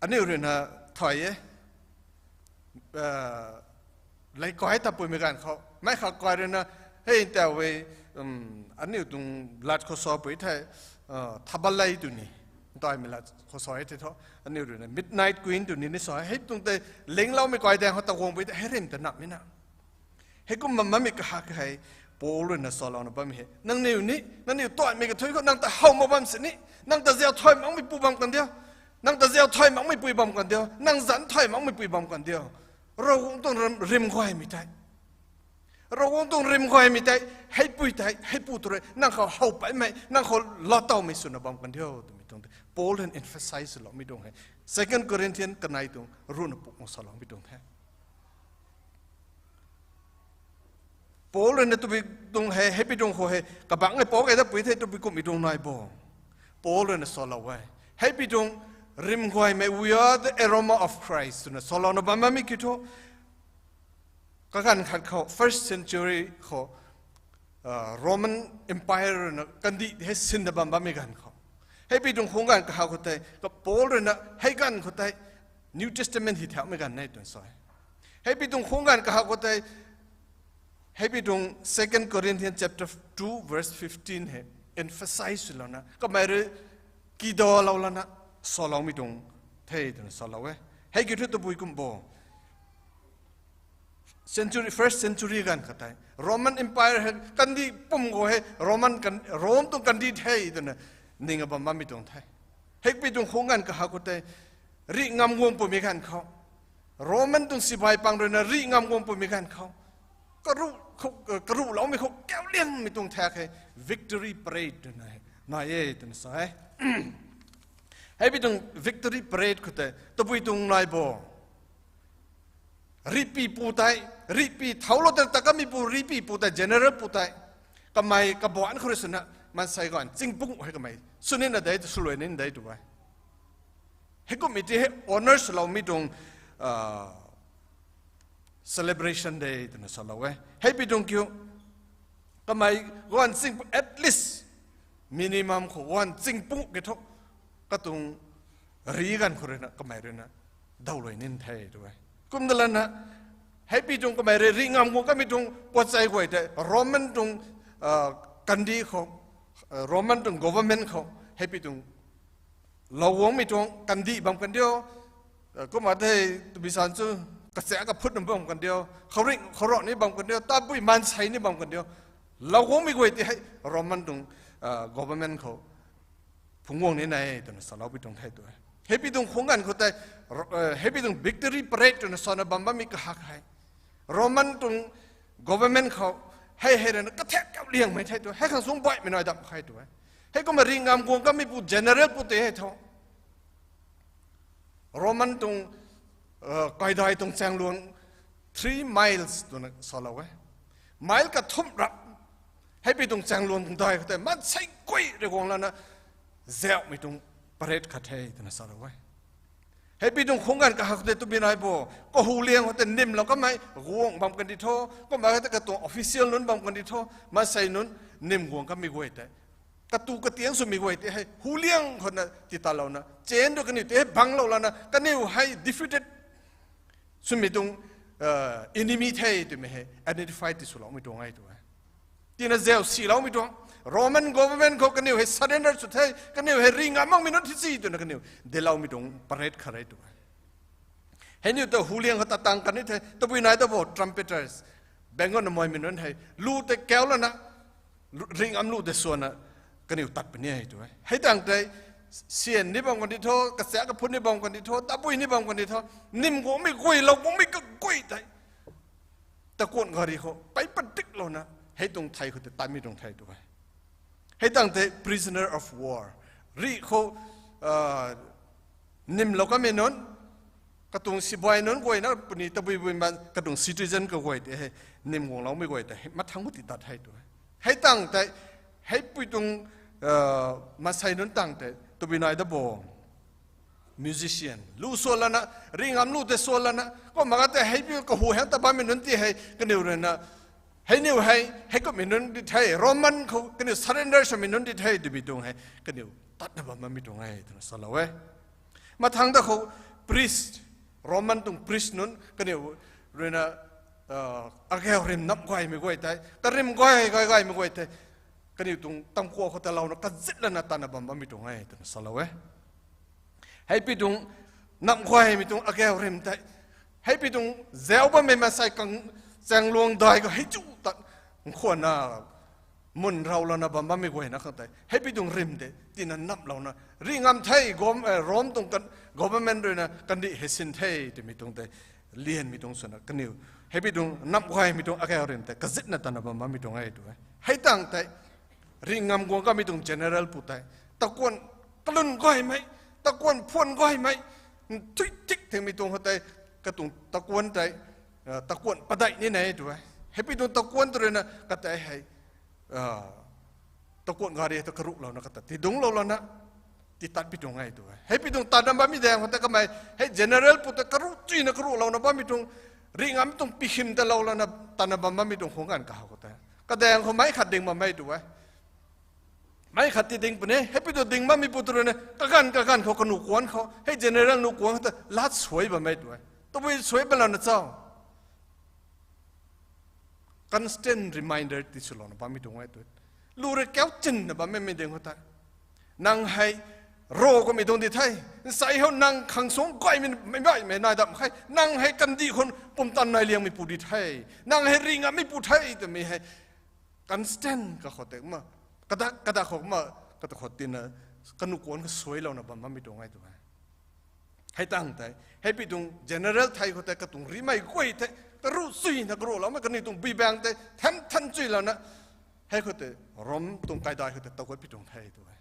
Aniu rui na thay e. Leikai ta puimei ganv khou. Mei kha kai rui na, hei ntaw e, aniu tuang lat khou sa pui thei, thabalei tw ni. Ntaimei lat khou sa e thei thu. Aniu rui na midnight queen tw ni ni sa e. Hei tuang tei lingloumei kai daeng khou ta guang pui thei, hei rim ta namhmei na. Heikum bam bammei kahak hei, Paul rui na salouna bammei hei. Nangniw ni, nangniw taimei kathui khou nang ta how mak bam sini, nang ta zau thay makmei pu bam kan diu, nang ta zau thay makmei pui bam kan diu, nang zanc thay makmei pui bam kan diu. Ravguangc tuang rim, rim guaymei tei. Ravguangc tuang rim guaymei tei, heipui tei, heipu tu rui, nang khou how paimei, nang khou latowmei swna bam kan diu, twmei tuang tei. Paul rui na emphasize loumei tuang hei. Second Corinthian kanei tuang, ruhna puk ma saloumei tuang the. Paul rui na tabui tuang hei, heipi tuang khou hei, kabangc hei Paul kei ta pui thei tabui kumhmei tuang nai bo. Paul rui na salou e. Heipi tuang rim guaymei, we are the aroma of Christ, twna salouna bam bammei kiu thu. Kaganv khat khou, first century khou, Roman Empire rui na kandih hei sinna bam bammei ganv khou. Heipi tuang khung ganv kaha khou tei, ka Paul rui na hei ganv khou tei, New Testament hi thaumei ganv nei twna sa e. Heipi tuang khung ganv kaha khou tei, heipi tuang Second Corinthians chapter two verse fifteen hei emphasize swlouna, kamei rui kidalou lana, saloumei tuang the twna salou e. Hei kiu thu tabui kum bo. Century, first century ganv khat tei. Roman Empire hei kandih pum khou hei, Roman kan-, Rome tuang kandih the twna ning a bam bammei tuang the. Heipi tuang khung ganv kaha khou tei, rih ngam guang pumei ganv khou. Roman tuang sibai pang rui na rih ngam guang pumei ganv khou. Karuh, karuhloumei khou kauliangmei tuang thak hei, victory parade twna hei, nai e twna sa e. Heipi tuang victory parade khou tei, tabui tuang nai bo. Rihpi pu tei, rihpi thaulou tei ta kamei pu, rihpi pu tei, general pu tei. Kamei kabuan khou rui swna, maansei ganv, chingpung hei kamei. Sw nina dei, swluai nina dei tw e. Heikumhmei ti hei honor swloumei tuang, celebration de twna salou e. Heipi tuang kiu, kamei ganv chingpung, at least, minimum khou ganv chingpung ke thu, katuang rih ganv khou rui na, kamei rui na, dawluai nin the tw e. Kumna lana, heipi tuang kamei rui rih ngam guang kamei tuang puatchai guay tei, Roman tuang, kandih khou, Roman tuang government khou, heipi tuang lou guangmei tuang kandih bam kan diu, kumna tei tabui san chu, kacha kaphut na bam kan diu, khouringh khouruh ni bam kan diu, tabui maansei ni bam kan diu. Lou guangmei guay ti hei Roman tuang, government khou phungc guang ni nai twna saloupui tuang the tw e. Heipi tuang khung ganv khou tei, heipi tuang victory parade twna sana bam bammei kahak hei, Roman tuang government khou, hei hei rui na kathek kauliangmei the tw e. Hei khang sung baihmei nai dam khe tw e. Heikumna rih ngam guang kamei pu general pu tei hei thu, Roman tuang, kaidai tuang chaengluang three miles twna salou e. Mile kathumh rap. Heipi tuang chaengluang tuang dai khou tei maansei guay rui guang lana, zauhmei tuang parade khat the twna salou e. Heipi tuang khung ganv kaha khou tei tabui nai bo. Kahu liang khou tei nimlou kamei guang bam kan di tho. Kumna khou tei katuang official nunc bam kan di tho. Maansei nunc nim guang kamei guay tei, katu katiang swmei guay tei hei, hu liang khou na titalouna, chain tu kaniw tei hei banglou lana, kaniw hei defeated swmei tuang, enemy the twmei hei identify ti swloumei tuang e tw e. Tina zau siloumei tuang. Roman government khou kaniw hei surrender sw the, kaniw hei rih ngam makmei nunc thi si twna kaniw deloumei tuang parade khat e tw e. Heiniw ta hu liang khou ta tang kan ni the, tabui nai ta bo trumpeters. Bang guangna maimei nunc hei, lu tei kau lana, rih ngam lu tei suana, kaniw tat puni e tw e. Hei tang tei, syan ni bam kan di tho, kacha kaphut ni bam kan di tho, tabui ni bam kan di tho, nim guangmei guay, lou guangmei kaguay tei, takuan gari khou pei padiklouna, hei tuang thei khou tei tatmei tuang the tw e. Hei tang tei prisoner of war. Rih khou, nimlou kamei nunc, Katuang sibai nunc guayna puni tabui bui ma katuang citizen kaguay tei hei, nim guangloumei guay tei hei mathang u ti tat hei tu. Hei tang tei, heipui tuang, masei nunc tang tei tabui nai da bo. Musician lu suan lana, ringam lu tei suan lana, kumna ka tei heipui kahu hang ta bammei nunc ti hei kaniw ruina, hei niw hei, hei kummei nunc di the, Roman khou kaniw surrender swmei nunc di the twmei tuang hei kaniw tatna bam bammei tuang e twna salou e. Mathang da khou priest, Roman tuang priest nunc kaniw ruina, agau rim nap gaymei guay tei, karim gay gay gaymei guay tei, kaniw tuang tamkua khou ta louna kazit lana tatna bam bammei tuang e twna salou e. Heipui tuang nap gaymei tuang agau rim tei, heipui tuang zau bammei masei kang, chaengluang dai khou hei chu tat, nkhwanna mun rau lana bam bammei guayna khang tei heipui tuang rim tei tina naplouna ringam the, Rome tuang government ruina kandih hei sin the twmei tuang tei lianmei tuang swna kaniw heipui tuang nap gaymei tuang agau rim tei kazitna tatna bam bammei tuang e tu e. Hei tang tei ringam guang kamei tuang general pu tei, takuan kalun gaymei, takuan phuan gaymei, nthui tik thingmei tuang khou tei, katuang takuan tei, takuan padeih ni ne tu e. Heipui tuang takuan tu ruina katei hei, takuan gari ta karuhlouna kata tidungclou lana titat pi tuang e tu e. Heipui tuang tatna bammei daeng khou tei kamei hei general pu tei karuh chuyna karuhlouna bammei tuang, ringammei tuang pihym ta lou lana tatna bam bammei tuang khang ganv kahow khou tei, kadaeng khou meic khat ding bammei tu e. Meic khat ti ding puni, heipui tu ding bammei pu tu ruina kaganv kaganv khou kanu kuanc khou hei general nu kuanc khou ta lat suai bammei tu e. Tabui suai bam lana chau, constant reminder ti swlouna bammei tuang e tu. Lu rui kau chinna bammei mei ding khou tei, nang hei Rav kummei tuang di the, nsei hou nang khang suang gaymei mei baihmei nai dam khe, nang hei kandih khou pumtan nai liangmei pu di the, nang hei ringammei pu the twmei hei constant kakhou tei ma, kadak kadak khou ma, kata khou tina kanu kuanc kasuailouna bam bammei tuang e tu e. Hei tang tei heipui tuang general thei khou tei katuang rimei guay tei karuh chuyna karuhloumei kaniw tuang buibaeng tei than than chuy lana, hei khou tei Rome tuang kaidai khou tei taguat pi tuang the tu e.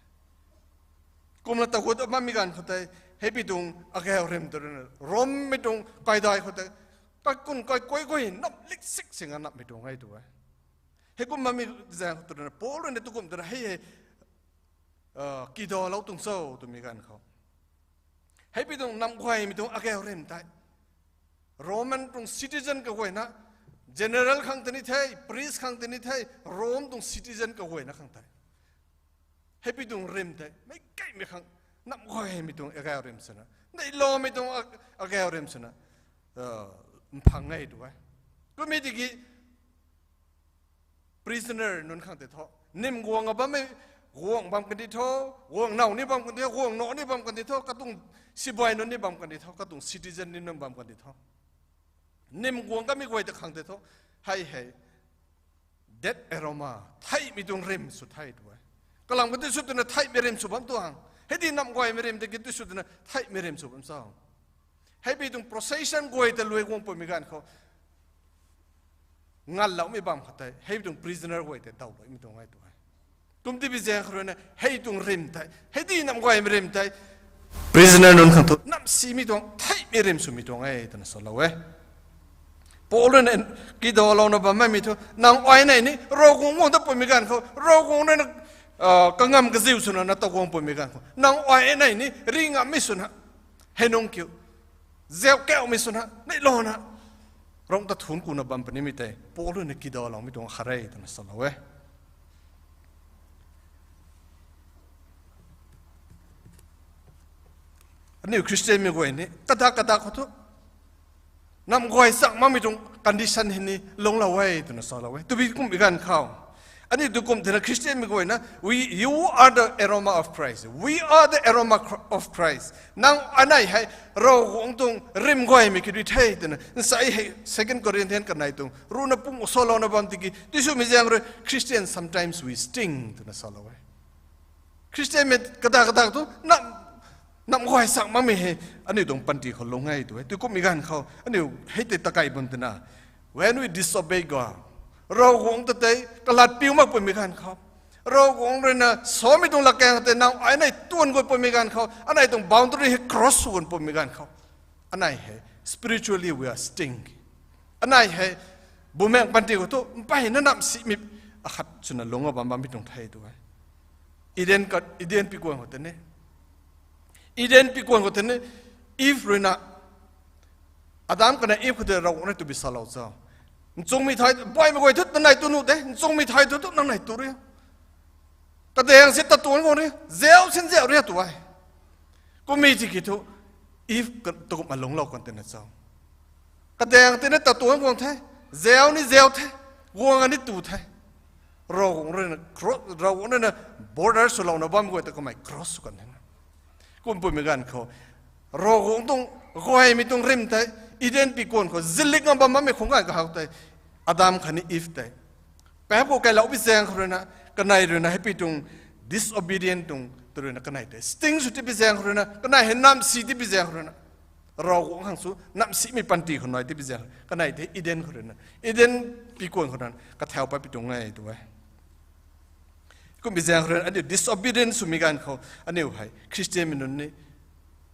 Kumna taguat bammei ganv khou tei heipui tuang agau rim tu ruina Romemei tuang kaidai khou tei kaikun kaikuai guay nap lik sik singa napmei tuang e tu e. Heikum bammei zaeng khou tu ruina Paul ruina tu kum twna hei hei kidalou tuang cho twmei ganv khou, heipui tuang nap gaymei tuang agau rim tei, Roman tuang citizen kaguayna, general khang tei ni the, priest khang tei ni the, Rome tuang citizen kaguayna khang tei, heipui tuang rim tei meic kaimei khang nap gaymei tuang agau rim swna, neihloumei tuang agau rim swna mphang e tu e. Kummei tiki prisoner nunc khang tei thu, nim guang a bammei guang bam kandi tho, guang now ni bam kandi tho, guang nac ni bam kandi tho, katuang sibai nunc ni bam kandi tho, katuang citizen ni nunc bam kandi tho, nim guang kamei guay ta khang tei thu, hei hei death aroma, theihmei tuang rim sw the tu e. Kalam ka tu sw twna theihmei rim sw bam tuang, hei di nap gaymei rim tei ki tu sw twna theihmei rim sw bam cho? Heipui tuang procession guay ta lui guang pwmei ganv khou, nganloumei bam khou tei heipui tuang prisoner guay tei dawloumei tuang e tu e. Kum tibi zaeng khou ruina hei tuang rim tei, hei di nap gaymei rim tei, prisoner nunc khang thu nap simei tuang theihmei rim swmei tuang e twna salou e. Paul ruina kidalouna bam bammei thu, nang ai nei ni Ravguangc guang ta pwmei ganv khou, Ravguangc ruina kangam kaziu swna na taw guang pwmei ganv khou, nang ai nei ni ringammei swna, hei nung kiu, zau kaumei swna, neihlouna, rang ta thun kuna bam punimei tei Paul ruina kidaloumei tuang khat e twna salou e. Aniu Khristianmei guay ni kadak kadak khou thu, nap guay chang makmei tuang condition hei ni lungclou e twna salou e. Tabui kumhmei ganv khou, aniu tu kum thena Khristianmei guayna, we, you are the aroma of Christ, we are the aroma of Christ, nang anei hei Ravguangc tuang rim guaymei kiu di the twna nsai hei Second Corinthian kanei tuang ruhna pung salouna bam tiki tiswmei zaeng rui Christian sometimes we stink twna salou e. Khristianmei kadak kadak tu nap guay chang makmei hei aniu tuang panty khou lung e tu e. Tei kumhmei ganv khou aniu hei tei takai bam twna, when we disobey God, Ravguangc ta tei kalat piu mak pwmei ganv khou, Ravguangc ruina samei tuang latkaeng tei nang ai nei tuan guay pwmei ganv khou, anei tuang boundary hei cross sw guan pwmei ganv khou, Anei hei spiritually we are stink. Anei hei bumaengc panty khou thu mpeyna namsimei akhat swna lungc bam bammei tuang the tu e. Eden ka, Eden pikuan khou tei ni, Eden pikuan khou tei ni, Eve ruina, Adam khatni Eve khou tei Ravguangc rui tabui salou cho? Nchungmei thai, baihmei guay thu nang nei tu nuh de, nchungmei thai thu tu nang nei tu rio. Kadaeng si tatuang guang rio, zau sin zau rio tu e. Kummei tiki thu, Eve tukumh alungclou kan tina cho? Kadaeng tei ni tatuang guang the, zau ni zau the, guang ni tu the. Ravguangc ruina, Ravguangc ruina border swlouna bammei guay ta kamei cross sw kan the na. Kum pumei ganv khou, Ravguangc tuang gaymei tuang rim tei, Eden pikuan khou zilik ngam bam bammei khang ganv kahak tei, Adam khatni Eve tei, paap khou kailou pi zaeng khou ruina, kanei ruina hei pi tuang disobedient tuang tu ruina kanei tei sting sw ti pi zaeng khou ruina, kanei hei namsi ti pi zaeng khou ruina, Ravguangc khang sw namsimei panty khou nai ti pi zaeng, kanei tei Eden khou ruina, Eden pikuan khou ruina kathau pat pi tuang e tu e. Kum pi zaeng khou ruina aniu disobedient swmei ganv khou, aniu hei Christianmei nunc ni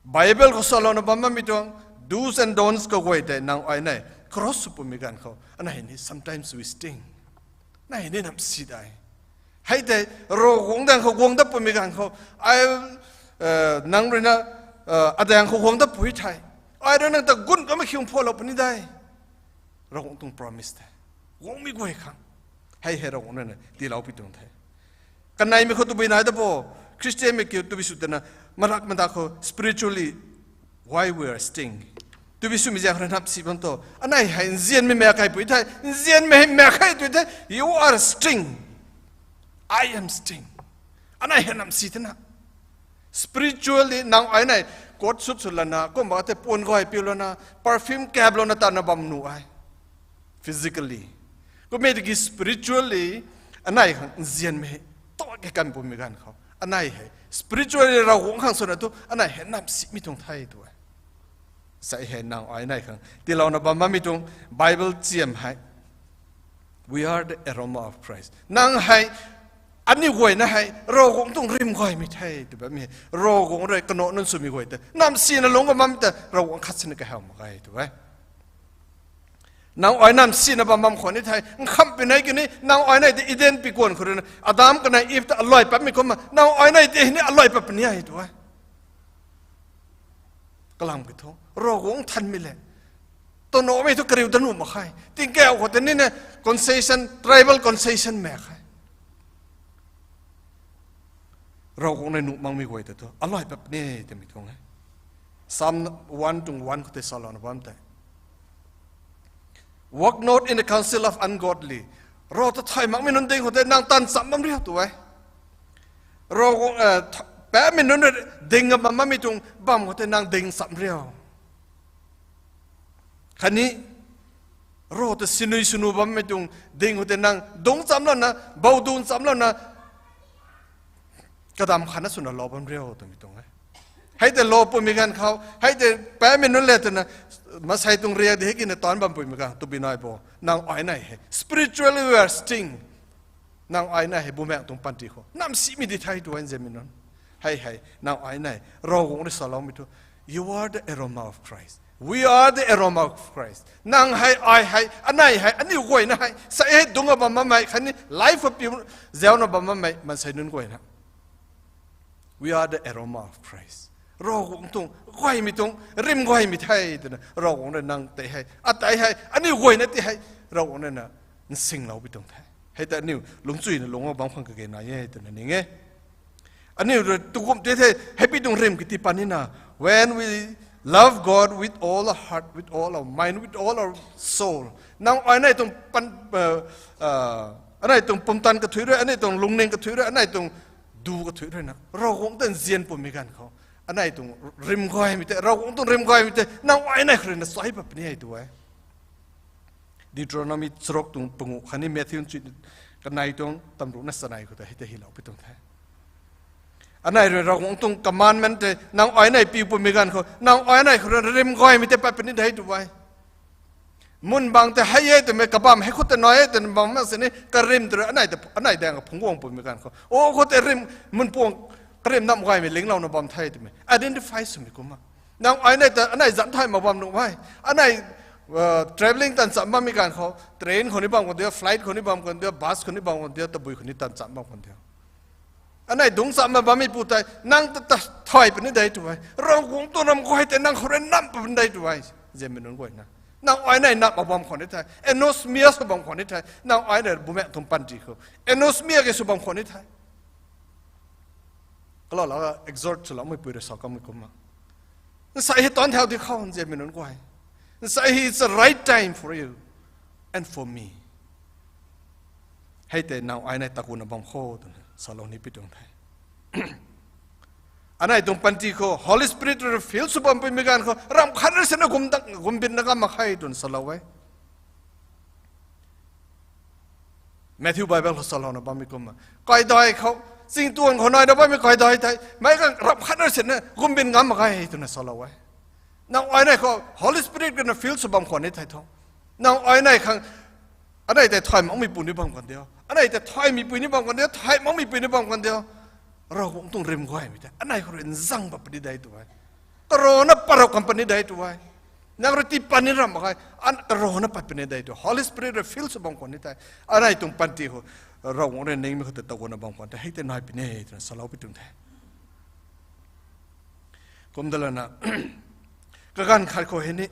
Bible khou salouna bam bammei tuang do's and don'ts kaguay tei nang ai nei cross sw pumei ganv khou, anei ni sometimes we sting. Anei ni namsi dai. Hei tei Ravguangc daeng khou guang dat pumei ganv khou, ai, nang ruina, adaeng khou guang dat pui the, ai rui nang ta gun kamei khiung phalou puni de. Ravguangc tuang promise the. Guangmei guay khang, hei hei Ravguangc ruina tiilou pi tuang the. Kaneimei khou tabui nai ta bo, Christianmei kiu tabui sw tana, marak mada khou spiritually, why we are sting? Tabui swmei zaeng khou rui namsi bam tu, anei hei nzianmei maek khe pui the, nzianmei hei maek khe tu the, you are sting. I am sting. Anei hei namsi thena. Spiritually nang ai nei coat suit sw lana, kumna tei puan guay piu lana, perfume kap lana tana bam nuh e. Physically. Kummei tiki spiritually, anei khang nzianmei hei, tu ke kan pumei ganv khou, anei hei spiritually Ravguangc khang swna tu, anei hei namsimei tuang the tu e. Sa hei nang ai nei khang tiilouna bam bammei tuang Bible chiam hei, we are the aroma of Christ. Nang hei, aniu guayna hei Ravguangc tuang rim gaymei the tw bammei hei, Ravguangc rui kanac nunc swmei guay tei namsina lungc ka bammei ta Ravguangc khat sini kahaw mak ge tw e. Nang ai namsina bam bam khwan ni thei, nkhamh pi nei kini, nang ai nei tei Eden pikuan khou ruina, Adam kanei Eve ta alay patmei kumna, nang ai nei tei hei ni alay pat puni e tw e. Kalam ki thu, Ravguangc nthanmei le, tanamei thu kariu ta nuh mak khe. Tingkauh khou tei ni na concession, tribal concession mak khe. Ravguangc nei nuh makmei guay ta thu alay pat puni e twmei tuang e. Psalm one tuang one khou tei salouna bam tei, Walk not in the counsel of ungodly. Rav ta thay makmei nunc ding khou tei nang tan cham bam riu tw e. Rav, paapmei nunc ding bam bammei tuang bam khou tei nang ding cham riu. Khatni Rav ta sinui sunu bammei tuang ding khou tei nang dungc chamlouna, bou dungc chamlouna, kadam khatna swna lou bam riu twmei tuang e. Hei tei lou pumei ganv khou, hei tei paapmei nunc le twna, maansei tuang riak di hei kina taanc bam pumei ganv tabui nai bo, nang ai nei hei spiritually we are sting. Nang ai nei hei bumaengc tuang panty khou namsimei di the tw e nzianmei nunc. Hei hei nang ai nei Ravguangc rui saloumei thu, you are the aroma of Christ. We are the aroma of Christ. Nang hei, ai hei, anei hei, aniu guayna hei, sa hei dungc bam bammei khatni life of people zauna bam bammei maansei nunc guayna, we are the aroma of Christ. Ravguangc tuang gaymei tuang rim gaymei the twna Ravguangc rui nang tei hei, atei hei, aniu guayna tei hei, Ravguangc rui na nsinglou pi tuang the. Hei tei aniu lungcchuina lungc bam khang kage nai e twna ning e. Aniu rui tukum tei the, hei pi tuang rim kati pan nina, when we love God with all our heart, with all our mind, with all our soul, nang ai nei tuang pan, anei tuang pumtan kathuic rui, anei tuang lungning kathuic rui, anei tuang du kathuic rui na Ravguangc ta nzian pumei ganv khou, anei tuang rim gaymei tei, Ravguangc tuang rim gaymei tei nang ai nei khou rui na chai pat puni e tw e. Deuteronomy charuk tuang panguh khatni Matthew chuina kanei tuang tamruhna chanei khou tei hei tei hylou pi tuang the. Anei rui Ravguangc tuang commandment tei nang ai nei piu pumei ganv khou, nang ai nei khou rui rim gaymei tei pat puni de tw e. Mun bang tei hei e twmei kabam hei khou tei nai e twna bam mak sini karim tei rui anei daeng phungc guang pumei ganv khou, o khou tei rim, mun puang karim nam gaymei linglouna bam the twmei identify swmei kumna, Nang ai nei ta anei zan thay mak bam nuh e. Anei travelling tan cham bammei ganv khou train khou ni bam kan diu, flight khou ni bam kan diu, bus khou ni bam kan diu, tabui khou ni tan cham bam kan diu. Anei dungc cham mak bammei pu tei nang ta thay puni de tw e. Ravguangc tuang ram guay tei nang khou rui namh puni de tw e. Ziamei nunc guayna, nang ai nei namh mak bam khwan ni the, anosmia sw bam khwan ni the, nang ai nei bumaengh tuang panty khou anosmia ke sw bam khwan ni the. Kalala exhort swloumei pui rui sa kamei kumna, nsei hei tan thau di khou, ziamei nunc guay, nsei hei it's the right time for you and for me. Hei tei nang ai nei takuna bam kho twna salou ni pi tuang the. Anei tuang panty khou Holy Spirit rui fill sw bam puimei ganv khou ramh khat rui sina gumbinna ngam mak khe twna salou e. Matthew Bible khou salouna bammei kumna, kaidai khou, chingtuang khou naina bammei kaidai tei meic ganv ramh khat rui sina gumbin ngam mak khe twna salou e. Nang ai nei khou Holy Spirit rui na fill sw bam khwan ni the thu, nang ai nei khang, anei tei thay makmei pu ni bam kan diu, anei tei thaymei pui ni bam kan diu, thay makmei pui ni bam kan diu. Ravguangc tuang rim guaymei tei anei khou rui nzang pat puni de tw e. Karana pat rou kan puni de tw e. Nang rui tii pat ni ramh mak khe, karana pat puni de tw, Holy Spirit rui fill sw bam khwan ni the. Anei tuang panty khou Ravguangc rui ningmei khou tei takuna bam khwan the, hei tei nai puni twna salou pi tuang the. Kum da lana, kaganv khat khou hei ni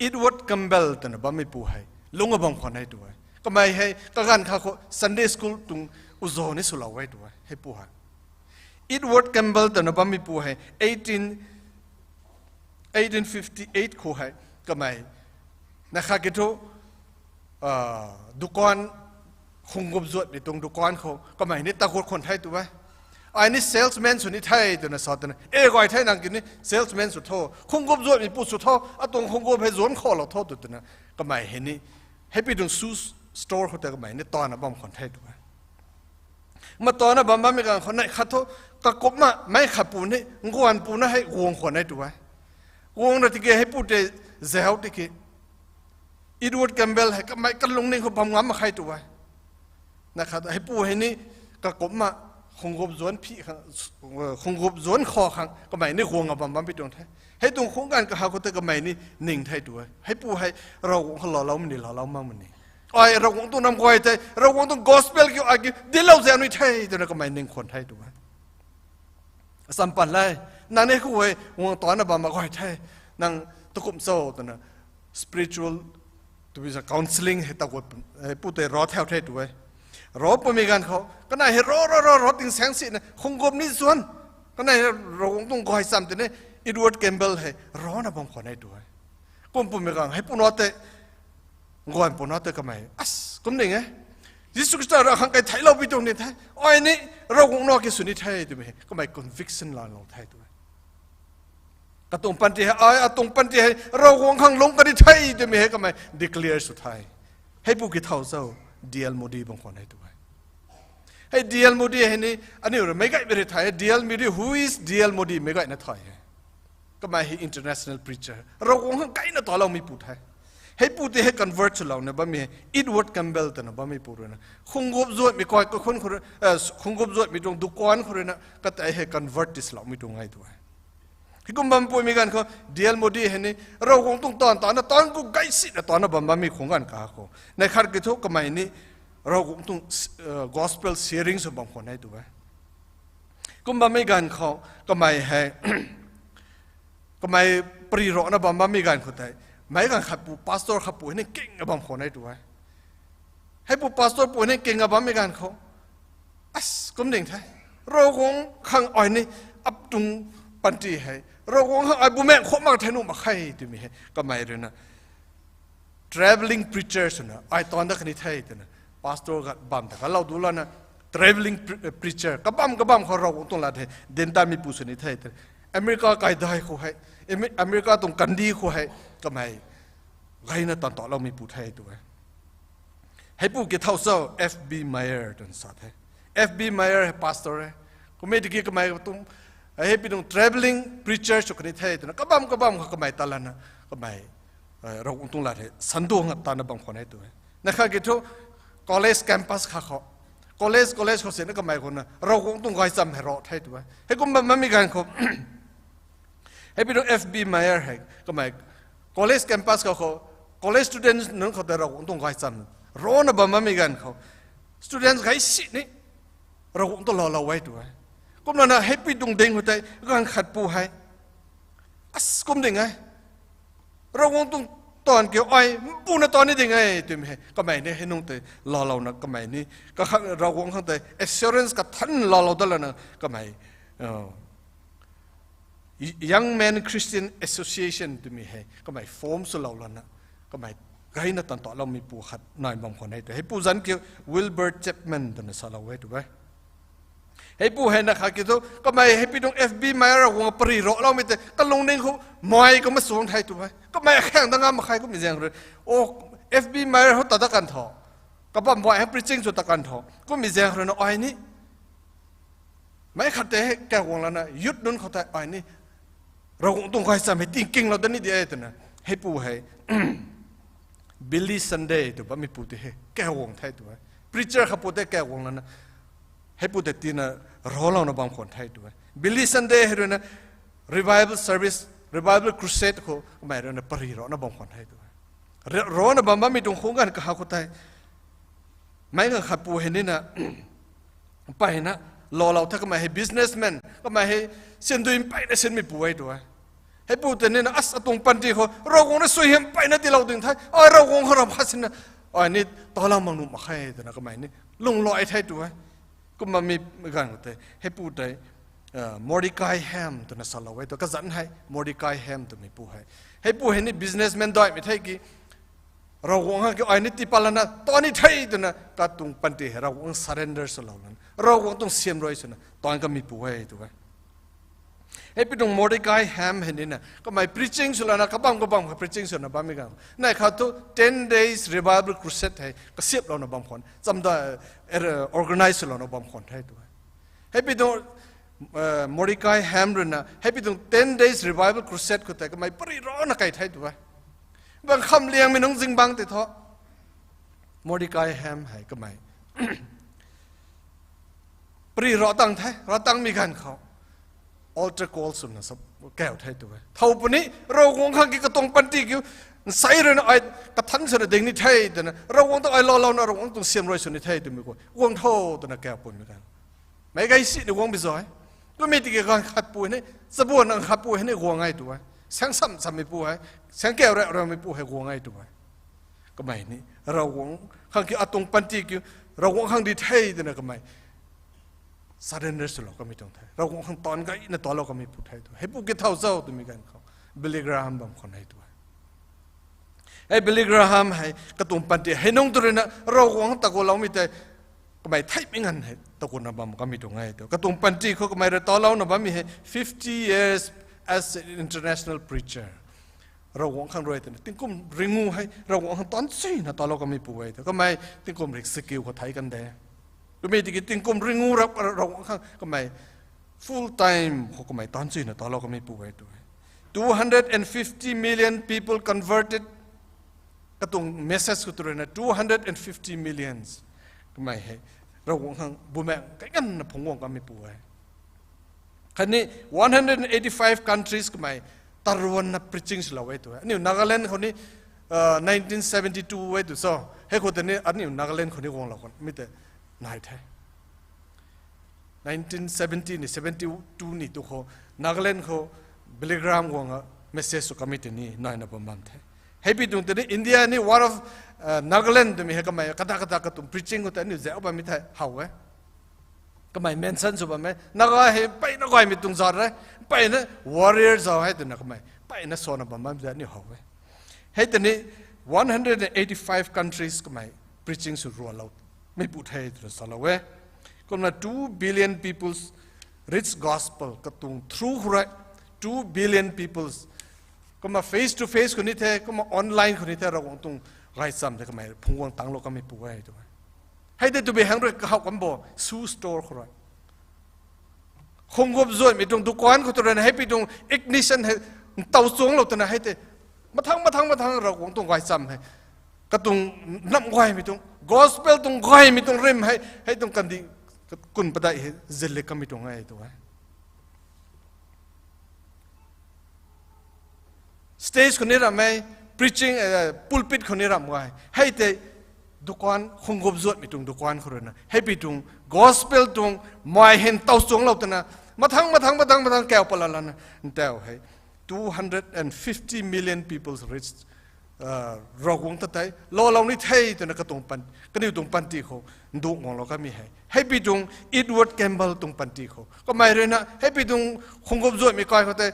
Edward Campbell twna bammei pu hei lungc a bam khwan e tw e. Kamei hei kaganv khat khou Sunday school tuang uza ni swlou e tw e, hei pu hei. Edward Campbell twna bammei pu hei eighteen fifty eight khou hei kamei, na khat ki thu, dukan, khunggup zuatmei tuang dukan khou kamei ni tagut khwan the tw e. Ai ni salesman sw ni the twna sa twna, e guay the, nang ki ni salesman sw tho, khunggup zuatmei pu sw tho, atuang khunggup hei zuanc khalou tho tw twna, kamei hei ni, hei pi tuang shoe store khou tei kamei ni tana bam khwan the tw e. Ma tana bam bammei ganv khou neih khat thu, kakumna meic khat pu ni, nguan pu na hei guang khwan e tw e. Guang ra tiki hei pu tei zauc tiki, Edward Campbell hei kamei kalungning khou bam ngam mak khe tw e. Na khat hei pu hei ni kakumna khunggup zuanc phi khang, khunggup zuanc kha khang kamei ni guang a bam bam pi tuang the. Hei tuang khung ganv kaha khou tei kamei ni ning the tw e. Hei pu hei Ravguangc khou laalou mani, laalou mak mani, ai Ravguangc tuang nam guay tei, Ravguangc tuang gospel kiu ai kiu dinclou zaeng ni the twna kamei ning khwan the tw e. Asam pan le, nang ni khou hei guang tana bam mak guay the, nang takum cho twna spiritual, twbi sa counselling hei tagut, pu tei rav thau the tw e. Rav pumei ganv khou kanei hei rav rav rav rav tingsaeng sina khunggup ni zuanc, kanei hei Ravguangc tuang guay cham tei ni, Edward Campbell hei ravna bam khwan e tw e. Kum pumei ganv hei puna tei, guan puna tei kamei, as, kum ning e, Jisu Khrista rui akhang kai theihlou pi tuang ni the, ai ni Ravguangc na ki sw ni the twmei hei kamei conviction laalou the tw e. Katuang panty hei, ai atuang panty hei Ravguangc khang lungc kani the twmei hei kamei declare sw the. Hei pu ki thau cho, D L Moody bam khwan e tw e. Hei D L Moody hei ni, aniu rui meic gaymei rui thay e, D L Moody, who is D L Moody, meic gayna thay e. Kamei hei international preacher, Ravguangc khang kaina taloumei pu the. Hei pu tei hei convert swlouna bammei hei Edward Campbell twna bammei pu rui na, khunggup zuatmei kai kakhun khou rui, khunggup zuatmei tuang dukan khou rui na katei hei convert tiiloumei tuang e tw e. Heikum bam puimei ganv khou D L Moody hei ni Ravguangc tuang taanv tana, taanv ku gay sina tana bam bammei khung ganv kaha khou neih khat ki thu kamei ni Ravguangc tuang gospel sharing sw bam khwan e tw e. Kum bammei ganv khou kamei hei, kamei pri rana bam bammei ganv khou tei, meic ganv khat pu, pastor khat pu hei ni king a bam khwan e tw e. Hei pu pastor pu hei ni king a bammei ganv khou, as, kum ning the, Ravguangc khang ai ni, ap tuang panty hei Ravguangc khang ai bumaengh khwan mak the nuh mak khe twmei hei kamei rui na travelling preacher swna ai tan dat kani the twna, pastor gat bam ta kalou du lana, travelling preacher kabam kabam khou Ravguangc tuang lat hei dinc tatmei pu sw ni the twna, America kaidai khou hei, America tuang kandih khou hei kamei gayna tan taloumei pu the tw e. Hei pu ki thau cho, F B Meyer twna sa the. F B Meyer hei pastor e. Kummei tiki kamei tuang, hei pi tuang travelling preacher sw kani the twna kabam kabam khou kamei ta lana, kamei Ravguangc tuang lat hei sanduang tana bam khwan e tw e. Neih khat ki thu college campus khat khou, college college khou sina kamei khou na Ravguangc tuang gaychamv hei rav the tw e. Heikum bam bammei ganv khou Hei pi tuang F B Meyer hei kamei college campus khou khou, college students nunc khou tei Ravguangc tuang gaychamv rana bam bammei ganv khou, students gay sini Ravguangc tuang laalou e tu e. Kumlana hei pi tuang ding khou tei ganv khat pu hei, as kum ding e, Ravguangc tuang taanv kiu ai mpuna taanv ni ding e twmei hei kamei ni hei nunc tei laalouna kamei ni, kakhang Ravguangc khang tei assurance kathan laalou dat lana kamei, Young Men Christian Association twmei hei kamei form swlou lana, kamei gayna tan taloumeipu khat nai bam khwan e tu. Heipu zanc kiu Wilbur Chapman twna salou e tu e. Heipu hei na khat kiu thu kamei hei pi tuang F B Meyer guang pary racloumei tei kalungning khou mai kumna suang the tu e. Kamei akhaeng dat ngam mak khe kummei zaeng rui, o, F B Meyer hou ta dat kan tho, kabam buay hei preaching sw ta kan tho kummei zaeng rui na ai ni meic khat tei hei kaguang lana youth nunc khou tei ai ni Ravguangc tuang gaychamv hei tingkinglou dat ni di e twna, heipu hei Billy Sunday tw bammeipu tei hei kaguang the tu e. Preacher khat pu tei kaguang lana heipu tei tina raclouna bam khwan the tu e. Billy Sunday hei rui na revival service, revival crusade khou kamei rui na pary racna bam khwan the tu e. Racna bam bammei tuang khung ganv kaha khou tei meic ganv khat pu hei nina mpeyna laalou the. Kamei hei businessman, kamei hei sindui mpeyna sinmeipu e tu e. Heipu tei nina as atuang panty khou Ravguangc na suaihiam mpeyna tiilou ding the, ai Ravguangc khou ram khat sinna ai ni talou mak nuh mak khe twna kamei ni lungluai the tu e. Kumna mi ganv khou tei heipu tei Mordecai Ham twna salou e tu, kazanc hei Mordecai Ham twmeipu hei, heipu hei ni businessman daihmei the ki Ravguangc khang kiu ai ni tii pat lana taan ni the twna katuang panty hei Ravguangc surrender swlou lana Ravguangc tuang siam rui swna taan kameipu e tu e. Hei pi tuang Mordecai Ham hei nina kamei preaching sw lana kabam kabam kha preaching swna bammei ganv nai khat thu ten days revival crusade hei kasiaplouna bam khwan chamda, organize swlouna bam khwan the tu e. Hei pi tuang Mordecai Ham rui na hei pi tuang ten days revival crusade khou tei kamei pary racna kai the tu e. Bang kham liangmei nungc zingbangc tei thu Mordecai Ham hei kamei pary rac tang the, rac tangmei ganv khou altar call swna sa kau the tu e. Thow puni Ravguangc khang ki katuang panty kiu nsei rui na ai kathan swna ding ni the twna Ravguangc ta ai laalouna Ravguangc tuang siam rui sw ni the twmei khou guang tho twna kau punmei ganv meic gay sini guang bi zay. Kummei tiki ganv khat pu hei ni, chabuan ganv khat pu hei ni guang e tu e. Saeng sam sammeipu hei, saeng kau rau raumeipu hei guang e tu e. Kamei ni Ravguangc khang ki atuang panty kiu Ravguangc khang di the twna kamei surrender swlou kamei tuang the. Ravguangc khang taan gayna talou kameipu the tu. Heipu ki thow zau twmei ganv khou Billy Graham bam khwan e tu e. Hei Billy Graham hei katuang panty hei nungc tu rui na Ravguangc ta guloumei tei kamei theihmei nganv hei ta guna bam kamei tuang e tu. Katuang panty khou kamei rui talouna bammei hei fifty years as an international preacher. Ravguangc khang rui twna tingkum ringu hei Ravguangc khang taan chuyna talou kameipu e tu. Kamei tingkum rik sikiu khou thei kan de. Kummei tiki tingkum ringu rap Ravguangc khang kamei full time khou kamei taan chuyna talou kameipu e tu e. Two hundred and fifty million people converted. Katuang message khou tu rui na two hundred and fifty millions kamei hei Ravguangc khang bumaengc kaikanna phungc guang kameipu e. Khatni one hundred and eighty-five countries kamei taruanna preaching swlou e tu e. Aniu Nagaland khou ni nineteen seventy-two e tu so, hei khou tei ni aniu Nagaland khou ni guanglou kan mi tei nai the. Nineteen seventy ni seventy-two ni tu khou Nagaland khou Billy Graham guang a message sw kamei tei ni naina bam bam the. Hei pi tuang tei ni India ni War of Nagaland twmei hei kamei kata kata katuang preaching khou tei aniu zauc bammei thei how e. Kamei mention sw bam e. Naga hei mpeyna gaymei tuang zat re, mpeyna warrior zau hei twna kamei mpeyna sana bam bam zat aniu how e. Hei tei ni one hundred and eighty-five countries kamei preaching sw rualou meipu the twna salou e. Kumna two billion peoples reach gospel katuang through khou rui two billion peoples. Kumna face to face khou ni the, kumna online khou ni the, Ravguangc tuang gaychamv tei kamei phungc guang tanglou kameipu e tu e. Hei tei twbi hang rui kahaw kam bo, shoe store khou rui khunggup zuanmei tuang dukan khou tu rui na hei pi tuang ignition hei ntaw chuangclou twna hei tei mathang mathang mathang Ravguangc tuang gaychamv hei katuang nam gaymei tuang gospel tuang gaymei tuang rim hei hei tuang kandih kun padeih hei zillik kamei tuang e tu e. stage khou ni ramhmei, preaching, pulpit khou ni ramh gay. Hei tei dukan, khunggup zuatmei tuang dukan khou ruina hei pi tuang gospel tuang mai hen taw chuangclou twna mathang mathang mathang mathang kau pat lana ntau hei two hundred and fifty million people reach Ravguangc ta tei laalou ni the twna katuang pan, kaniw tuang panty khou nduh guanglou kamei hei hei pi tuang Edward Campbell tuang panty khou kamei ruina hei pi tuang khunggup zuatmei kai khou tei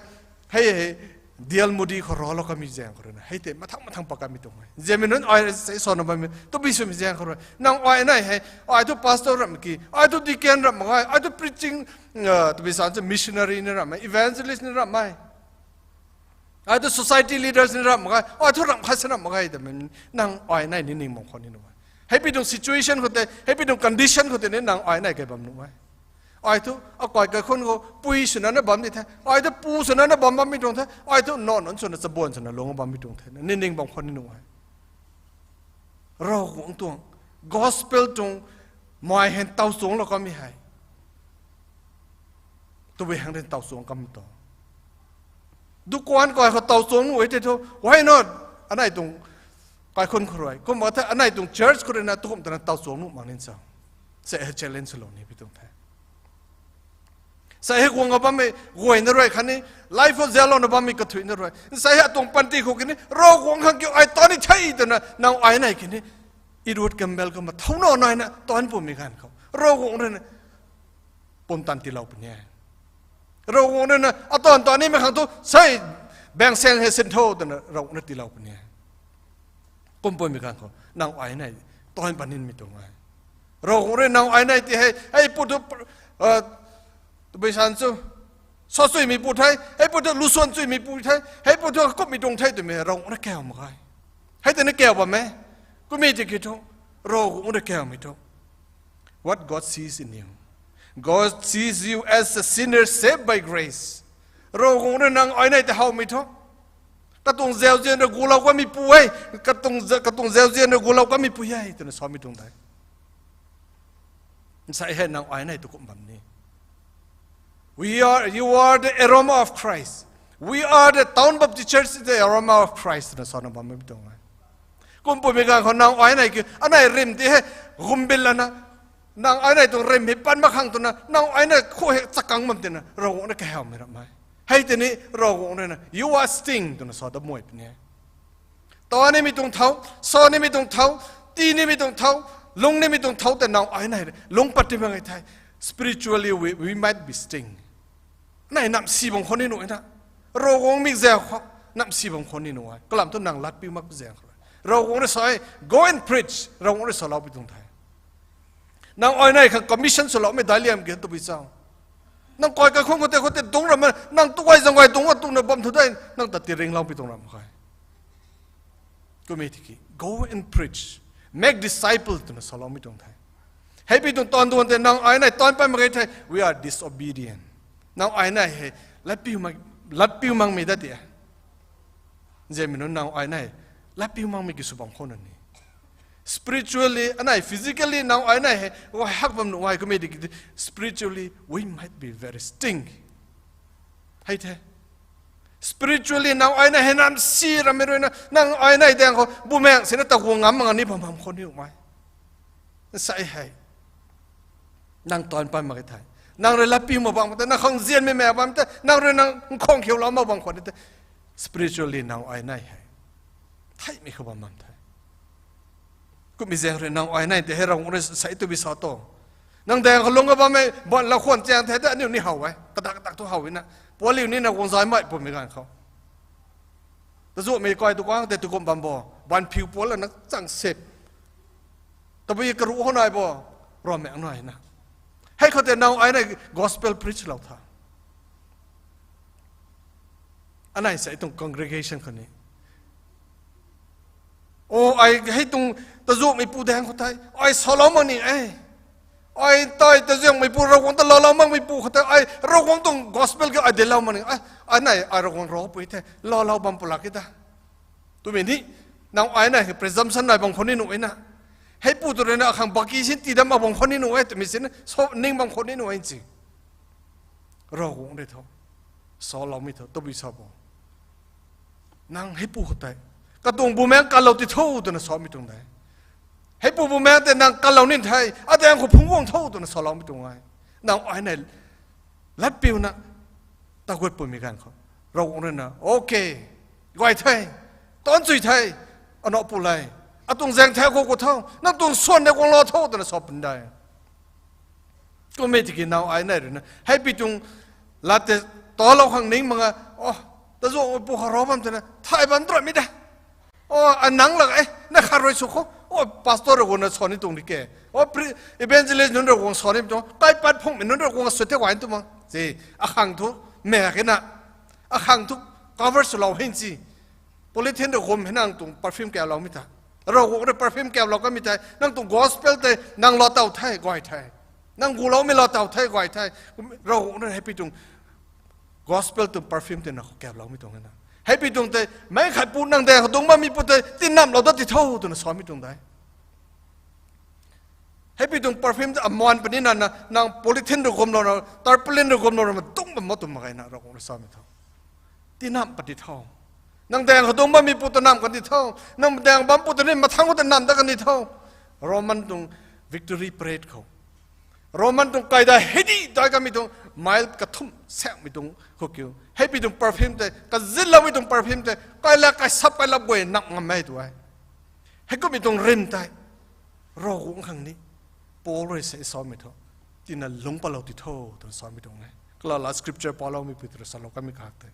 hei hei D L Moody khou raclou kamei zaeng khou ruina hei tei mathang mathang pat kamei tuang e. Nzianmei nunc ai sei sana bammei tabui swmei zaeng khou rui nang ai nei hei, ai thu pastor ramh ki, ai thu deacon ramh mak ge, ai thu preaching, tabui sa missionary ni ramh e, evangelist ni ramh e, ai thu society leaders ni ramh mak ge, ai thu ramh khat si ramh mak ge twmei nang ai nei ni ning bam khou ni nuh e. Hei pi tuang situation khou tei, hei pi tuang condition khou tei ni nang ai nei kei bam nuh e. Ai thu akai kaikhunc khou pui swna na bam di the, ai thu pu swna na bam bammei tuang the, ai thu nac nunc swna chabuan swna lung bammei tuang the, ni ning bam khou ni nuh e. Ravguangc tuang gospel tuang mai hen taw chuangclou kamei hei tabui hang rui taw chuang kamei tuang. Dukan kai khou taw chuang nuh e tei thu, why not? Anei tuang kaikhunc khou rui kumna the, anei tuang church khou ruina tukum twna taw chuang nuh mak ni sa, sa hei challenge lou ni pi tuang the. Sa hei guang a bammei guayna rui khatni life khou zalouna bammei kathuicna rui sa hei atuang panty khou kini Ravguangc khang kiu ai taan ni the twna nang ai nei kini Edward Campbell kumna thouna naina taan pumei ganv khou Ravguangc ruina pumtan tiilou puni e. Ravguangc ruina atan taan nimei khang thu sei banksaeng hei sin tho twna Ravguangc rui tiilou puni e. Kum pumei ganv khou nang ai nei taan pat nimei tuang e. Ravguangc rui nang ai nei ti hei hei pu thu tabui san chu sa chuimei pu the, hei pu thu lusuan chuimei pu the, hei pu thu kumhmei tuang the twmei Ravguangc rui kau mak ge. Hei tei ni kau bam e. Kumhmei tiki thu Ravguangc rui kaumei thu, what God sees in you, God sees you as a sinner saved by grace. Ravguangc rui nang ai nei tei howmei thu katuang zauzian rui gulou kameipu e, katuang zauzian rui gulou kameipu e twna samei tuang the. Nsai hei nang ai nei tu kum bam ni, we are, you are the aroma of Christ, we are the Town Baptist Church, the aroma of Christ twna sana bammei tuang e. Kum pumei ganv khou nang ai nei ki anei rim ti hei gumbin lana nang ai nei tuang rim hei pan mak khang twna nang ai nei khou hei chakang bam tina Ravguangc rui kahawmei ramh e. Hei tei ni Ravguangc ruina you are sting twna sa dat mei puni e. Taan nimei tuang thau, sa nimei tuang thau, tii nimei tuang thau, lung nimei tuang thau tei nang ai nei lungc pat ti mak ge the, spiritually we, we might be sting. Nei namsi bam khou ni nuh na, Ravguangc mikzaeng khou namsi bam khou ni nuh e. Kalam thu nang latpiu mak zaeng khou Ravguangc rui sa e, go and preach, Ravguangc rui salou pi tuang the. Nang ai nei khang commission swloumei daic liam ge tabui cha, nang kai kaikhunc khou tei khou tei dungc ram e, nang tu gay zang gay dungc a tuna bam thu de, nang ta tiringloupui tuang ram khe. Kumhmei tiki go and preach, make disciple twna saloumei tuang the. Hei pi tuang taanv duan tei nang ai nei taan pat mak ge the, we are disobedient. Nang ai nei hei latpiu makmei dat ti e. Nzianmei nunc, nang ai nei latpiu makmei ki sw bam khou na ni, spiritually anei physically nang ai nei hei gay hak bam nuh e. Kumhmei tiki spiritually we might be very sting. Hei the, spiritually nang ai nei hei namsi rammei ruina nang ai nei daeng khou bumaeng sina taguang ngam mak ni bam bam khou ni nuh e. Nsai hei nang taan pat mak ge the, nang rui latpiu mak bam tei, nang khang nzianmei mak bam tei, nang rui nang nkhang khiulou mak bam khou ni tei, spiritually nang ai nei hei theihmei khou bam bam the. Kumhmei zaeng rui nang ai nei tei hei Ravguangc rui sa e twbi sa tu, nang daeng khou lungc a bammei ban la khwan chaeng the tei aniu ni how e, kadak kadak thu how e na, pualiu nina guang zay mei pumei ganv khou tazuhmei kai tu kang tei tu kum bam bo, ban phiu pual lana chang sep, tabui karuh khou nai bo, ram maek nai na. Hei khou tei nang ai nei gospel preach lou tha. Anei sa e tuang congregation khou ni, o, ai hei tuang tazuhmeipu daeng khou tei ai salou mak ni e. Ai tei tazuhmeipu Ravguangc ta laalou makmeipu khou tei ai Ravguangc tuang gospel ki ai dinclou mak ni e. Anei ai Ravguangc Ravpui the, laalou bam pulak ki ta twmei ni nang ai nei presumption nai bam khou ni nuh e na. Heipu tu ruina akhang baki sin tii dat mak bam khou ni nuh e twmei sina sa ning bam khou ni nuh e si. Ravguangc rui thu saloumei thu tabui sa bo, Nang heipu khou tei, katuang bumaengc kalou ti tho twna samei tuang de. Heipu bumaengc tei nang kalou nin the, adaeng khou phungc guang tho twna saloumei tuang e. Nang ai nei latpiuna tagut pumei ganv khou, Ravguangc rui na, okay, guay the, taanc chui the, anappu le, atuang zaeng the khou khou tho, nang tuang swan de guanglou tho twna sa pun de. Kummei tiki nang ai nei rui na heipi tuang lat tei talou khang ning mak ge, o, tazuangpu khou rou bam twna thay bam tramei de. O, anang lak e, na khat rui sw khou, o, pastor rui guang na sa ni tuang di ke, o, evangelist nunc rui guang sa ni tuang, kaipat phungmei nunc rui guang sw the guay tu mak se, akhang thu, mak ke na, akhang thu cover swlou hei si. Polythene rui guam hei nang tuang perfume kaploumei ta, Ravguangc rui perfume kaplou kamei tei nang tuang gospel tei nang lou taw the guay the, nang guloumei lou taw the guay the. Ravguangc rui heipi tuang gospel tuang perfume tei nang khou kaploumei tuang na, heipi tuang tei meic khat pu nang daeng khou dungc bammei pu tei tinamlou dat ti tho twna samei tuang de. Heipi tuang perfume tei aman puni na, nang polythene rui guamlouna, tarpaulin rui guamlouna dungc bam mak tuang mak ge na, Ravguangc rui samei tho. Tinam pat ti tho. Nang daeng khou dungc bammei pu ta nam kan ti tho. Nang daeng bam pu ta ni mathang khou ta nam dat kan ti tho. Roman tuang victory parade khou, Roman tuang kaidai heidi dai kamei tuang, mile kathumh saengmei tuang khou kiu, heipi tuang perfume tei, kazitloumei tuang perfume tei kaila kaisap kailap guay nam ngammei tu e. Heikummei tuang rim tei Ravguangc khang ni Paul rui sa samei thu, tina lungc patlou ti tho twna samei tuang e. Kalala scripture paloumei pu tei rui salou kamei khat tei,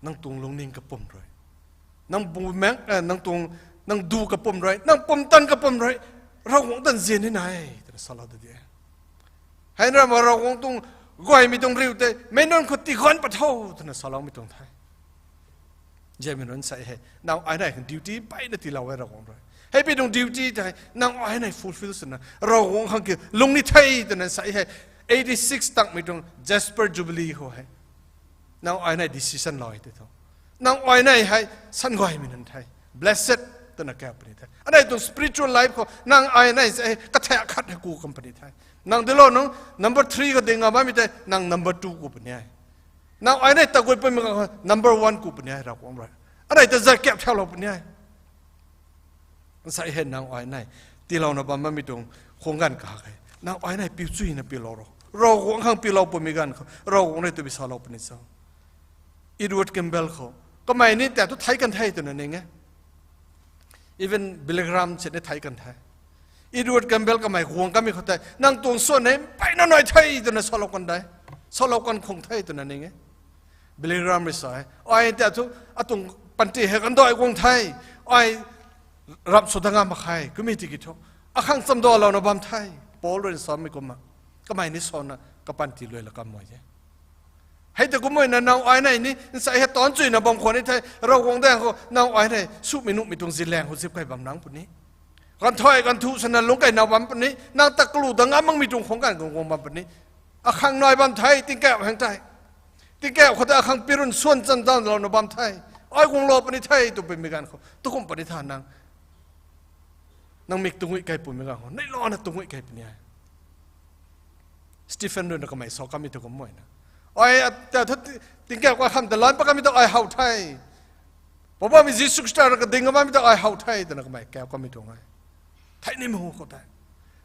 nang tuang lungning kapwm rui, nang bumaengc, nang tuang, nang du kapwm rui, nang pumtan kapwm rui Ravguangc ta nzian ni nai twna salou da di e. Hei na ram Ravguangc tuang guaymei tuang riu tei meic nunc khou tiganc pat tho twna saloumei tuang the. Nzianmei nunc, sa hei nang ai nei khang duty mpeyna tiilou e Ravguangc rui. Heipi tuang duty tei nang ai nei fulfill swna Ravguangc khang ki lung ni the twna sa hei, eighty six takmei tuang Jasper Jubilee khou hei nang ai nei decision lou e tei tho. Nang ai nei hei sanguaymei nunc the, blessed twna kau puni the. Anei tuang spiritual life khou nang ai nei sa hei kathak khat hei ku kam puni the. Nang dilou nunc number three khou ding a bammei tei nang number two ku puni e. Nang ai nei tagut pumei ganv khou number one ku puni e Ravguangc rui. Anei ta zat kap thaulou puni e. Sa hei nang ai nei tiilouna bam bammei tuang khwang ganv kahak e. Nang ai nei piu chuyna piulou ro, Ravguangc khang piulou pumei ganv khou Ravguangc rui tabui salou puni cho. Edward Campbell khou, kamei ni ta thu thei kan the twna ning e. Even Billy Graham si ni thei kan the. Edward Campbell kamei guang kamei khou tei nang tuang swan hei mpeyna nai the twna salou kan de, salou kan khung the twna ning e. Billy Graham rui sa e, ai ta thu atuang panty hei kandai guang the, ai rap sw dang a mak khe, kummei tiki thu akhang chamdalouna bam the. Paul rui samei kumna kamei ni sana kapanty luai la kamei e. Hei ta kumna nang ai nei ni nsa hei taanc chuyna bam khwan ni the, Ravguangc daeng khou nang ai nei sumei nuhmei tuang zilaeng khou zip kai bam nang puni. Ganv thai ganv thu sana lungc kai na bam puni, nang ta kalu dang a makmei tuang khwang ganv guang guang bam puni. Akhang nai bam the, tingkauh hang tei, tingkauh khou tei akhang pirun swan chamdalouna bam the, ai guanglou puni the tw pumei ganv khou tu kum puni tha nang, nang mik tunguih kai pumei ganv khou neihlouna tunguih kai puni e. Stephen rui na kamei sa kamei tu kumna, ai ta thu tingkauh kakham ta lan pat kamei tu ai how the, Poubauhmei Jisu Khrista rui kading a bammei ta ai how the twna kamei kau kamei tuang e. Thei nimei hu khou tei,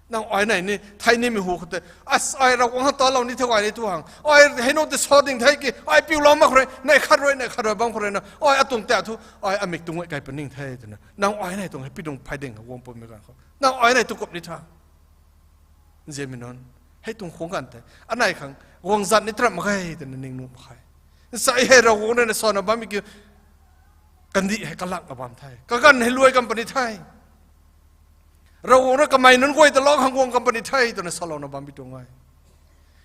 nang ai nei ni thei nimei hu khou tei, as ai Ravguangc khang talou ni the ai ni tu hang, ai hei nu tei sa ding the ki ai piulou mak khou rui, nei khat rui nei khat rui bam khou rui na ai atuang ta thu ai amik tunguih kai puni the twna nang ai nei tuang hei pi tuang phay ding guang pumei ganv khou nang ai nei tu kup ni tha. Nzianmei nunc, hei tuang khwang ganv tei anei khang guang zat ni tram mak ge twna ning nuh mak khe. Nsa hei Ravguangc rui na sana bammei kiu, kandih hei kalak a bam the, kaganv hei luai kam puni the, Ravguangc rui kamei nunc guay ta lou khang guang kam puni the twna salouna bammei tuang e.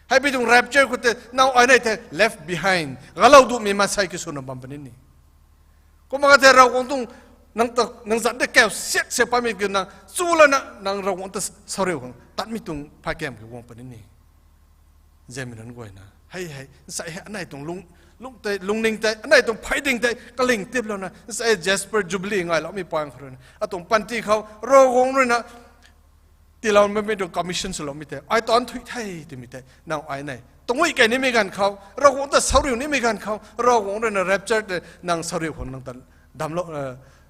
Hei pi tuang rapture khou tei nang ai nei tei left behind, galou dumei maansei ki swna bam puni ni. Kumna ka tei Ravguangc tuang nang ta, nang zat de kau siak siak patmei kiu nang chu lana nang Ravguangc ta sariu khang tatmei tuang phay kam ki guang puni ni. Nzianmei nunc guayna, hei hei nsa hei anei tuang lung, lung tei, lungning tei, anei tuang phay ding tei kaling tiplouna nsa hei Jasper Jubilee ngailoumei pang khou rui na atuang panty khou Ravguangc rui na tiiloumei tuang commission swloumei tei ai taanc thuy the twmei tei nang ai nei Tungui kei nimei ganv khou, Ravguangc ta sauriu nimei ganv khou, Ravguangc rui na rapture tei nang sauriu khou nang ta damlou,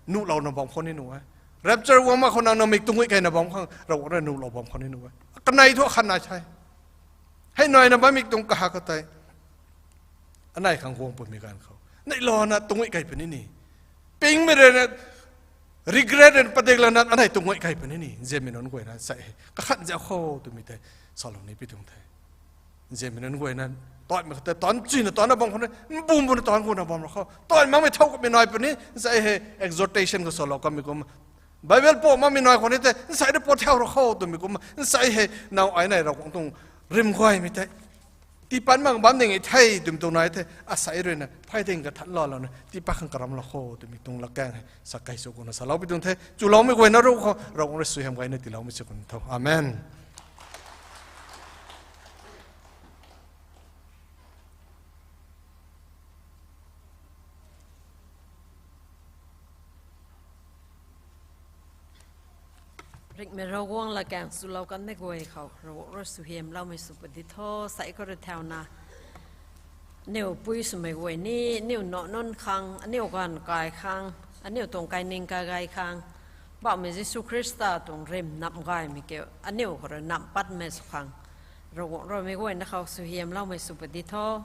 nuhlouna bam khou ni nuh e. Rapture guang mak khou nang namik tungui kei na bam khang Ravguangc rui nuhlou bam khou ni nuh e. Kanei thu khat nai the. Hei naina bammei tuang kahak ka tei, anei khang guang pumei ganv khou neihlouna tungui kei puni ni. Pingmei rui na, regret rui na padik lana anei tungui kei puni ni. Nzianmei nunc guayna sa e, kakhat nzian khou twmei tei salou ni pi tuang the. Nzianmei nunc guayna, taanmei khou tei taanc chuyna taancna bam khou ni, mbum buna taanc guna bam ra khou, taanc makmei thow kamei nai puni, nsei hei exhortation khou salou kamei kum, Bible pou makmei nai khou ni tei, nsei rui pou thau ra khou twmei kum, nsei hei nau ai nei Ravguangc tuang rim guaymei tei, tiipat mak bam ding e the twmei tuang nai the, asei rui na phay ding kathanc lou louna tiipat khang karamlou khou twmei tuang latkaeng hei sa kei sw kuna salou pi tuang the. Chuloumei guayna ru khou Ravguangc rui suaihiam gayna tiiloumei sw kun tho. Amen. Ringhmei Ravguangc latkaeng swlou kanmei guay khou Ravguangc rui suaihiamloumei sw pudi tho. Sei khou rui thauna, aniu pui swmei guay ni, aniu nac nunc khang, aniu ganv kai khang, aniu tuang kaining kaigay khang, Poubauhmei Jisu Khrista tuang rim namh gaymei kiu aniu khou rui namh patmei sw khang, Ravguangc rui meic guayna khou suaihiamloumei sw pudi tho.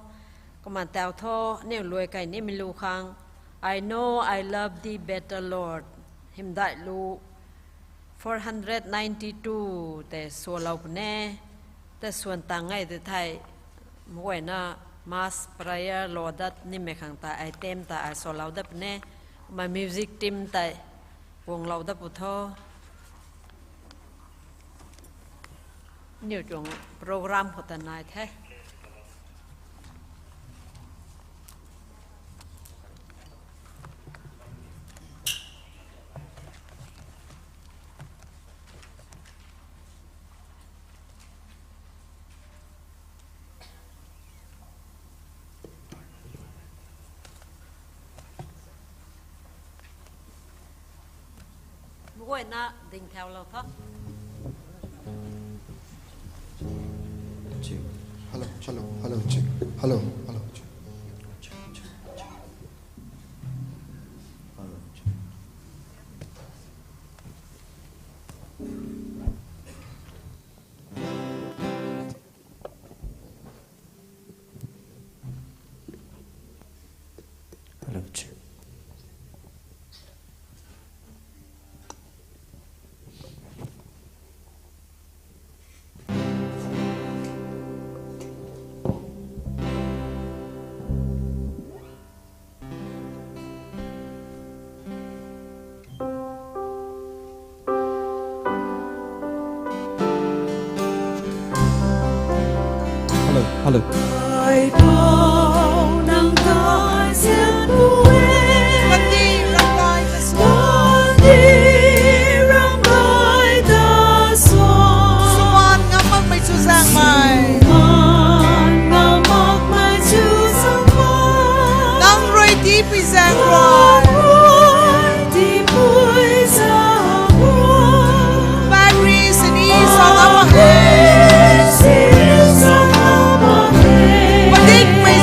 Kumna tau tho, aniu luai kei nimei lu khang, I know I love thee better, Lord, hymdaih lu four hundred ninety-two tei swlou puni. Tei swan tang e tei thei, meic guayna mass prayer lou dat nimei khang ta item ta ai swlou dat puni. Kumna music team tei guanglou dat pu tho. Aniu tuang program khou ta nai the. Meic guayna ding thaulou tho. Check. Hello, hello, hello, check. Hello, hello, check. Hello, check. Hello, check. Hello, hello. Swan ngam makmei chuzaengmei, nang rui tiipui zaeng rui, Mary sini sa lama he. Padikmei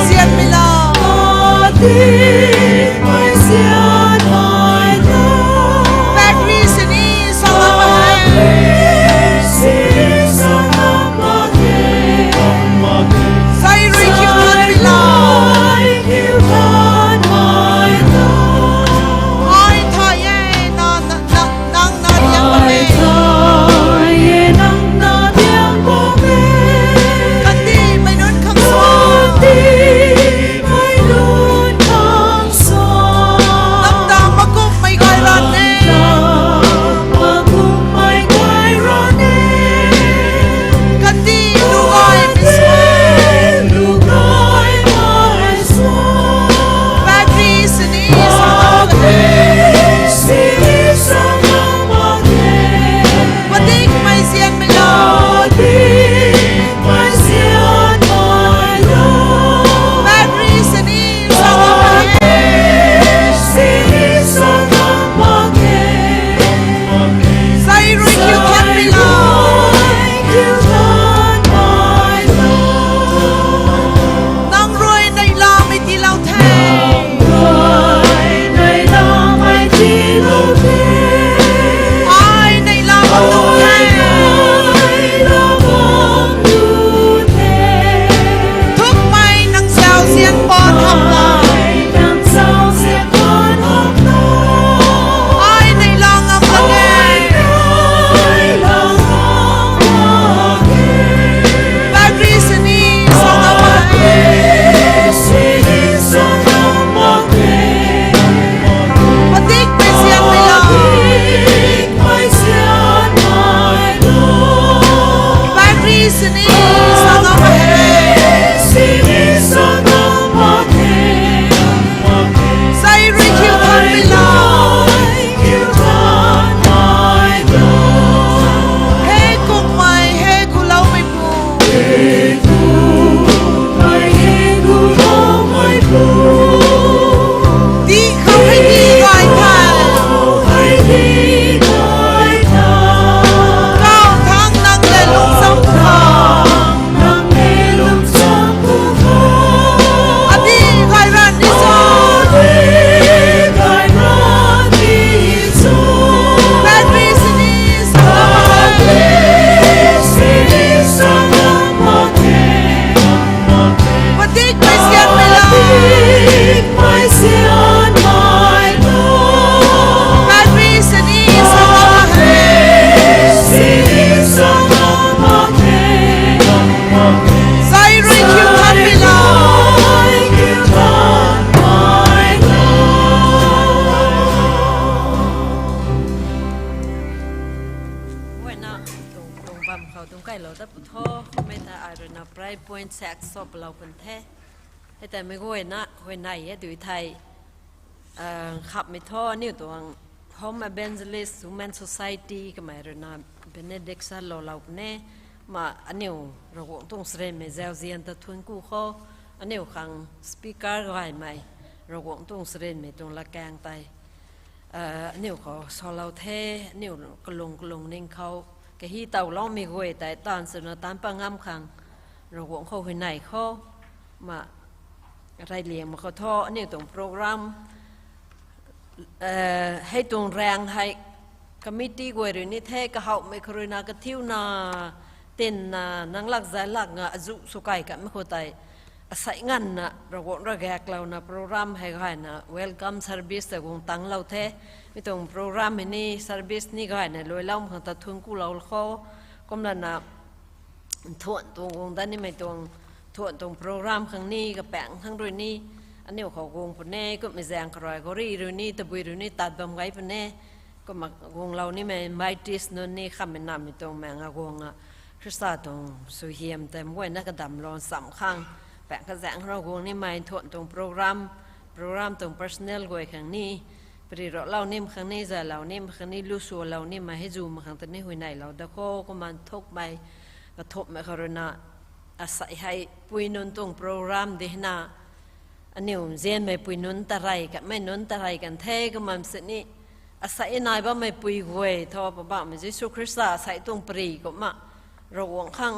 Tuang kailou ta pu tho, kummei ta ai rui na prayer point sek sw palou pun the. Hei tei mei guayna huayney e dui thei, khapmei tho aniu tuang Home Evangelist Women Society kamei rui na benediction loulou pune. Ma aniu Ravguangc tuang charynmei zauzian ta thuanc ku kho. Aniu khang speaker gaymei Ravguangc tuang charynmei tuang latkaeng tei aniu khou salou the, aniu kalung kalung ning khou kahi towloumei guay tei taanv swna taanc pat ngam khang Ravguangc khou huayney kho. Ma reyliang mak khou tho aniu tuang program hei tuang raeng hei committee guay rui ni the, kahouhmei khou rui na kathiuna tinna nang lak zai lak nga azuh sw kai kamei khou tei asei nganvna Ravguangc rui gaklouna program hei gayna welcome service ta guang tanglou the. Mi tuang program hei ni service ni gayna luailoumei khang ta thuanc kulou kho. Kumlana nthuanh tuang guang dat nimei tuang, nthuanh tuang program khang ni kapaeng khang rui ni aniu khou guang pune. Kummei zaeng khou rui gari rui ni tabui rui ni tat bam gay pune. Kumna guanglou nimei invitees nunc ni khamei namei tuang maeng a guang a Khrista tuang suaihiam tei mei guayna kadamlou nchamc khang paeng kazaeng rui guang nimei nthuanh tuang program, program tuang personnel guay khang ni, pari raclou nim khang ni, zaylou nim khang ni, lu swlou nimei hei zu mak khang ta ni huayneylou da kho. Kumna nthukmei kathumhmei khou rui na asei hei pui nunc tuang program di na aniu nzianmei pui nunc tarey kanmei nunc tarey kan the. Kumna sini asei nai bammei pui guay thu Poubauhmei Jisu Khrista asei tuang pari kumna Ravguangc khang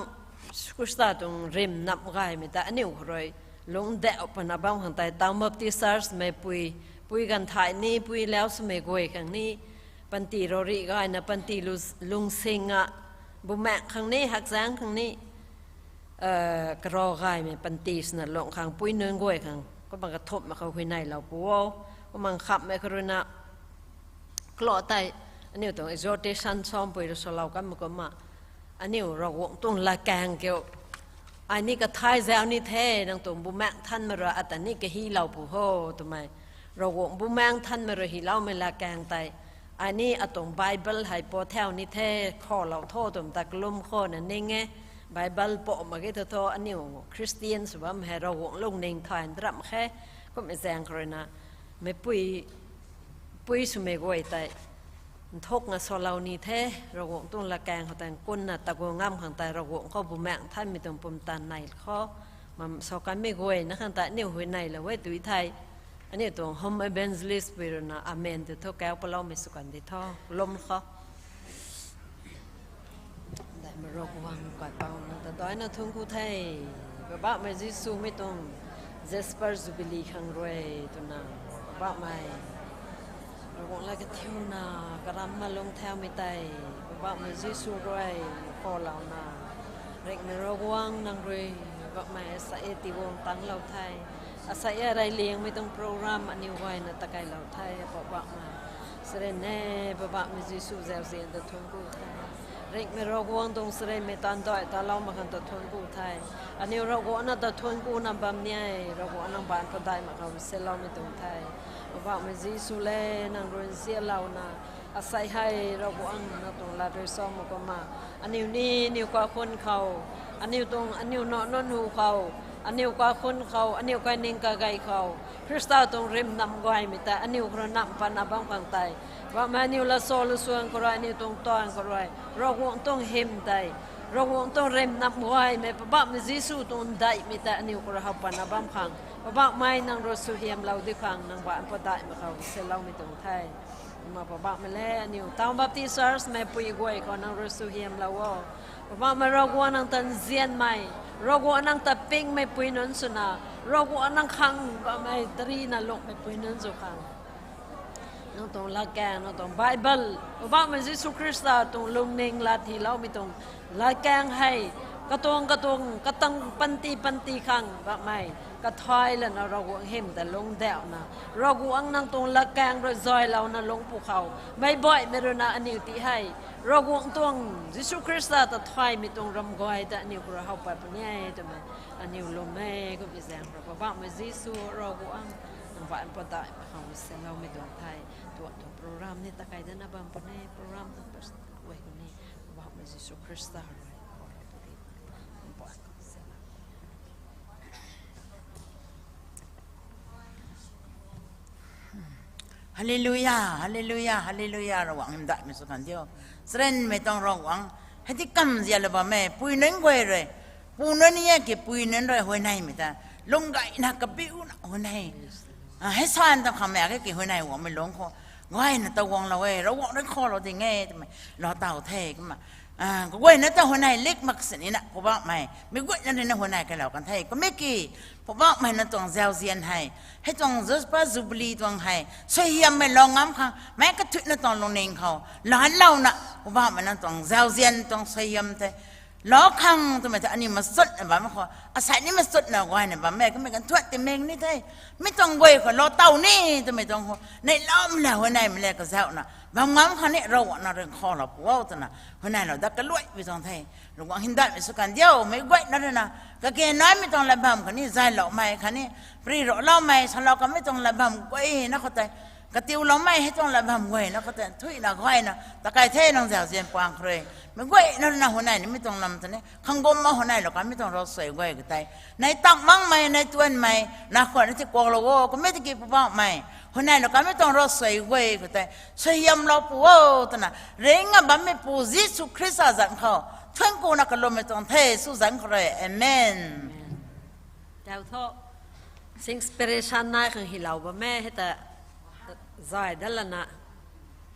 Jisu Khrista tuang rim nap gaymei ta aniu khou rui lungcdauh pana bam khang tei Town Baptist Church mei pui, pui ganv thai ni pui lau swmei guay khang ni panty rarih gayna panty lu- lungsing a bumaengh khang ni hakzaeng khang ni kara gaymei panty swna lung khang pui nunc guay khang kumna kathumhmei khou huayneylou pu o. Kumna khamhmei khou rui na klo tei aniu tuang exhortation sawmpui rui salou kanmei kumna aniu Ravguangc tuang latkaeng kiu ai ni kathay zau ni the, nang tuang Bumaengh Nthanmei rui ata ni kahilou pu ho twmei, Ravguangc Bumaengh Nthanmei rui hyloumei latkaeng tei ai ni atuang Bible hei pou thau ni the, khoulou tho twmei ta kalum khou na ning e. Bible pou mak ge thu thu aniu Christian sw bam hei Ravguangc lungning thay ndram khe. Kummei zaeng khou rui na meipui pui swmei guay tei nthuk nga salou ni the, Ravguangc tuang latkaeng khou tei kunna taguang ngam khang tei Ravguangc khou Bumaengh Nthanmei tuang pumtan nei kho. Mam sa kanmei guay na khang tei aniu huayneylou e tui thei aniu tuang Home Evangelist pui rui na amen tw thu kau paloumei sw kan di tho, lum kho. Daihmei Ravguangc Kaipouc nang ta daina thuanc ku the. Poubauhmei Jisu mei tuang Jasper Jubilee khang rui twna Poubauhmei Ravguangc la kathiuna karam malung thaumei tei Poubauhmei Jisu rui khoulouna ringhmei Ravguangc nang rui Poubauhmei asei e tiguang tanglou the. Asei e reyliangmei tuang program aniu gayna takeilou the Poubauhmei. Sarin e Poubauhmei Jisu zauzian ta thuanc ku the. Ringhmei Ravguangc tuang sarinmei taanv dai talou mak khang ta thuanc ku the. Aniu Ravguangc na ta thuanc kuna bam ni e, Ravguangc nang baanc padaih mak khou siloumei tuang the. Poubauhmei Jisu le nang rui nzianlouna asei hei Ravguangc nang tuang lat rui sa mak kumna aniu ni aniu kakhun khou, aniu tuang aniu nac nunc hu khou, aniu kakhun khou, aniu kaining kagei khou Khrista tuang rim nam gaymei tei aniu khou rui nam patna bam khang tei Poubauhmei aniu lat sa lu suang khou rui, aniu tuang taanv khou rui Ravguangc tuang hym tei, Ravguangc tuang rim nam gaymei Poubauhmei Jisu tuang ndaihmei tei aniu khou rui how patna bam khang Poubauhmei nang rui suaihiamlou di khang nang baanc padaih mak khou siloumei tuang the. Kumna Poubauhmei le aniu Town Baptist Church mei pui guay khou nang rui suaihiamlou o. Poubauhmei Ravguangc nang ta nzianmei, Ravguangc nang ta pingmei pui nunc swna, Ravguangc nang khang Poubauhmei tarina lungmei pui nunc sw khang nang tuang latkaeng, nang tuang Bible, Poubauhmei Jisu Khrista tuang lungning lat hyloumei tuang latkaeng hei katuang katuang katang panty panty khang Poubauhmei kathay lana Ravguangc hym ta lungcdauna, Ravguangc nang tuang latkaeng rui zaylouna lungc pu khou meic baihmei rui na aniu ti hei Ravguangc tuang Jisu Khrista ta thaymei tuang ram guay ta aniu khou rui how pat puni e twmei aniu lwm e. Kummei zaeng rui Poubauhmei Jisu Ravguangc nang baanc padaih mak khou siloumei tuang the. Tuang tuang program ni takei dana bam puni, program tuang person guay khou ni Poubauhmei Jisu Khrista rui Hallelujah, hallelujah, hallelujah, Ravguangc hymdaihmei sw kan diu. Charynmei tuang Ravguangc, hei ti kamzialou bam e, pui nunc guay rui, pu nunc ni e ki pui nunc rui huayneymei ta, lung gayna kabiuna huayney. Hei san ta khammei a ke ki huayney guangmei lungc khou, gayna ta guanglou e, Ravguangc rui khaulou ding e twmei, lou taw the kumna. Kaguayna ta huayney lik mak sini na, Poubauhmei, meic guayna rui na huayney kalou kan the, kummei ki, Poubauhmei na tuang zauzian hei, hei tuang Jasper Jubilee tuang hei, suaihiammei lou ngam khang, meic kathuicna tuang lungning khou, laanlouna, Poubauhmei na tuang zauzian tuang suaihiam the, lou khang twmei the, aniw machutna bammei khou, asei ni machutna guayna bam e, kummei kan thuat ti meng ni the, mi tuang guay khou lou taw ni, twmei tuang khou, neihloumei le, huayneymei le kazauhna, bam ngam khang ni Ravguangc na rui khaulou pu o twna, huayneylou dat kaluaimei tuang the, Ravguangc hymdaihmei sw kan diu, meic guayna rui na, kage naimei tuang lat bam khatni, zayloumei khatni, pary racloumei, salou kanmei tuang lat bam guayna khou tei, katiuloumei hei tuang lat bam guayna khou tei, thuicna gayna, takai the nang zauzian puang khou rui, meic guayna rui na huayney nimei tuang lam ta ni, khang gum ma huayneylou kanmei tuang ravsuai guay khou tei, nai tak makmei, nai tuanmei, na khwan na ti kuaklou o, kummei tiki Poubauhmei, huayneylou kanmei tuang ravsuai guay khou tei, suaihiamlou pu o twna, ringna bammeipu Jisu Khrista zanc khou, thuanc kuna kalummei tuang the, su zanc khou rui, amen. Tau tho, sing inspiration nai khang hylou bam e, hei ta, zay dat lana,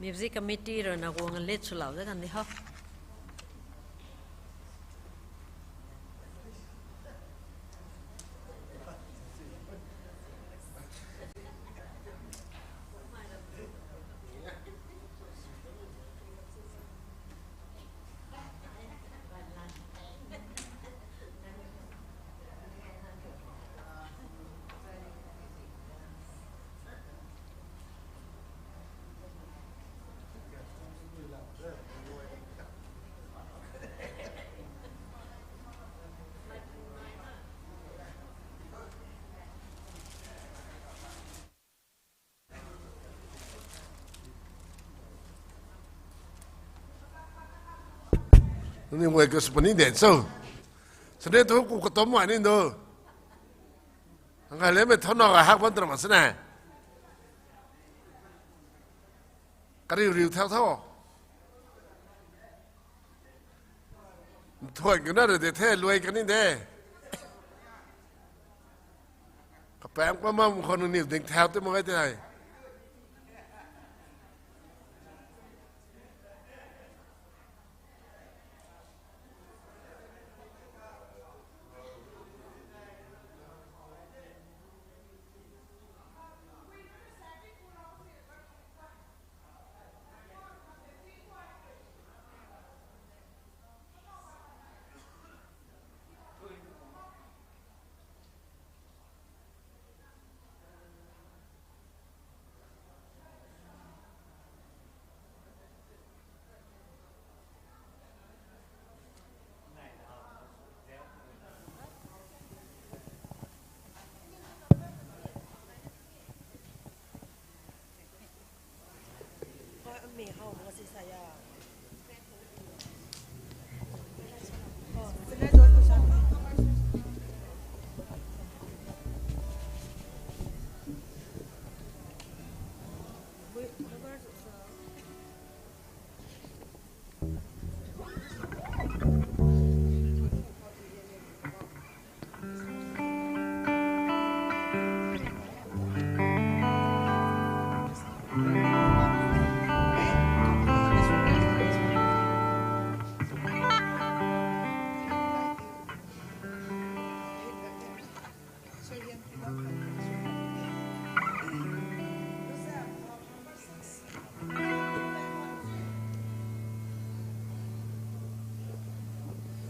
music committee rui na guang lead swlou dat kan di ho. Ni guay ka sw puni de cho. Sane thu ku katom mai ni do. Ang kai le mei thau na ga hak ban tra ma sane. Kariu riu thau tho. Thuan kana rui de the, luai kani de. Kapaeng pa mam khou nangniw ding thau te mak e te hei.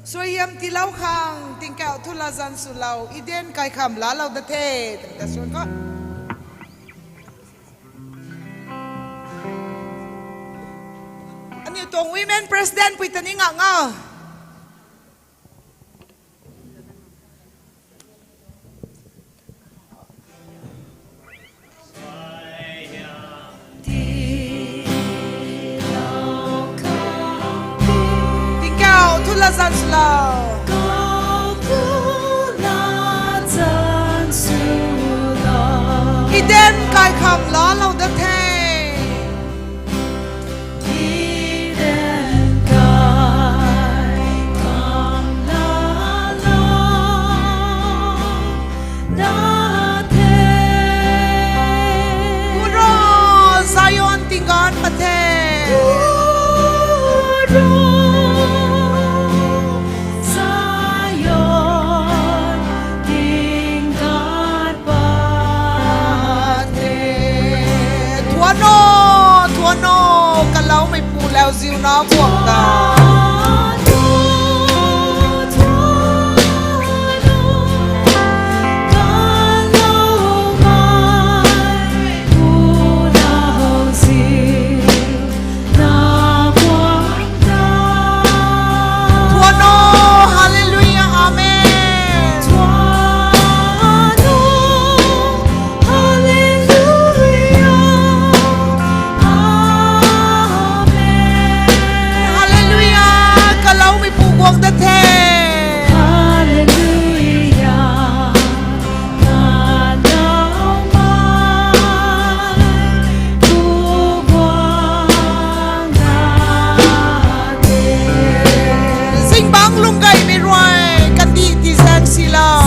Suaihiam tiilou khang tingkauh thu latzan swlou, Eden kaikham laalou da the, twna ta suan kho. Aniu tuang women president pui ta ni ngak nga. Tingkauh thu latzan swlou. Eden kaikham laalou da the. Thuan o, hallelujah, amen. Thuan o, hallelujah, amen. Hallelujah, kaloumei pu guang da the. Hallelujah. Zingbangc lungc gaymei rui kandih tizaeng silou.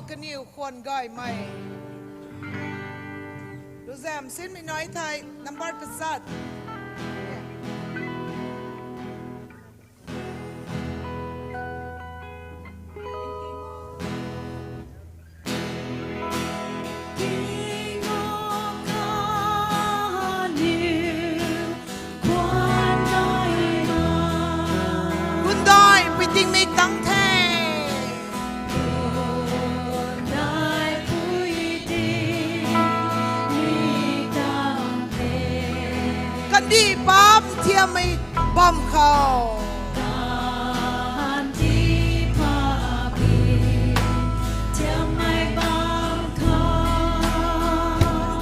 Kaniw khwan gaymei. Luzam sinmei nai thei number tachat. Kundai pui tingmik tang the. Kandih paap thiammei bam khou.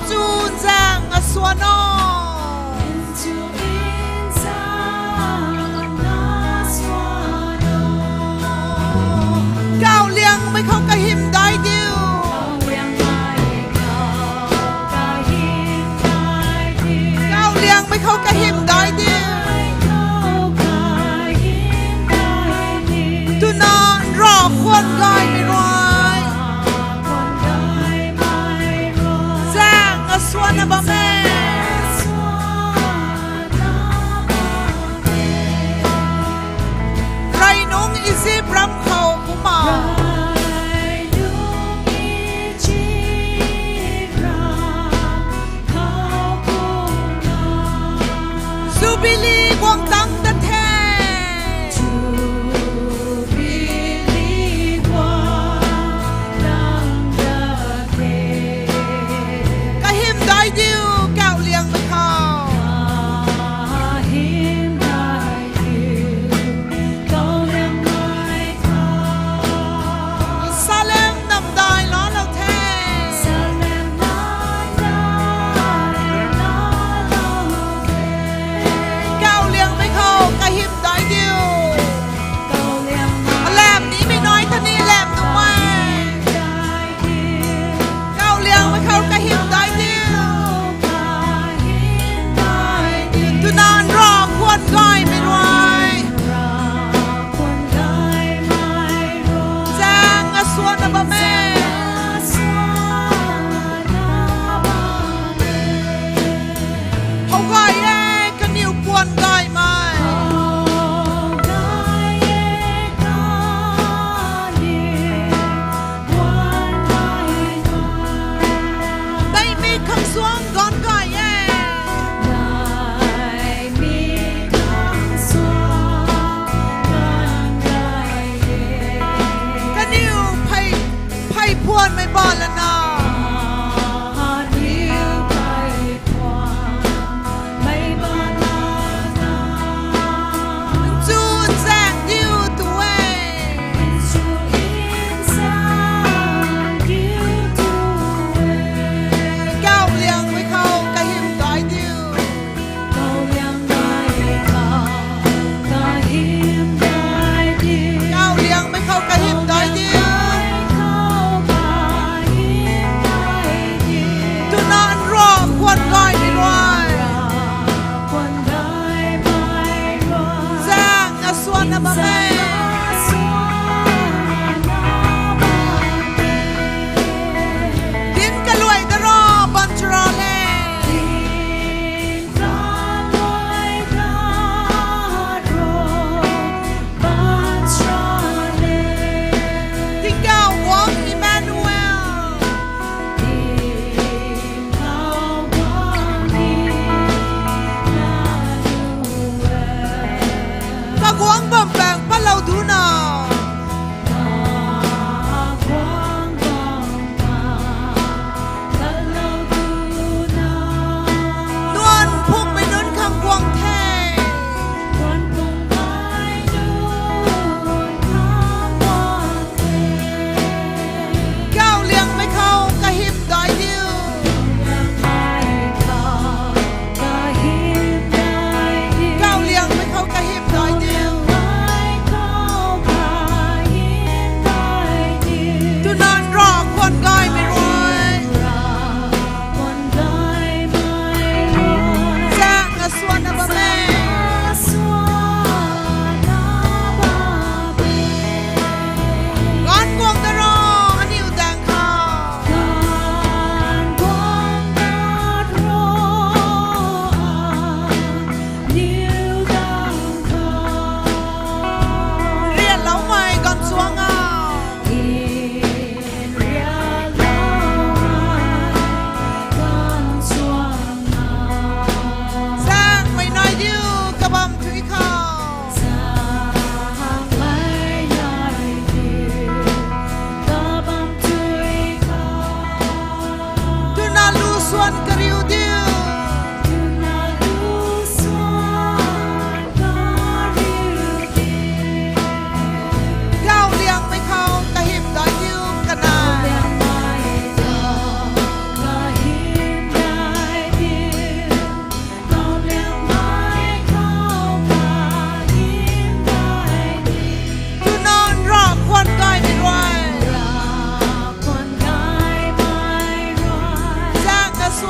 Chuzaeng asuan o. Kauliangmei khou kahym dai diu. Kauliangmei khou kahym dai diu. Twna nra khwan gaymei rui zaeng asuanna bam e. Rey nungc Izip ram khou kumna Jubili guang tang dat the. Kahym dai diu,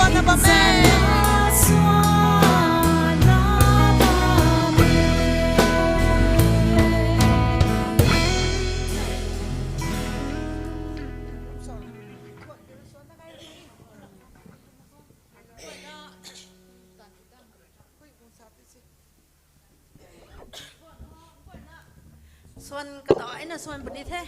Nzan na suan na bam e. Suan kadaina suan puni the.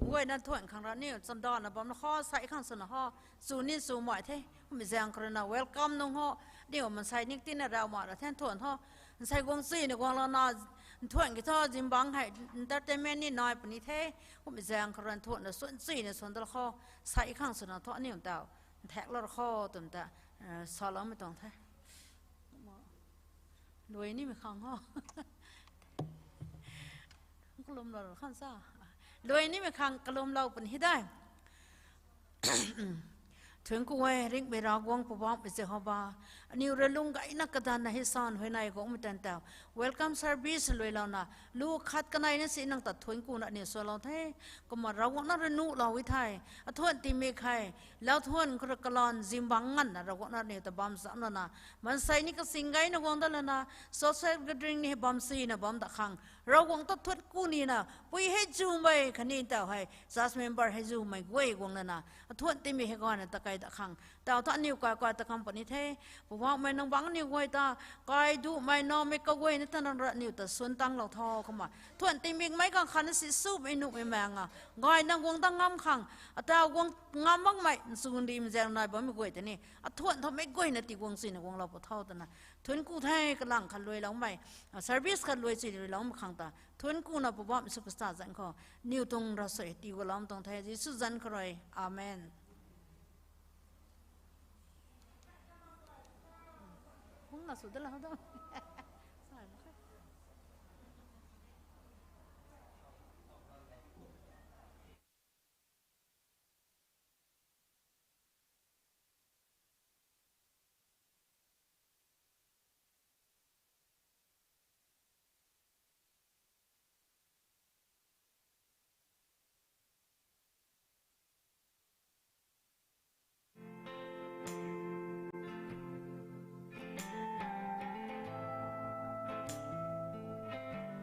Guayna thuan khang ra ni chandana bam na kho, sai khang swna ho. Chu ni chu mai the. Kummei zaeng khou rui na welcome nung ho. Ni mansei nik tina rau ma ra the thuan ho. Nsei guang chuina guang lana thuan ki tho, zingbangc hei entertainment ni nai puni the. Kummei zaeng khou rui thuan na suan chuina suan dal kho. Sai khang swna tho ni tau. Nthak lou kho twm ta, saloumei tuang the. Luai nimei khang ho. Kalumlou khan sa. Luai nimei khang kalumlou pun hei de. Thuancku e, ringhmei Ravguangc Poubauhmei Jehova. Aniu rui lung gayna kadanna hei san huayney guangmei tan tau welcome service luailouna, lu khat kaneina si nang ta thuanckuna aniu sualou the. Kumna Ravguangc na rui nuhlou e thei, athuan tingmik hei, lau thuan khou rui kalan zingbangc nganvna Ravguangc na aniu ta bam zam lana, mansei ni kasing gayna guang dat lana, social gathering ni hei bam sina bam dat khang, Ravguangc ta thuancku nina, pui hei zumei khatni tau hei church member hei zumei guay guang lana, athuan tingmik hei gayna ta kai dat khang, tau ta aniu kai kai ta khang puni the. Poubauhmei, nang bangc aniu guay ta kai dumei naumei kaguayna ta nang rui aniu ta suan tanglou tho. Kumna thuan tingmikmei khang khatna si sumei nuhmei maeng a, gayna guang dat ngam khang, atau guang ngam makmei nchun dim zaeng nai bammei guay ta ni, athuan thaumei guayna ti guang chuina guanglou pw tho twna thuancku the. Kalang khat luailoumei, service khat luai chuina luailoumei khang ta thuanckuna Poubauhmei Jisu Khrista zanc khou, niw tuang ravsuai tii guloumei tuang the, Jisu zanc khou rui. Amen. Hungna sw dala tu.